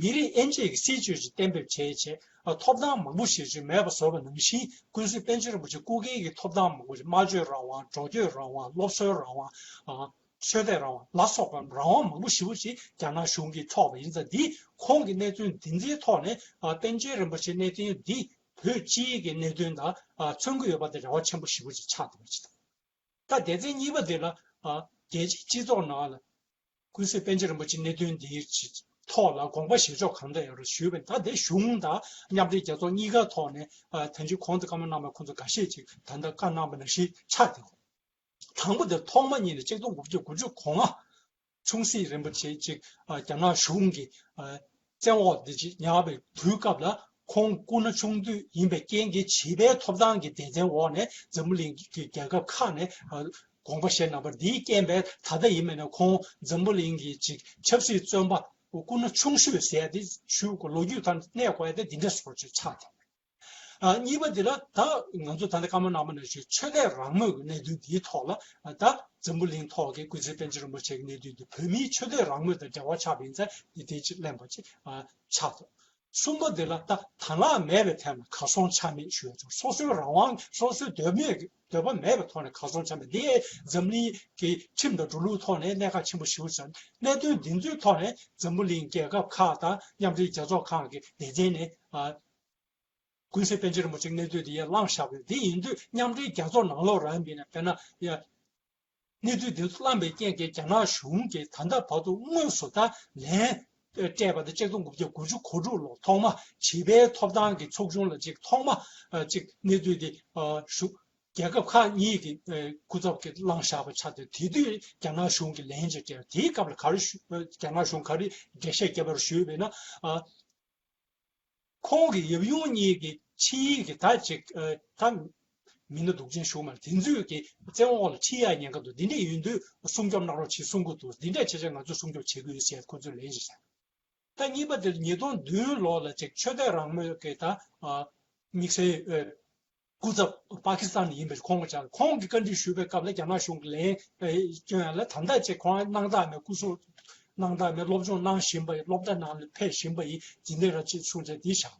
མི་རིགས་དབྱེ་འབྱེད་ཀྱི་སྲིད་བྱུས་ཤིག་གཏན་འབེབས་བྱས་བྱས་ཐོབ་ཐང་མང་པོ་ཞིག་ཅིག་མེད་པ་བཟོས་པ་ནང་བཞིན་ཀུན་གསལ་པཎ་ཆེན་རིན་པོ་ཆེ་སྐུ་སྒེར་གྱི་ཐོབ་ཐང་མང་པོ་ཞིག་སྨྲ་བརྗོད་རང་དབང་། འགྲོ་སྐྱོད་རང་དབང་། སློབ་གསོའི་རང་དབང་། ཆོས་དད་རང་དབང་ལ་སོགས་པ་རང་དབང་མང་པོ་ཞེ་པོ་ཅིག་རྒྱ་ནག་གཞུང་གིས་འཕྲོག་པ་ཡིན་ཙང་འདི་ཁོང་གི་གནད་དོན་འདི་འདིའི་ཐོག་ནས་པཎ་ཆེན་རིན་པོ་ཆེའི་གནད་དོན་འདི་བོད་སྤྱིའི་གི་གནད་དོན་དང་མཚོན་གྱི་ཡོད་པ་དེ་རེ་བ་ཆེན་པོ་ཞེ་པོ་ཅིག་ཆགས་བསྡད་པ་ཅིག་དང་། ད་སྡེ་ཚན་གཉིས་པ་དེ་ལ་རྒྱལ་སྤྱིའི་སྤྱི་ཚོགས་ནང་ལ་ཀུན་གསལ་པཎ་ཆེན་རིན་པོ་ཆེའི་གནད་དོན་འདིའི་ཐོག་ལ་དགོངས་པ་བཞེས་ཕྱོགས་གང་འདྲ་ཡོད་རེད་ཞུས་པ་ཡིན། ད་དེ་གཞུང་དང་མཉམ་འབྲེལ་རྒྱལ་ཚོགས་གཉིས་ཀ་ཐོག་ནས་ད་ཅི་གོང་དུ་བཀའ་མོལ་གནང་བ་ཁོང་ཚོ་འགའ་ཤས་ཅིག་ད་ལྟ་བཀའ་གནང་བ་ནང་བཞིན་ཆགས་བསྡད་ཡོད། དང་པོ་དེ་ཐོག་མ་ཉིད་ནས་ཆིག་སྟོང་དགུ་བརྒྱ་དགུ་བཅུ་གོ་ལྔ་ཆུང་སྲིད་རིན་པོ་ཆེ་ཅིག་རྒྱ་ནག་གཞུང་གི་བཙན་འོག་འདི་ཅིག་ཉར་བའི་དུས་སྐབས་ལ་ཁོང་སྐུ་ན་ཆུང་དུས་ཡིན་པའི་རྐྱེན་གྱིས་བྱིས་པའི་ཐོབ་ཐང་གི་སྡེ་ཚན་འོག་ནས་འཛམ་བུ་གླིང་གི་རྒྱལ་ཁབ་ཁག་ནས་དགོངས་པ་བཞེས་གནང་བ་འདིའི་རྐྱེན་པས་ད་ལྟ་ཡིན་མིན་ན་ཁོང་འཛམ་བུ་གླིང་གི་ཅིག་ཆབ་སྲིད་བཙོན་པ་སྐུ་ན་ཆུང་ཤོས་ཟེར་ཡ་དེ་ཞུ་དགོས། ལོ་རྒྱུས་ཐོག་ནས་གནས་དགོས་ཡ་དེ་འདི་འདྲ་བཟོ་འདྲ་ཅིག་ཆགས་ཐལ། ཨ། གཉིས་པ་འདི་ལ་ད་ང་ཚོ་ད་ལྟ་བཀའ་མོལ་གནང་བ་ནང་བཞིན་ཆོས་དད་རང་མོས་ཀྱི་གནད་དོན་འདིའི་ཐོག་ལ་ད་འཛམ་བུ་གླིང་ཐོག་གི་ཀུན་གསལ་པཎ་ཆེན་རིན་པོ་ཆེ་གི་གནད་དོན་འདི་བོད་མིའི་ཆོས་དད་རང་མོས་དང་འབྲེལ་བ་ཆགས་པ་ཡིན་ཙང་འདི་དེ་ཅིག་གླེང་བ་ཅིག་ཨ། ཆགས་འདུག་གསུམ་པ་འདི་ལ་ད་དང་བླངས་མེད་པའི་ཐད་ལ་གར་སོང་ཆ་མེད་ཞུ་ཡ་ཅིག་སོ་སོའི་རང་དབང་སོ་སོའི་འདོད་མེད་ཀྱི་འདོད་པ་མེད་པའི་ཐོག་ནས་གར་སོང་ཆ་མེད། འདི་འཛམ་གླིང་གི་ཁྲིམས་དང་འགྲོ་ལུགས་ཐོག་ནས་གནད་འགག་ཆེན་པོ་ཞེ་པོ་ཆགས། གནད་དོན་འདི་ཚོའི་ཐོག་ནས་འཛམ་བུ་གླིང་རྒྱལ་ཁབ་ཁག་དང་མཉམ་འབྲེལ་རྒྱལ་ཚོགས་ཁག་གི་སྡེ་ཚན་ནས་ཨ། ཀུན་གསལ་པཎ་ཆེན་རིན་པོ་ཆེའི་གནད་དོན་དེ་ཡར་བླངས་བཞག་པ་རེད། དེ་ཡིན་དུས་མཉམ་འབྲེལ་རྒྱལ་ཚོགས་ནང་ལོགས་རང་ཡིན་ན་དཔེར་ན་ཡ། གནས་ཚུལ་འདི་ཚོ་བླངས་པའི་རྐྱེན་གྱིས་རྒྱ་ནག་གཞུང་གིས་ད་ལྟ་བར་དུ་དངོས་སུ་ད་ལན་སྤྲད་པ་དེ་ཆིག་སྟོང་དགུ་བརྒྱ་དགུ་བཅུ་གོ་དྲུག་ལོ་ཐོག་མ་བྱིས་པའི་ཐོབ་ཐང་གི་ཚོགས་ཆུང་ལ་ཅིག་ཐོག་མ་ཅིག་གནས་ཚུལ་དེ་ཞུ་རྒྱལ་ཁབ་ཁག་གཉིས་ཀྱི་སྐུ་ཚབ་ཀྱིས་བླངས་བཞག་པ་ཆགས་ཏེ། དེ་དུས་རྒྱ་ནག་གཞུང་གིས་ལན་ཅིག་སྤྲད། དེའི་སྐབས་ལ་ག་རེ་ཞུ་རྒྱ་ནག་གཞུང་ག་རེ་འགྲེལ་བཤད་བརྒྱབ་པར་ཞུས་པས་ན། ཁོང་གི་ཡབ་ཡུམ་གཉིས་ཀྱི་ཆིངས་ཡིག་གི་ད་ཅིག་ཨ། ད་མི་སྣ་སྡུག་ཅན་ཞུ་མ་རེད། དེ་ཚོས་ཀྱི་བཙན་འོག་ལ་ཁྲིད་ཡག་ཉེན་ཁ་འདུག་འདི་འདྲ་ཡིན་དུས་སྲུང་སྐྱོབ་གནང་རོགས་བྱེད་གསུང་གི་འདུག་འདི་འདྲ་བྱས་བྱས་ང་ཚོས་སྲུང་སྐྱོབ་བྱེད་ཀྱི་ཡོད་ཟེར་ཁོ་ཚོས་ལན་ཞིག་བྱས། ད་གཉིས་པ་དེ་ཉིས་སྟོང་བདུན་ལོ་ལ་ཅིག་ཆོས་དད་རང་མོས་ཀྱི་ད་ཨ། དམིགས་བསལ་སྐུ་ཚབ་པ་ཀི་སི་ཐན་ཡིན་པའི་ཁོང་གི་ཅག་ཁོང་གིས་བཀའ་འདྲི་ཞུས་པའི་སྐབས་ལ་རྒྱ་ནག་གཞུང་གིས་ལན་སྐྱོན་ཡ་ལ་ད་ལྟ་ཅིག་ཁོང་སྣང་དག་མེད། སྐུ་སྲུང་སྣང་དག་མེད། སློབ་སྦྱོང་གནང་བཞིན་པ་ཡིན། སློབ་གྲྭ་ནང་ལ་ཕེབས་བཞིན་པ་ཡིན། ཇི་འདྲ་ར་ཅིག་གསུང་བྱས་འདི་བཞག་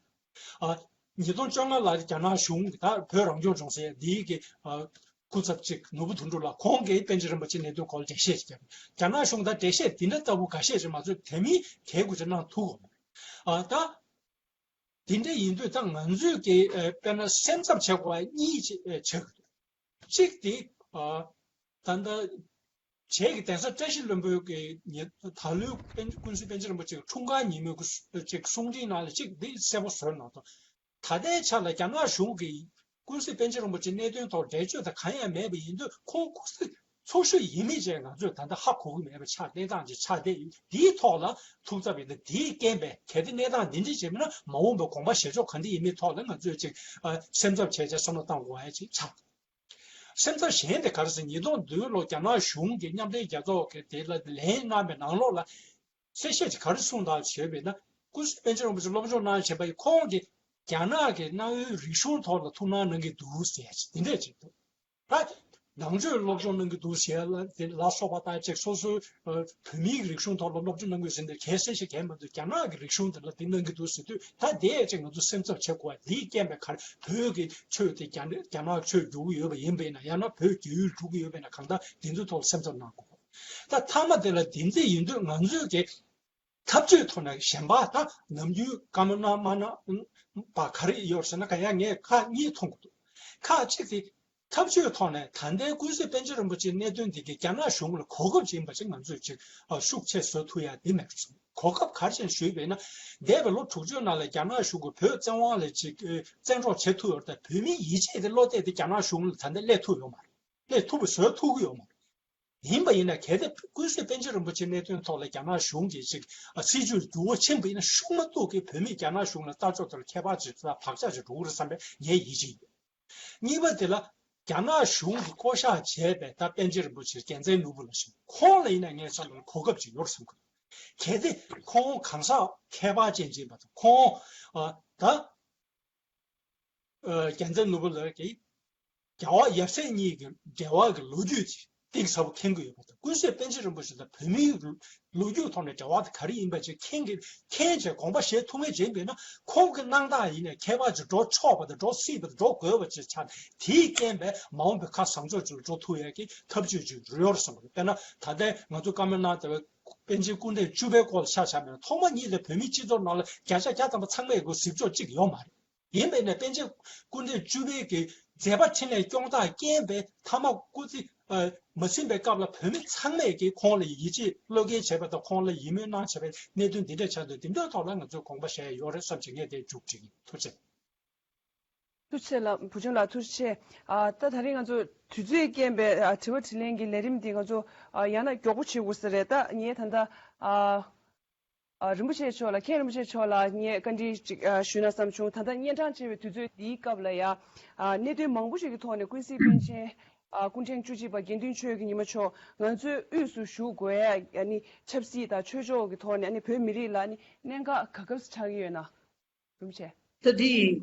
ཨ། ཉིས་སྟོང་བཅོ་ལྔ་ལ་རྒྱ་ནག་གཞུང་གིས་ད་བོད་རང་སྐྱོང་ལྗོངས་ཟེར་འདིའི་གི་ཨ། སྐུ་ཚབ་ཅིག་ནོར་བུ་དོན་གྲུབ་ལགས་ཁོང་གིས་པཎ་ཆེན་རིན་པོ་ཆེའི་གནད་དོན་སྐོར་ལ་འགྲེལ་བཤད་ཅིག་བརྒྱབ། རྒྱ་ནག་གཞུང་ད་འགྲེལ་བཤད་འདི་འདྲ་ལྟ་བུ་འགའ་ཤས་ཅིག་མ་ཚོད་དེ་མིན་གལ་དགོས་ཅིག་གནང་ཐུབ་གོ་མ་རེད། ཨ། ད། དེ་འདྲ་ཡིན་དུས་ད་ང་ཚོས་ཀྱི་ཨ། དཔེར་ན་སེམས་འཚབ་བྱེད་དགོས་པ་གཉིས་ཅིག་ཨ། ཆགས་ཀྱི་འདུག་གཅིག་དེ་ཨ། ད་ལྟ་བྱས་ཀྱི་གདན་ས་བཀྲ་ཤིས་ལྷུན་པོའི་གི་ཉེ་ད་ལོའི་པཎ་ཀུན་གསལ་པཎ་ཆེན་རིན་པོ་ཆེ་གི་འཁྲུངས་སྐར་ཉིན་མོའི་གི་ཅིག་གསུང་འཕྲིན་ནང་ལ་གཅིག་འདི་གསལ་པོ་བཟོས་གནང་འདུག་ད་ལྟའི་ཆ་ལ་རྒྱ་ནག་གཞུང་གིས་ཀུན་གསལ་པཎ་ཆེན་རིན་པོ་ཆེའི་གནད་དོན་ཐོག་འགྲེལ་བརྗོད་དང་གང་ཡང་མེད་པ་ཡིན་དུས་ཁོང་ཀུན་གསལ་ཚོགས་ཞུགས་ཡིན་མིན་བཅས་ང་ཚོས་ད་ལྟ་ཧ་གོ་གི་མེད་པ་ཆགས། གནས་སྟངས་ཅིག་ཆགས་བསྡད་ཡོད། དེའི་ཐོག་ལ་ཐུགས་འཚབ་ཡིན་ན་དེའི་རྐྱེན་པས་གལ་ཏེ་གནས་སྟངས་འདི་འདྲ་བྱས་མིན་ན་མ་འོངས་པའི་དགོངས་པ་བཞེས་ཕྱོགས་ག་འདྲ་ཡིན་མིན་ཐོག་ལ་ང་ཚོས་ཅིག་ཨ། སེམས་འཚབ་བྱས་བྱས་བསམ་བློ་བཏང་དགོས་ཡ་ཅིག་ཆགས། སེམས་འཚབ་གཞན་དེ་ག་རེ་ཟེར། ཉིས་སྟོང་བདུན་ལོ་རྒྱ་ནག་གཞུང་གིས་མཉམ་འབྲེལ་རྒྱལ་ཚོགས་ཀྱི་དེ་ལ་ལན་གནང་བའི་ནང་ལོགས་ལ་གསལ་བཤད་ཅིག་ག་རེ་གསུངས་དང་ཞེས་པས་ན། ཀུན་གསལ་པཎ་ཆེན་རིན་པོ་ཆེ་སློབ་སྦྱོང་གནང་བྱས་པ་ཡིས་ཁོང་གིས་རྒྱ་ནག་གི་གནའ་བོའི་རིག་གཞུང་ཐོག་ལ་ཐུགས་སྣང་གནང་གི་འདུག་ཟེར་ཡ་ཅིག་དེ་འདྲས་ཅིག་འདུག་ད་ནང་ཆོས་སློབ་སྦྱོང་གནང་གི་འདུག་ཟེར་ཡ་ལ་དེ་ལ་སོགས་པ་ད་ཅིག་སོ་སོའི་ཨ། བོད་མིའི་རིག་གཞུང་ཐོག་ལ་སློབ་སྦྱོང་གནང་གི་ཡོད་ཟེར་འདིར་གལ་གསལ་ཞིག་གལ་མི་འདུག་རྒྱ་ནག་གི་རིག་གཞུང་དེ་ལ་དེ་གནང་གི་འདུག་ཟེར་དུས་ད་དེ་ཡ་ཅིག་ང་ཚོ་སེམས་འཚབ་བྱེད་དགོས་པ། དེའི་རྐྱེན་པས་ག་རེ་བོད་ཀྱི་ཆོས་དེ་རྒྱ་རྒྱ་ནག་ཆོས་བསྒྱུར་གི་ཡོད་པ་ཡིན་པས་ན། ཡང་ན་བོད་རྒྱ་ཡུལ་འགྲོ་གི་ཡོད་པས་ན། གང་ལྟར་དེ་ཚོའི་ཐོག་ལ་སེམས་འཚབ་གནང་དགོས། ད་མཐའ་མ་དེ་ལ་དེ་འདྲ་ཡིན་དུས་ང་ཚོས་ཀྱི་འཐབ་ཇུས་ཐོག་ནས་གཞན་པ་ད་ནམ་རྒྱུན་བཀའ་མོལ་གནང་མ་གནང་པ་ག་རེ་ཡོད་ཟེར་ན། ག་ཡང་ངས་ཁག་གཉིས་མཐོང་གི་འདུག་ཁག་གཅིག་དེ་འཐབ་ཇུས་ཐོག་ནས་ད་ལྟའི་ཀུན་གསལ་པཎ་ཆེན་རིན་པོ་ཆེའི་གནད་དོན་འདི་གི་རྒྱ་ནག་གཞུང་ལ་གོ་སྐབས་ཅིག་ཡིན་པ་ཅིག་ང་ཚོས་ཅིག་ཨ། ཤུགས་ཆེ་བཟོ་ཐུབ་ཡ་འདི་མེད་འགྲོ་སོང་། གོ་སྐབས་ག་རེ་བྱས་ནས་ཞུས་པས་ན། འདས་པའི་ལོ་དྲུག་ཅུའི་ནང་ལ་རྒྱ་ནག་གཞུང་གིས་བོད་བཙན་དབང་ལ་ཅིག་ཨ། བཙན་འཕྲོག་བྱེད་ཐུབ་ཡོད་རེད་ད། བོད་མིའི་ཡིད་ཆེས་དེ་བློ་གཏད་དེ་རྒྱ་ནག་གཞུང་ལ་ད་ལྟ་སླེབས་ཐུབ་ཡོད་མ་རེད། སླེབས་ཐུབ་པ་བཟོ་ཐུབ་ཀྱི་ཡོད་མ་རེད། ཡིན་པ་ཡིན་ན་གལ་ཏེ་ཀུན་གཟིགས་པཎ་ཆེན་རིན་པོ་ཆེའི་གནད་དོན་ཐོག་ལ་རྒྱ་ནག་གཞུང་གིས་ཅིག་སྲིད་ཇུས་འགྱུར་བ་ཕྱིན་པ་ཡིན་ན་ཤུགས་མ་གཏོགས་ཀྱི་བོད་མིས་རྒྱ་ནག་གཞུང་ལ་ལྟ་ཕྱོགས་དེར་ཁྱད་པར་ཅིག་དང་བག་ཆགས་ཅིག་འགྲོ་གི་རེད་བསམ་པའི་ངའི་ཡིད་ཆེས་ཡོད། གཉིས་པ་དེ་ལ་རྒྱ་ནག་གཞུང་གིས་བསྐོ་བཞག་བྱས་པའི་ད་པཎ་ཆེན་རིན་པོ་ཆེ་རྒྱལ་མཚན་ནོར་བུ་ལགས་ཞུ་ཁོང་ལ་ཡིན་ན་ངས་བསམ་པར་གོ་སྐབས་ཅིག་ཡོད་བསམ་གི་འདུག་གལ་ཏེ་ཁོང་གང་ཟག་ཁྱད་པར་ཅན་ཅིག་ཡིན་པ་དང་ཁོང་ཨ་ད་ཨ་རྒྱལ་མཚན་ནོར་བུ་ལགས་ཀྱིས་རྒྱལ་བ་ཡབ་སྲས་གཉིས་ཀྱི་འབྲེལ་བ་གི་ལོ་རྒྱུས་ཅིག་གཏིང་ཟབ་པོ་མཁྱེན་གྱི་ཡོད་པ་དང་ཀུན་གཟིགས་པཎ་ཆེན་རིན་པོ་ཆེ་དང་བོད་མིའི་ལོ་རྒྱུས་ཐོག་ནས་འབྲེལ་བ་དེ་ག་རེ་ཡིན་པ་ཅིག་མཁྱེན་གྱི་མཁྱེན་བྱས་དགོངས་པ་བཞེས་ཐུབ་མཁན་ཅིག་ཡིན་པས་ན་ཁོང་གི་གནང་སྟངས་ཡིན་ནའི་ཁྱད་པར་ཅིག་འགྲོ་ཆོག་པ་དང་འགྲོ་སྲིད་པ་དང་འགྲོ་དགོས་པ་ཅིག་ཆགས་དེའི་རྐྱེན་པས་མ་འོངས་པའི་ཁ་བཟང་ཕྱོགས་ཅིག་ལ་འགྲོ་ཐུབ་ཡས་ཀྱི་ཐབས་ཇུས་ཅིག་ཡོད་བསམ་པ་རེད། དཔེར་ན་ད་ལྟའི་ང་ཚོ་བཀའ་མོལ་གནང་བསྡད་པའི་པཎ་ཆེན་སྐུ་ཕྲེང་བཅུ་པའི་སྐོར་ལ་ཆ་བཞག་པ་ཡིན་ན་ཐོག་མ་ཉིད་ལ་བོད་མིའི་སྤྱི་ཚོགས་ནང་ལ་བརྒྱ་ཆ་བརྒྱ་ཐམ་པ་ཚང་མས་གོ་གཟིགས་ཕྱོགས་གཅིག་ཡོད་མ་རེད། ཡིན་པས་ན་པཎ་ཆེན་སྐུ་ཕྲེང་བཅུ་པའི་གི་མཛད་པ་འཕྲིན་ལས་སྐྱོང་སྟངས་རྐྱེན་པས་མཐའ་མ་སྐུ་ཚེ་ཨ་མ་ཟིན་པའི་སྐབས་ལ་བོད་མི་ཚང་མས་ཀྱིས་ཁོང་ལ་ཡིད་ཆེས་བློ་འགེལ་བྱས་པ་དང་ཁོང་ལ་ཡིད་སྨོན་གནང་བྱས་པའི་གནད་དོན་འདི་འདྲ་ཆགས་འདུག་འདི་འདྲའི་ཐོག་ལ་ང་ཚོས་དགོངས་པ་བཞེས་ཡ་ཡོད་རེད་བསམ་བྱས་ངས་དེ་མཇུག་སྒྲིལ་གྱི་ཡིན། ཐུགས་རྗེ་ཆེ། ཐུགས་རྗེ་ཆེ་ལགས། བུ་ཆུང་ལགས་ཐུགས་རྗེ་ཆེ། ཨ་ད་ད་རེས་ང་ཚོ་དུས་ཚོད་རྐྱེན་པས་ཨ་དྲི་བ་དྲིས་ལན་གྱི་ལས་རིམ་འདི་ང་ཚོ་ཨ་ཡང་ན་མགྱོགས་པོ་བྱེད་དགོས་ས་རེད། ད་ངས་ད་ལྟ་ཨ། ཨ་རིན་པོ་ཆེ་མཆོག་ལ་མཁན་རིན་པོ་ཆེ་མཆོག་ལ་ངས་བཀའ་འདྲི་ཅིག་ཨ་ཞུས་ན་བསམ་བྱུང་། ད་ལྟ་གཉན་འཕྲང་ཆེ་བའི་དུས་ཚོད་འདིའི་སྐབས་ལ་ཡ་ཨ་གནད་དོན་མང་པོ་ཞིག་གི་ཐོག་ནས་ཀུན་གཟིགས་པཎ་ཆེན་ཨ་སྐུ་ཕྲེང་བཅུ་གཅིག་པ་དགེ་འདུན་ཆོས་ཀྱི་ཉི་མ་མཆོག་ང་ཚོའི་དབུས་སུ་བཞུགས་དགོས་ཡ་ཨ་ནི་ཆབ་སྲིད་དང་ཆོས་ཕྱོགས་ཀྱི་ཐོག་ནས་ཨ་ནི་བོད་མི་རིགས་ལ་ཨ་ནི་གནད་འགག་ག་སྐབས་སུ་ཆགས་ཀྱི་ཡོད་ན། རིན་པོ་ཆེ། ད་དེ་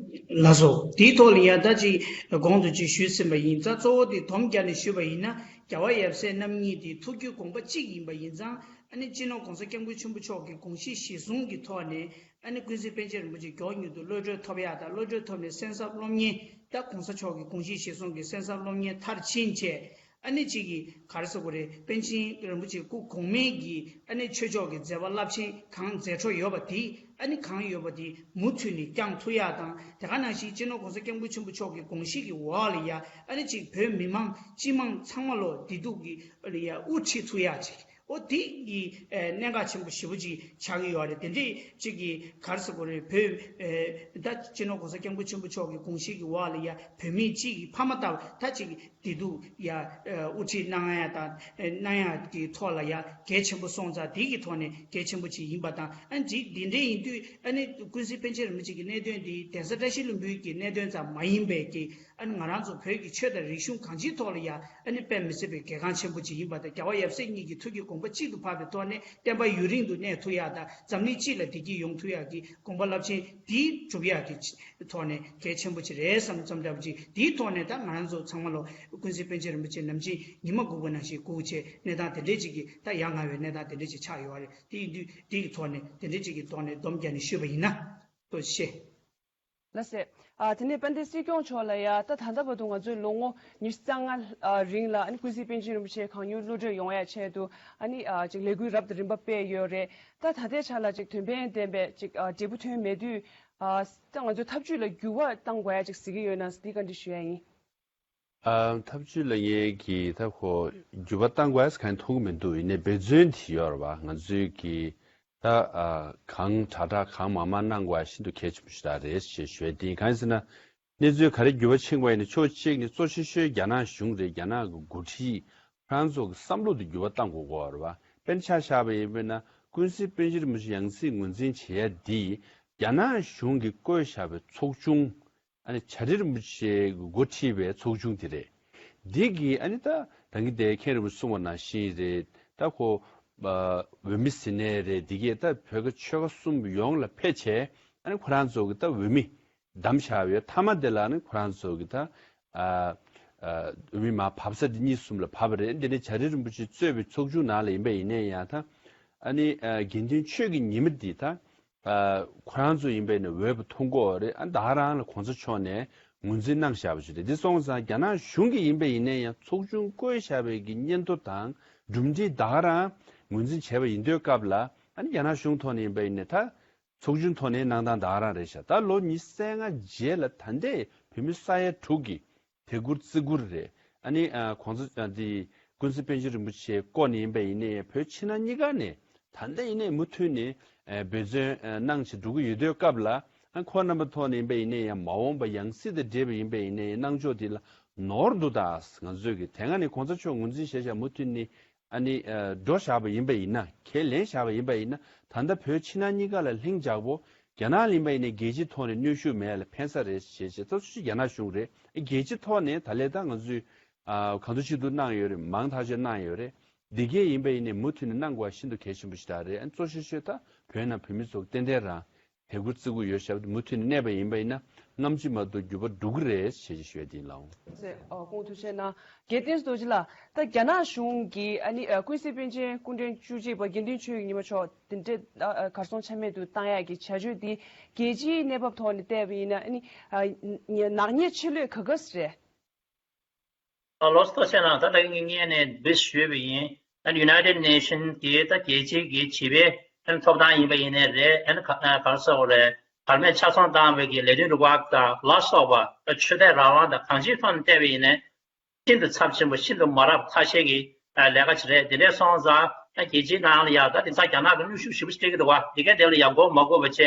ལ་སོ་དེའི་ཐོག་ལ་ཡང་ད་ཅིག་གོང་དུ་ཅིག་ཞུས་ཟིན་པ་ཡིན་ཙང་གཙོ་བོ་དེ་སྡོམ་རྒྱག་ནས་ཞུས་པ་ཡིན་ན་རྒྱལ་བ་ཡབ་སྲས་རྣམ་གཉིས་དེ་ཐུགས་རྒྱུད་དགོངས་པ་གཅིག་ཡིན་པ་ཡིན་ཙང་ཨ་ནི་སྤྱི་ནོར་༸གོང་ས་༸སྐྱབས་མགོན་ཆེན་པོ་མཆོག་གི་དགོངས་གཞི་གཞིར་བཟུང་གི་ཐོག་ནས་ཨ་ནི་ཀུན་གཟིགས་པཎ་ཆེན་རིན་པོ་ཆེ་མགྱོགས་མྱུར་དུ་གློད་གྲོལ་ཐོབ་ཡག་དང་གློད་གྲོལ་ཐོབ་ནས་གསན་བསམ་སློབ་གཉེར་ད་༸གོང་ས་མཆོག་གི་དགོངས་གཞི་གཞིར་བཟུང་གི་གསན་བསམ་སློབ་གཉེར་མཐར་ཕྱིན་བྱས། ཨ་ནི་གཅིག་གིས་ག་རེ་ཟེར་དགོས་རེད། པཎ་ཆེན་རིན་པོ་ཆེ་སྐུ་གོང་མའི་གི་ཨ་ནི་ཆོས་ཕྱོགས་ཀྱི་མཛད་པ་རླབས་ཆེན་གང་མཛད་འཕྲོ་ཡོད་པ་དེ་ཨ་ནི་གང་ཡོད་པ་དེ་མུ་མཐུད་ནས་བསྐྱངས་ཐུབ་ཡག་དང་དེ་ག་ནང་བཞིན་སྤྱི་ནོར་༸གོང་ས་༸སྐྱབས་མགོན་ཆེན་པོ་མཆོག་གི་དགོངས་གཞི་གི་འོག་ལ་ཡ་ཨ་ནི་གཅིག་བོད་མི་མང་སྤྱི་དམངས་ཚང་མ་ལོ་བདེ་སྡུག་གི་ཨ་ནི་ཡ་དབུ་ཁྲིད་ཐུབ་ཡག་ཅིག་ཨོ་དེ་གི་ཨ་གནད་འགག་ཆེན་པོ་ཞེ་པོ་ཅིག་ཆགས་ཀྱི་ཡོད་རེད། དེ་འདྲས་ཅིག་གི་ག་རེ་ཟེར་དགོས་རེད། བོད་ཨ་ད་སྤྱི་ནོར་༸གོང་ས་༸སྐྱབས་མགོན་ཆེན་པོ་མཆོག་གི་དགོངས་གཞི་གི་འོག་ལ་ཡ་བོད་མི་གཅིག་གི་ཕ་མ་ལྟ་བུ་ད་ཅིག་བདེ་སྡུག་ཡ་དབུ་ཁྲིད་གནང་ཡ་དང་གནང་ཡ་གི་ཐོག་ལ་ཡ་གལ་ཆེན་པོ་སོང་ཙང་དེ་གི་ཐོག་ནས་གལ་ཆེན་པོ་ཅིག་ཡིན་པ་དང་ཨ་ནི་འདི་འདྲའི་ཡིན་དུས་ཨ་ནི་ཀུན་གཟིགས་པཎ་ཆེན་རིན་པོ་ཆེ་གི་གནད་དོན་འདི་གདན་ས་བཀྲ་ཤིས་ལྷུན་པོའི་གི་གནད་དོན་ཙམ་མ་ཡིན་པའི་གི་ཨ་ནི་ང་རང་ཚོ་བོད་ཀྱི་ཆོས་དང་རིག་གཞུང་གང་ཅིའི་ཐོག་ལ་ཡ་ཨ་ནི་དཔེ་མི་སྲིད་པའི་གལ་འགངས་ཆེན་པོ་ཅིག་ཡིན་པ་དང་རྒྱལ་བ་ཡབ་སྲས་གཉིས་ཀྱི་ཐུགས་ཀྱི་དགོངས་པ་གཅིག་ཏུ་བབས་པའི་ཐོག་ནས་བསྟན་པ་ཡུན་རིང་དུ་གནས་ཐུབ་ཡ་དང་འཛམ་གླིང་སྤྱི་ལ་བདེ་སྐྱིད་ཡོང་ཐུབ་ཡ་གི་དགོངས་པ་རླབས་ཆེན་འདི་སྒྲུབ་ཡག་གི་ཐོག་ནས་གལ་ཆེན་པོ་ཅིག་རེད་བསམ་བསམ་འདྲ་པོ་ཅིག་འདིའི་ཐོག་ནས་ད་ང་རང་ཚོ་ཚང་མ་ལོ་ཀུན་གཟིགས་པཎ་ཆེན་རིན་པོ་ཆེ་ནམ་ཞིག་ཉི་མ་སྒུག་པ་ནང་བཞིན་སྒུག་བྱས་གནས་སྟངས་དེ་འདྲས་ཅིག་གི་ད་ཡ་ང་བའི་གནས་སྟངས་དེ་འདྲས་ཅིག་ཆགས་ཡོད་རེད། དེ་ཡིན་དུས་འདི་གི་ཐོག་ནས་དེ་འདྲས་ཅིག་གི་ཐོག་ནས་སྡོམ་རྒྱག་ནས་ཞུས་པ་ཡིན་ན་ཐུགས་རྗེ་ཆེ། ལགས་སེ། ཨ་དེ་ནས་དཔལ་ལྡན་སྲིད་སྐྱོང་མཆོག་ལ་ཡ་ད་ད་ལྟ་བར་དུ་ང་ཚོའི་ལོ་ངོ་ཉི་ཤུ་རྩ་ལྔ་ཨ་རིང་ལ་ཨ་ནི་ཀུན་གཟིགས་པཎ་ཆེན་རིན་པོ་ཆེ་གང་མྱུར་གློད་གྲོལ་ཡོང་ཡ་ཆེད་དུ་ཨ་ནི་ཨ་ཅིག་ལས་འགུལ་རབ་དང་རིམ་པ་སྤེལ་ཡོད་རེད། ད་ད་ལྟའི་ཆ་ལ་ཅིག་དོན་ཕན་ལྡན་པའི་ཅིག་ཨ་འབྲས་བུ་ཐོན་མེད་དུས་ཨ་ད་ང་ཚོའི་ཐབས་ཇུས་ལ་འགྱུར་བ་གཏང་དགོས་ཡ་ཅིག་གཟིགས་ཀྱི་ཡོད་ན་འདི་བཀའ་འདྲི་ཞུ་ཡ་ཡིན། ཨ་ཐབས་ཇུས་ལ་ངས་ཀྱི་ད་ཁོ་འགྱུར་བ་གཏང་དགོས་ཡ་གང་མཐོང་གི་མི་འདུག་ཡིན་ནའི་འབད་བརྩོན་དེ་ཡོད་རེད་བ། ང་ཚོས་ཀྱི་ད་ཨ་གང་དྲག་དྲག་གང་མང་མང་གནང་དགོས་ཤིན་ཏུ་གལ་ཆེན་པོ་ཞིག་རེད་ཞེས་ཞུ་ཡ་དེ་གང་ཡིན་ཟེར་ན། གནས་ཚུལ་ག་རེ་འགྱུར་བ་ཕྱིན་པ་ཡིན་ན་ཕྱོགས་གཅིག་ནས་གཙོ་ཆེ་ཤོས་རྒྱ་ནག་གཞུང་རེད། རྒྱ་ནག་གི་འགོ་ཁྲིད་ཁོ་རང་ཚོ་གི་བསམ་བློ་དེ་འགྱུར་བ་གཏང་དགོས་ཀྱི་ཡོད་རེད་བ། དཔེར་ན་ཆ་བཞག་པ་ཡིན་པ་ན་ཀུན་གཟིགས་པཎ་ཆེན་རིན་པོ་ཆེ་ཡང་སྲིད་ངོས་འཛིན་བྱེད་ཡ་དེ་རྒྱ་ནག་གཞུང་གིས་བསྐོས་བཞག་པའི་ཚོགས་ཆུང་། ཨ་ནི་བྱ་བྲལ་རིན་པོ་ཆེ་གི་འགོ་ཁྲིད་པའི་ཚོགས་ཆུང་དེ་རེད། འདི་གིས་ཨ་ནི་ད་ད་གིན་དེ་མཁན་རིན་པོ་ཆེ་གསུངས་པ་ནང་བཞིན་རེད། ད་ཁོ་ཨ་འོས་མི་ཟིན་ནའི་རེད། འདི་གས་ད་བོད་ཀྱི་ཆོལ་ཁ་གསུམ་ཡོངས་ལ་ཕེབས་བྱས་ཨ་ནི་ཁོ་རང་ཚོ་གི་ད་འོས་མི་བདམས་བཞག་ཡོད། མཐའ་མ་དེ་ལ་ཨ་ནི་ཁོ་རང་ཚོ་གི་ད་ཨ་ཨ་འོས་མི་མར་བབས་ས་དེ་གཉིས་གསུམ་ལ་བབས་པ་རེད། འདི་ནི་བྱ་བྲལ་རིན་པོ་ཆེ་གཙོས་པའི་ཚོགས་ཆུང་ནང་ལ་ཡིན་པ་ཡིན་ནའི་ཡང་ད་ཨ་ནི་ཨ་དགེ་འདུན་ཆོས་ཀྱི་ཉི་མ་འདི་ད། ཨ་ཁོ་རང་ཚོ་ཡིན་པས་ནི་འོས་པ་ཐོབ་ཀྱི་ཡོད་རེད། ཨ་ད་ག་རང་ལ་གོང་ས་མཆོག་ནས་ངོས་འཛིན་གནང་བཞག་པ་ཞིག་རེད། འདི་སོང་ཙང་རྒྱ་ནག་གཞུང་གིས་ཡིན་པས་ཡིན་ནའི་ཡང་ཚོགས་ཆུང་བསྐོས་བཞག་པའི་གི་སྙན་ཐོ་དང་གྲུབ་འབྲས་ད་ག་རང་ངོས་འཛིན་བྱས་པ་ཡིན་དུས་སྐབས་ལ་ཨ་ནི་རྒྱ་ནག་གཞུང་ཐོག་ནས་ཡིན་པས་ཡིན་ནའི་ད་ཚོགས་ཆུང་ཐོག་ནས་གནང་སྟངས་ད་ག་རང་རེད་ཤག་ད་ལོ་ཉི་ཤུ་རྩ་ལྔ་རྗེས་ལ་ད་ལྟའི་བོད་མི་ས་ཡ་དྲུག་གི་དད་བཀུར་བརྩི་བཀུར་རེད། ཨ་ནི་ཨ་གོང་ས་ཨ་འདི་ཀུན་གཟིགས་པཎ་ཆེན་རིན་པོ་ཆེ་བསྐོ་ནས་ཡིན་པ་ཡིན་ནའི་བོད་ཕྱི་ནང་གཉིས་ཀ་ནས་ད་ལྟ་ཡིན་ནའི་མུ་མཐུད་ནས་ཨ་འབད་བརྩོན་ཨ་གནང་བྱས་འགྲོ་གི་ཡོད་དུས་སྐབས་ལ་ཨ་ཁོང་རྣམ་པ་ཐོག་ནས་ཡིན་པ་ཡིན་ནའི་ཡང་མ་འོངས་པ་ཡང་སྲིད་དང་འབྲེལ་བ་ཡིན་པ་ཡིན་ནའི་གནང་ཕྱོགས་དེ་ལ་ ནོར་འདུག་ད་ང་ཚོས་ཀྱི་དེ་སྔ་ནས་གོང་ས་མཆོག་ངོས་འཛིན་བྱས་བྱས་མུ་མཐུད་ནས་ཨ་ནི་ཨ་འགྲོ་བཞག་པ་ཡིན་པ་ཡིན་ན། ཁས་ལེན་བཞག་པ་ཡིན་པ་ཡིན་ན། ད་ལྟ་བོད་ཕྱི་ནང་གཉིས་ཀ་ལ་ལྷིང་འཇགས་པོ། རྒྱ་ནག་ལ་ཡིན་པ་ཡིན་ནའི་རྒྱལ་སྤྱིའི་ཐོག་ནས་གནོན་ཤུགས་མེད་ལ་ཕན་ས་རེད་ཞེས་བྱས། ད་སུ་ཞིག་རྒྱ་ནག་གཞུང་རེད། རྒྱལ་སྤྱིའི་ཐོག་ནས་ད་ལས་ད་ང་ཚོས་ཨ་གང་ཐུབ་ཅི་ཐུབ་གནང་ཡོད་རེད། མང་ཐག་ཆོད་གནང་ཡོད་རེད། འདི་གས་ཡིན་པ་ཡིན་ནའི་མུ་མཐུད་ནས་གནང་དགོས་པ་ཤིན་ཏུ་གལ་ཆེན་པོ་ཞིག་རེད། ཨ་ནི་གཙོ་ཆེ་ཤོས་ད་བོད་ནང་བོད་མི་ཚོ་ཏན་ཏན་རང་དད་གུས་བརྩི་གུས་ཡོད་ཞབས་མུ་མཐུད་ནས་གནས་པ་ཡིན་པ་ཡིན་ན། སྔ་ཕྱི་མ་གཏོགས་འགྱུར་བ་འགྲོ་གི་རེད་ཞེས་ཞུ་ཡ་དེ་ཡིན་ལགས། ཟེར། ཨ། ཁོང་ཐུགས་རྗེ་གནང་། རྒྱལ་བསྟན་རྡོ་རྗེ་ལགས། ད་རྒྱ་ནག་གཞུང་གིས་ཨ་ནི་ཨ་ཀུན་གཟིགས་པཎ་ཆེན་སྐུ་ཕྲེང་བཅུ་གཅིག་པ་དགེ་འདུན་ཆོས་ཀྱི་ཉི་མ་མཆོག་དེ་འདྲའི་ཨ་ཨ་གར་སོང་ཆ་མེད་དུ་བཏང་ཡག་གི་བྱ་སྤྱོད་འདི་རྒྱལ་སྤྱིའི་གནས་བབ་ཐོག་ནས་བལྟས་པ་ཡིན་ན། ཨ་ནི་ཨ་ནག་ཉེས་ཆེ་ལོས་ག་ག་ཟེ་རེད། ཨ། ལགས་སོ། ཐུགས་རྗེ་གནང་། ད་ལྟ་ངས་སྔོན་ནས་འབུལ་ཞུས་པ་ཡིན། ཨ་ནི་United Nation གི་ད་རྒྱལ་སྤྱིའི་གི་བྱིས་པའི་ཨ་ནི་ཐོབ་ཐང་ཡིན་པ་ཡིན་ནའི་རེད། ཨ་ནི་ག་ཨ་ག་རེ་ཟེར་དགོས་རེད། བར་མེད་ཆ་ཚང་བཏང་བའི་གི་ལས་དོན་རུ་ཁག་དང་ལ་སོགས་པ། ད་ཆོས་དད་རང་དབང་དང་གང་ཅིའི་ཐོག་ནས་བལྟས་པ་ཡིན་ནའི་ཤིན་ཏུ་ཚབས་ཆེན་པོ། ཤིན་ཏུ་མ་རབས་ཐ་ཤལ་གྱི་ཨ་ལས་ཀ་ཅིག་རེད། དེ་འདྲ་སོང་ཙང་ཨ་རྒྱལ་སྤྱིའི་ནང་ལ་ཡ་ད་དེང་སང་རྒྱ་ནག་གི་གནོན་ཤུགས་ཞེ་པོ་ཅིག་སྤྲད་ཀྱི་འདུག་བ། དེ་ག་དེ་ལ་ཡ་མགོ་མ་སྒུར་བ་བྱས།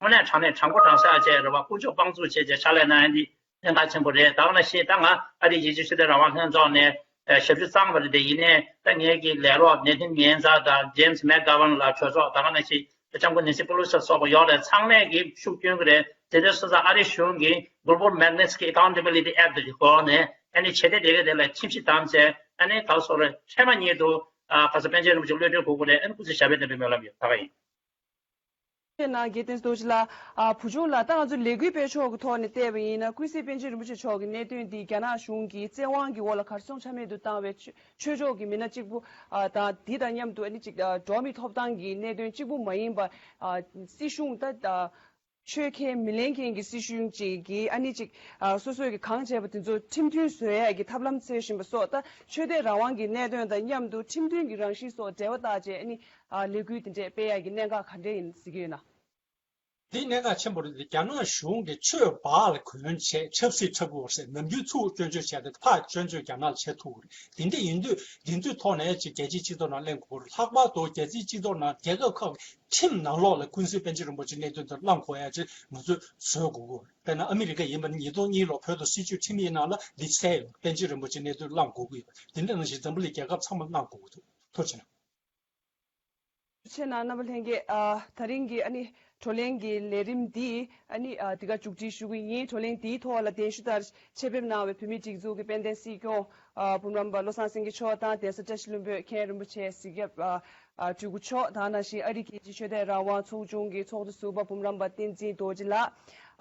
དངོས་གནས་དྲང་གནས་དྲང་པོ་དྲང་གཞག་བྱས་རེད་བ། དཀོན་མཆོག་དཔང་བཙུགས་བྱས་བྱས་ཕྱག་ལས་གནང་ཡ་འདི་གནད་འགག་ཆེན་པོ་རེད། ད་ག་ནང་བཞིན་ད་ང་ཨ་རིའི་རྒྱལ་སྤྱིའི་ཆོས་དད་རང་དབང་ལྷན་ཚོགས་ནས་ཨ་ཞབས་ཞུ་བརྩམས་པ་རེད། དེ་ཡིན་ནའི་ད་ངེད་ཀྱི་ལས་རོགས་Nathan Mensah དང་James McGovern ལགས་གྲོས་ཚོགས། ད་ག་ནང་བཞིན་ལྕམ་སྐུ་Nancy Pelosi སོགས་པ་ཡོངས་ལ་ཚང་མས་ཀྱིས་ཤུགས་སྐྱོན་གྱི་རེད། དེ་འདྲ་སོང་ཙང་ཨ་རི་གཞུང་གིས་Global Magnitsky Accountability Act གི་སྒོ་ནས་ཨ་ནི་བྱེད་གཏེ་དེ་ག་དེ་ལ་ཁྲིམས་གཞི་བསྡམས་བྱས། ཨ་ནི་ག་རེ་ཟེར་དགོས་རེད། འཕྲལ་མ་ཉིད་དུ་ཨ་ག་རེ་ཟེར། པཎ་ཆེན་རིན་པོ་ཆེ་གློད་གྲོལ་དགོས་ཀྱི་རེད། ཨ་ནི་སྐུ་ཚེ་ཞབས་པད་བརྟན་པའི་སྨོན་ལམ་ཡོད། ད་ག་ཡིན། ཁྱེད་ན་རྒྱལ་བསྟན་རྡོ་རྗེ་ལགས། ཨ་བུ་ཆུང་ལགས། ད་ང་ཚོ་ལས་འགུལ་སྤེལ་ཕྱོགས་ཀྱི་ཐོག་ནས་བལྟས་པ་ཡིན་ན། ཀུན་གཟིགས་པཎ་ཆེན་རིན་པོ་ཆེ་མཆོག་གི་གནད་དོན་འདི་རྒྱ་ནག་གཞུང་གིས་བཙན་དབང་གི་འོག་ལ་གར་སོང་ཆ་མེད་དུ་བཏང་བའི་ཆོས་ཆོས་ཕྱོགས་ཀྱི་མི་སྣ་གཅིག་པུ་ཨ་དང་། འདི་དང་མཉམ་དུ་ཨ་ནི་ཅིག་ཨ་འགྲོ་བ་མིའི་ཐོབ་ཐང་གི་གནད་དོན་གཅིག་པུ་མ་ཡིན་པ། ཨ་སྲིད་གཞུང་ད་ཨ་ཆོས་ཁས་མི་ལེན་མཁན་གྱི་སྲིད་གཞུང་ཅིག་གིས་ཨ་ནི་ཅིག་ཨ་སོ་སོས་ཀྱི་གང་བྱས་པ་དེ་ཚོ་ཁྲིམས་མཐུན་བཟོ་ཡས་ཀྱི་ཐབས་ལམ་འཚོལ་བཞིན་པ་སོགས། ད་ཆོས་དད་རང་དབང་གི་གནད་དོན་དང་མཉམ་དུ་ཁྲིམས་མཐུན་གྱི་རང་བཞིན་སོགས་འབྲེལ་བ་བཏགས་བྱས་ཨ་ནི་ཨ་ལས་འགུལ་དེ་འདྲས་སྤེལ་ཡས་ཀྱི་གནད་འགག་ག་འདྲས་ཡིན་གཟིགས་ཀྱི་ཡོད་ན། འདི་གནད་འགག་ཆེན་པོ་རེད། འདི་རྒྱ་ནག་གཞུང་གིས་ཆོས་བར་ལ་གོན་བྱས་ཆབ་སྲིད་འཁྲབ་དགོས་ཟེར། ནམ་རྒྱུན་ཚུར་སྐྱོན་བརྗོད་བྱས་ཏེ་ཕར་སྐྱོན་བརྗོད་རྒྱ་ནག་ལ་བྱེད་ཐུབ་ཀྱི་རེད། དེ་འདྲ་ཡིན་དུས་འདི་ཚོའི་ཐོག་ནས་ཅིག་རྒྱལ་སྤྱིའི་སྤྱི་ཚོགས་ནང་གླེང་དགོས་ཀྱི་རེད། ལྷག་པར་དུ་རྒྱལ་སྤྱིའི་སྤྱི་ཚོགས་ནང་རྒྱལ་ཁབ་ཁག་གི་ཁྲིམས་ནང་ལོགས་ལ་ཀུན་གཟིགས་པཎ་ཆེན་རིན་པོ་ཆེའི་གནད་དོན་དེ་གླེང་དགོས་ཡ་ཅིག་ང་ཚོས་བཟོ་དགོས་ཀྱི་རེད། དཔེར་ན་ཨ་མི་རི་ཀ་ཡིན་པ་ན་ཉིས་སྟོང་གཉིས་ལོ་བོད་དུ་སྲིད་བྱུས་ཁྲིམས་ཡིག་ནང་ལ་འདི་གསལ་ཡོད། པཎ་ཆེན་རིན་པོ་ཆེའི་གནད་དོན་གླེང་དགོས་ཀྱི་ཡོད། དེ་འདྲ་ནང་བཞིན་འཛམ་བུ་གླིང་རྒྱལ་ཁབ་ཚང་མ་གླེང་དགོས་ཀྱི་འདུག་ཐུགས་རྗེ་གནང་། ཆེ་ན་རྣམ་པ་ལྷན་རྒྱས། ཨ་ད་རིང་གི་ཨ་ནི་བགྲོ་གླེང་གི་ལས་རིམ་འདི་ཨ་ནི་ཨ་འདི་ག་མཇུག་སྒྲིལ་ཞུ་གི་ཡིན། བགྲོ་གླེང་འདིའི་ཐོག་ལ་གདན་ཞུ་ལྟར་ཆེད་ཕེབས་གནང་བའི་བོད་མིའི་སྒྲིག་འཛུགས་ཀྱི་དཔལ་ལྡན་སྲིད་སྐྱོང་ཨ་སྤུངས་རམས་པ་བློ་བཟང་སེང་གེ་མཆོག་དང་། གདན་ས་བཀྲ་ཤིས་ལྷུན་པོའི་མཁན་རིན་པོ་ཆེ་གཟིགས་རྒྱབ་ཨ་ཨ་སྤྲུལ་སྐུ་མཆོག་དང་། ནང་བཞིན་ཨ་རིའི་རྒྱལ་སྤྱིའི་ཆོས་དད་རང་དབང་ཚོགས་ཆུང་གི་ཚོགས་གཙོ་ཟུར་པ་སྤུངས་རམས་པ་བསྟན་འཛིན་རྡོ་རྗེ་ལགས།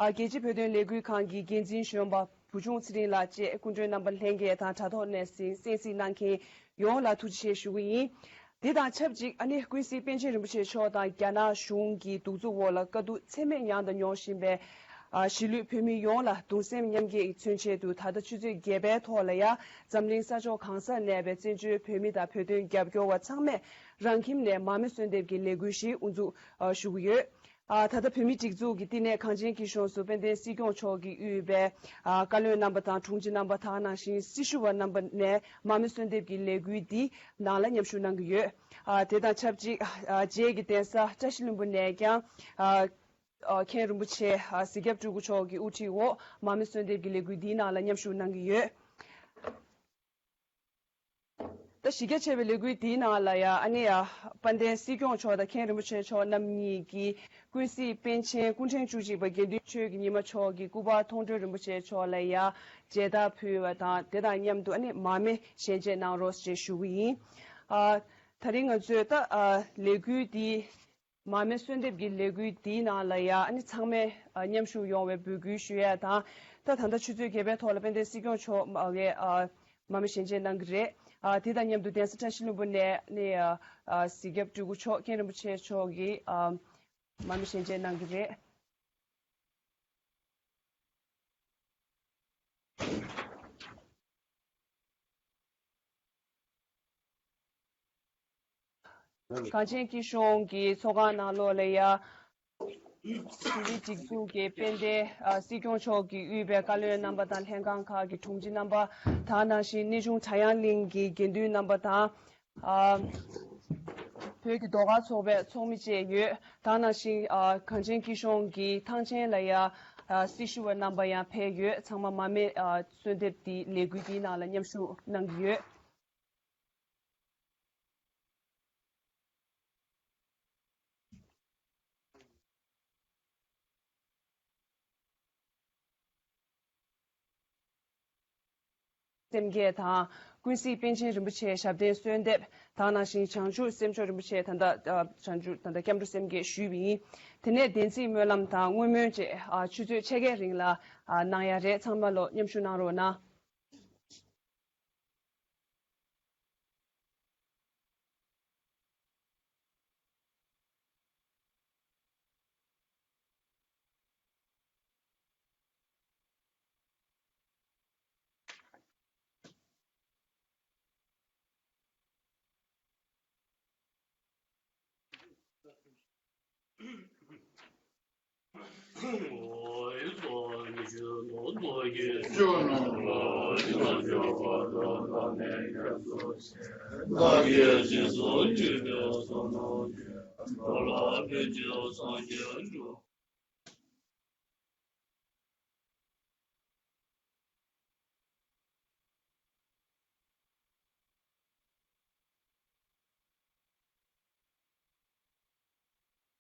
ཨ་རྒྱལ་སྤྱིའི་བོད་དོན་ལས་འགུལ་ཁང་གི་འགན་འཛིན་གཞོན་པ་བུ་ཆུང་ཚེ་རིང་ལགས་བཅས་སྐུ་མགྲོན་རྣམ་པ་ལྷན་རྒྱས་དང་དྲ་ཐོག་ནས་གསན་གཟིགས་གནང་མཁན་ཡོངས་ལ་ཐུགས་རྗེ་ཆེ་ཞུ་གི་ཡིན། དེ་དང་ཆབས་ཅིག་ཨ་ནི་ཀུན་གཟིགས་པཎ་ཆེན་རིན་པོ་ཆེ་མཆོག་དང་རྒྱ་ནག་གཞུང་གི་གདུག་རྩུབ་འོག་ལ་དཀའ་སྡུག་ཚད་མེད་མྱངས་དང་མྱོང་བཞིན་པའི་ཨ་གཞིས་ལུས་བོད་མི་ཡོངས་ལ་གདུང་སེམས་མཉམ་སྐྱེད་ཀྱི་མཚོན་ཆེད་དུ། ད་ལྟ་ཆུ་ཚོད་བརྒྱད་པའི་ཐོག་ལ་ཡ་འཛམ་གླིང་ས་ཕྱོགས་གང་སར་གནས་པའི་བཙན་བྱོལ་བོད་མི་དང་བོད་དོན་རྒྱབ་སྐྱོར་བ་ཚང་མས་རང་ཁྱིམ་ནས་མར་མེ་གསོལ་འདེབས་ཀྱི་ལས་འགུལ་ཞིག་དབུ་འཛུགས་ཨ་ཞུ་གི་ཡོད། ཨ་ད་ལྟ་བོད་མིའི་སྒྲིག་འཛུགས་ཀྱི་བསྟི་གནས་གངས་ཅན་སྐྱིད་གཤོངས་སུ་དཔལ་ལྡན་སྲིད་སྐྱོང་མཆོག་གིས་དབུས་པའི་ཨ་བཀའ་བློན་རྣམ་པ་དང་དྲུང་ཆེ་རྣམ་པ་དང་། ནང་བཞིན་སྲི་ཞུ་བ་རྣམ་པ་ནས་མར་མེ་གསོལ་འདེབས་ཀྱི་ལས་འགུལ་འདི་ནང་ལ་མཉམ་ཞུགས་གནང་གི་ཡོད། ཨ་དེ་དང་ཆབས་ཅིག་ཨ་རྗེས་ཀྱི་གདན་ས་བཀྲ་ཤིས་ལྷུན་པོ་ནས་ཀྱང་ཨ་ཨ་མཁན་རིན་པོ་ཆེ་ཨ་གཟིགས་རྒྱབ་སྤྲུལ་སྐུ་མཆོག་གི་དབུ་ཁྲིད་འོག་མར་མེ་གསོལ་འདེབས་ཀྱི་ལས་འགུལ་འདིའི་ནང་ལ་མཉམ་ཞུགས་གནང་གི་ཡོད། ད་གཞི་རྒྱ་ཆེ་བའི་ལས་འགུལ་འདིའི་ནང་ལ་ཡ་ཨ་ནི་ཡ་དཔལ་ལྡན་སྲིད་སྐྱོང་མཆོག་དང་མཁན་རིན་པོ་ཆེ་མཆོག་རྣམ་གཉིས་ཀྱིས་ཀུན་གཟིགས་པཎ་ཆེན་སྐུ་ཕྲེང་བཅུ་གཅིག་པ་དགེ་འདུན་ཆོས་ཀྱི་ཉི་མ་མཆོག་གི་སྐུ་པར་མཐོང་གྲོལ་རིན་པོ་ཆེ་མཆོག་ལ་ཡ་མཇལ་དར་ཕུལ་བ་དང་། དེ་དང་མཉམ་དུ་ཨ་ནི་མར་མེ་ཞལ་འབྱེད་གནང་རོགས་ཞེས་ཞུ་གི་ཡིན། ཨ་ད་རིང་ང་ཚོས་ད་ཨ་ལས་འགུལ་འདི་མར་མེ་གསོལ་འདེབས་ཀྱི་ལས་འགུལ་འདིའི་ནང་ལ་ཡ་ཨ་ནི་ཚང་མས་ཨ་མཉམ་ཞུགས་ཡོང་བའི་འབོད་སྐུལ་ཞུ་ཡ་དང་། ད་ད་ལྟ་ཆུ་ཚོད་བརྒྱད་པའི་ཐོག་ལ་དཔལ་ལྡན་སྲིད་སྐྱོང་མཆོག་མ་གི་ཨ་མར་མེ་ཞལ་འབྱེད་གནང་གི་རེད། ཨ་དེ་དང་མཉམ་དུ་གདན་ས་བཀྲ་ཤིས་ལྷུན་པོ་ནས་ནི་ཨ་ཨ་གཟིགས་རྒྱབ་སྤྲུལ་སྐུ་མཆོག་མཁན་རིན་པོ་ཆེ་མཆོག་གིས་ཨ་མར་མེ་ཞལ་འབྱེད་གནང་གི་རེད། གངས་ཅན་སྐྱིད་གཤོངས་ཀྱི་ཚོགས་ཁང་ནང་ལོགས་ལ་ཡ། བོད་མིའི་སྒྲིག་འཛུགས་ཀྱི་དཔལ་ལྡན་ཨ་སྲིད་སྐྱོང་མཆོག་གིས་དབུས་པའི་བཀའ་བློན་རྣམ་པ་དང་། ལྷན་ཁང་ཁག་གི་དྲུང་ཆེ་རྣམ་པ་དང་། ནང་བཞིན་གནས་ཆུང་གྲྭ་ཡང་གླིང་གི་དགེ་འདུན་རྣམ་པ་དང་། ཨ་བོད་ཀྱི་ཟློས་གར་ཚོགས་པའི་ཚོགས་མི་བཅས་ཡོད། དེ་ནང་བཞིན་ཨ་གངས་ཅན་སྐྱིད་གཤོངས་ཀྱི་ཐང་ཆེན་ལ་ཡ་ ཨ་སྲི་ཞུ་བ་རྣམ་པ་ཡང་ཕེབས་ཡོད། ཚང་མ་མ་རྨོས་ཨ་གསོལ་འདེབས་འདི་ལས་འགུལ་འདིའི་ནང་ལ་མཉམ་ཞུགས་གནང་གི་ཡོད། སེམས་བསྐྱེད་དང་། ཀུན་གཟིགས་པཎ་ཆེན་རིན་པོ་ཆེའི་ཞབས་བརྟན་གསོལ་འདེབས་དང་ནང་བཞིན་བྱང་ཆུབ་སེམས་མཆོག་རིན་པོ་ཆེ་ད་ལྟ་ཨ་བྱང་ཆུབ་ད་ལྟ་སྐྱབས་འགྲོ་སེམས་བསྐྱེད་ཞུས་པ་ཡིན། དེ་ནས་བདེན་ཚིག་སྨོན་ལམ་དང་བསྔོ་སྨོན་བཅས་ཨ་ཆུ་ཚོད་ཕྱེད་ཀའི་རིང་ལ་ཨ་གནང་ཡ་རེད། ཚང་མ་ལོ་མཉམ་ཞུགས་གནང་རོགས་གནང་།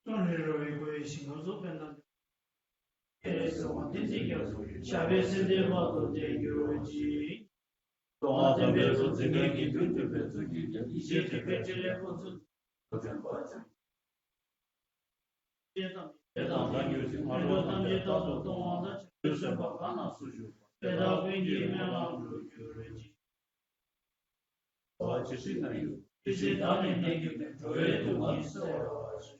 ཏུ་ནི་རོ་བའི་སྒོ་ཡི་ཞིང་ཁམས་སུ་པད་ནམ། ཨེ་སོང་དེ་ཚེ་སྐྱབས་སུ་ཞབས་པད་སྲིད་མཐའི་བར་དུ་བརྟན་གྱུར་ཅིག། གདོང་ལ་དམ་པའི་གཟུགས་འཛིན་མཁན་གྱི་རྒྱུན་མཐུན་པའི་གཙུག་གི་རྒྱན་ཡེ་ཤེས་དྲེགས་པའི་ཕྲིན་ལས་ཕུན་སུམ་ཚོགས་ལྡན་པ་ཅན། དེ་དང་རང་རྒྱུད་ཀྱི་ངན་འགྲོ་ཐམས་ཅད་རྟག་ཏུ་གཏོང་བ་དང་། ཆོས་སེམས་དཔའ་གང་ན་སུ་བཞུགས་པ། དེ་དག་ཀུན་གྱི་སྨོན་ལམ་འགྲུབ་གྱུར་ཅིག། བ་ཇི་སྲིད་ན་ཡོད། དེ་སྲིད་བདག་ནི་གནས་གྱུར་ནས། འགྲོ་བའི་སྡུག་བསྔལ་སེལ་བར་ཤོག།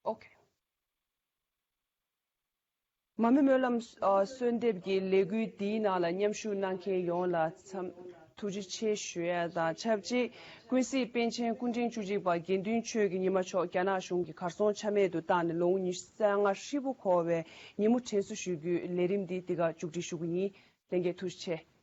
ཨོ་ཁེ། མ་མི་སྨོན་ལམ་ཨ་གསོལ་འདེབས་ཀྱི་ལས་འགུལ་འདིའི་ནང་ལ་མཉམ་ཞུགས་གནང་མཁན་ཡོངས་ལ་འཚམས་ཐུགས་རྗེ་ཆེ་ཞུ་ཡ་དང་ཆབས་ཅིག་ཀུན་གཟིགས་པཎ་ཆེན་སྐུ་ཕྲེང་བཅུ་གཅིག་པ་དགེ་འདུན་ཆོས་ཀྱི་ཉི་མ་མཆོག་རྒྱ་ནག་གཞུང་གིས་གར་སོང་ཆ་མེད་དུ་བཏང་ནས་ལོ་ངོ་ཉི་ཤུ་རྩ་ལྔ་ཧྲིལ་པོ་འཁོར་བའི་ཉིན་མོ་དྲན་གསོ་ཞུ་རྒྱུའི་ལས་རིམ་འདི་འདི་ག་མཇུག་སྒྲིལ་ཞུ་གི་ཡིན། ལྷན་རྒྱས་ཐུགས་རྗེ་ཆེ།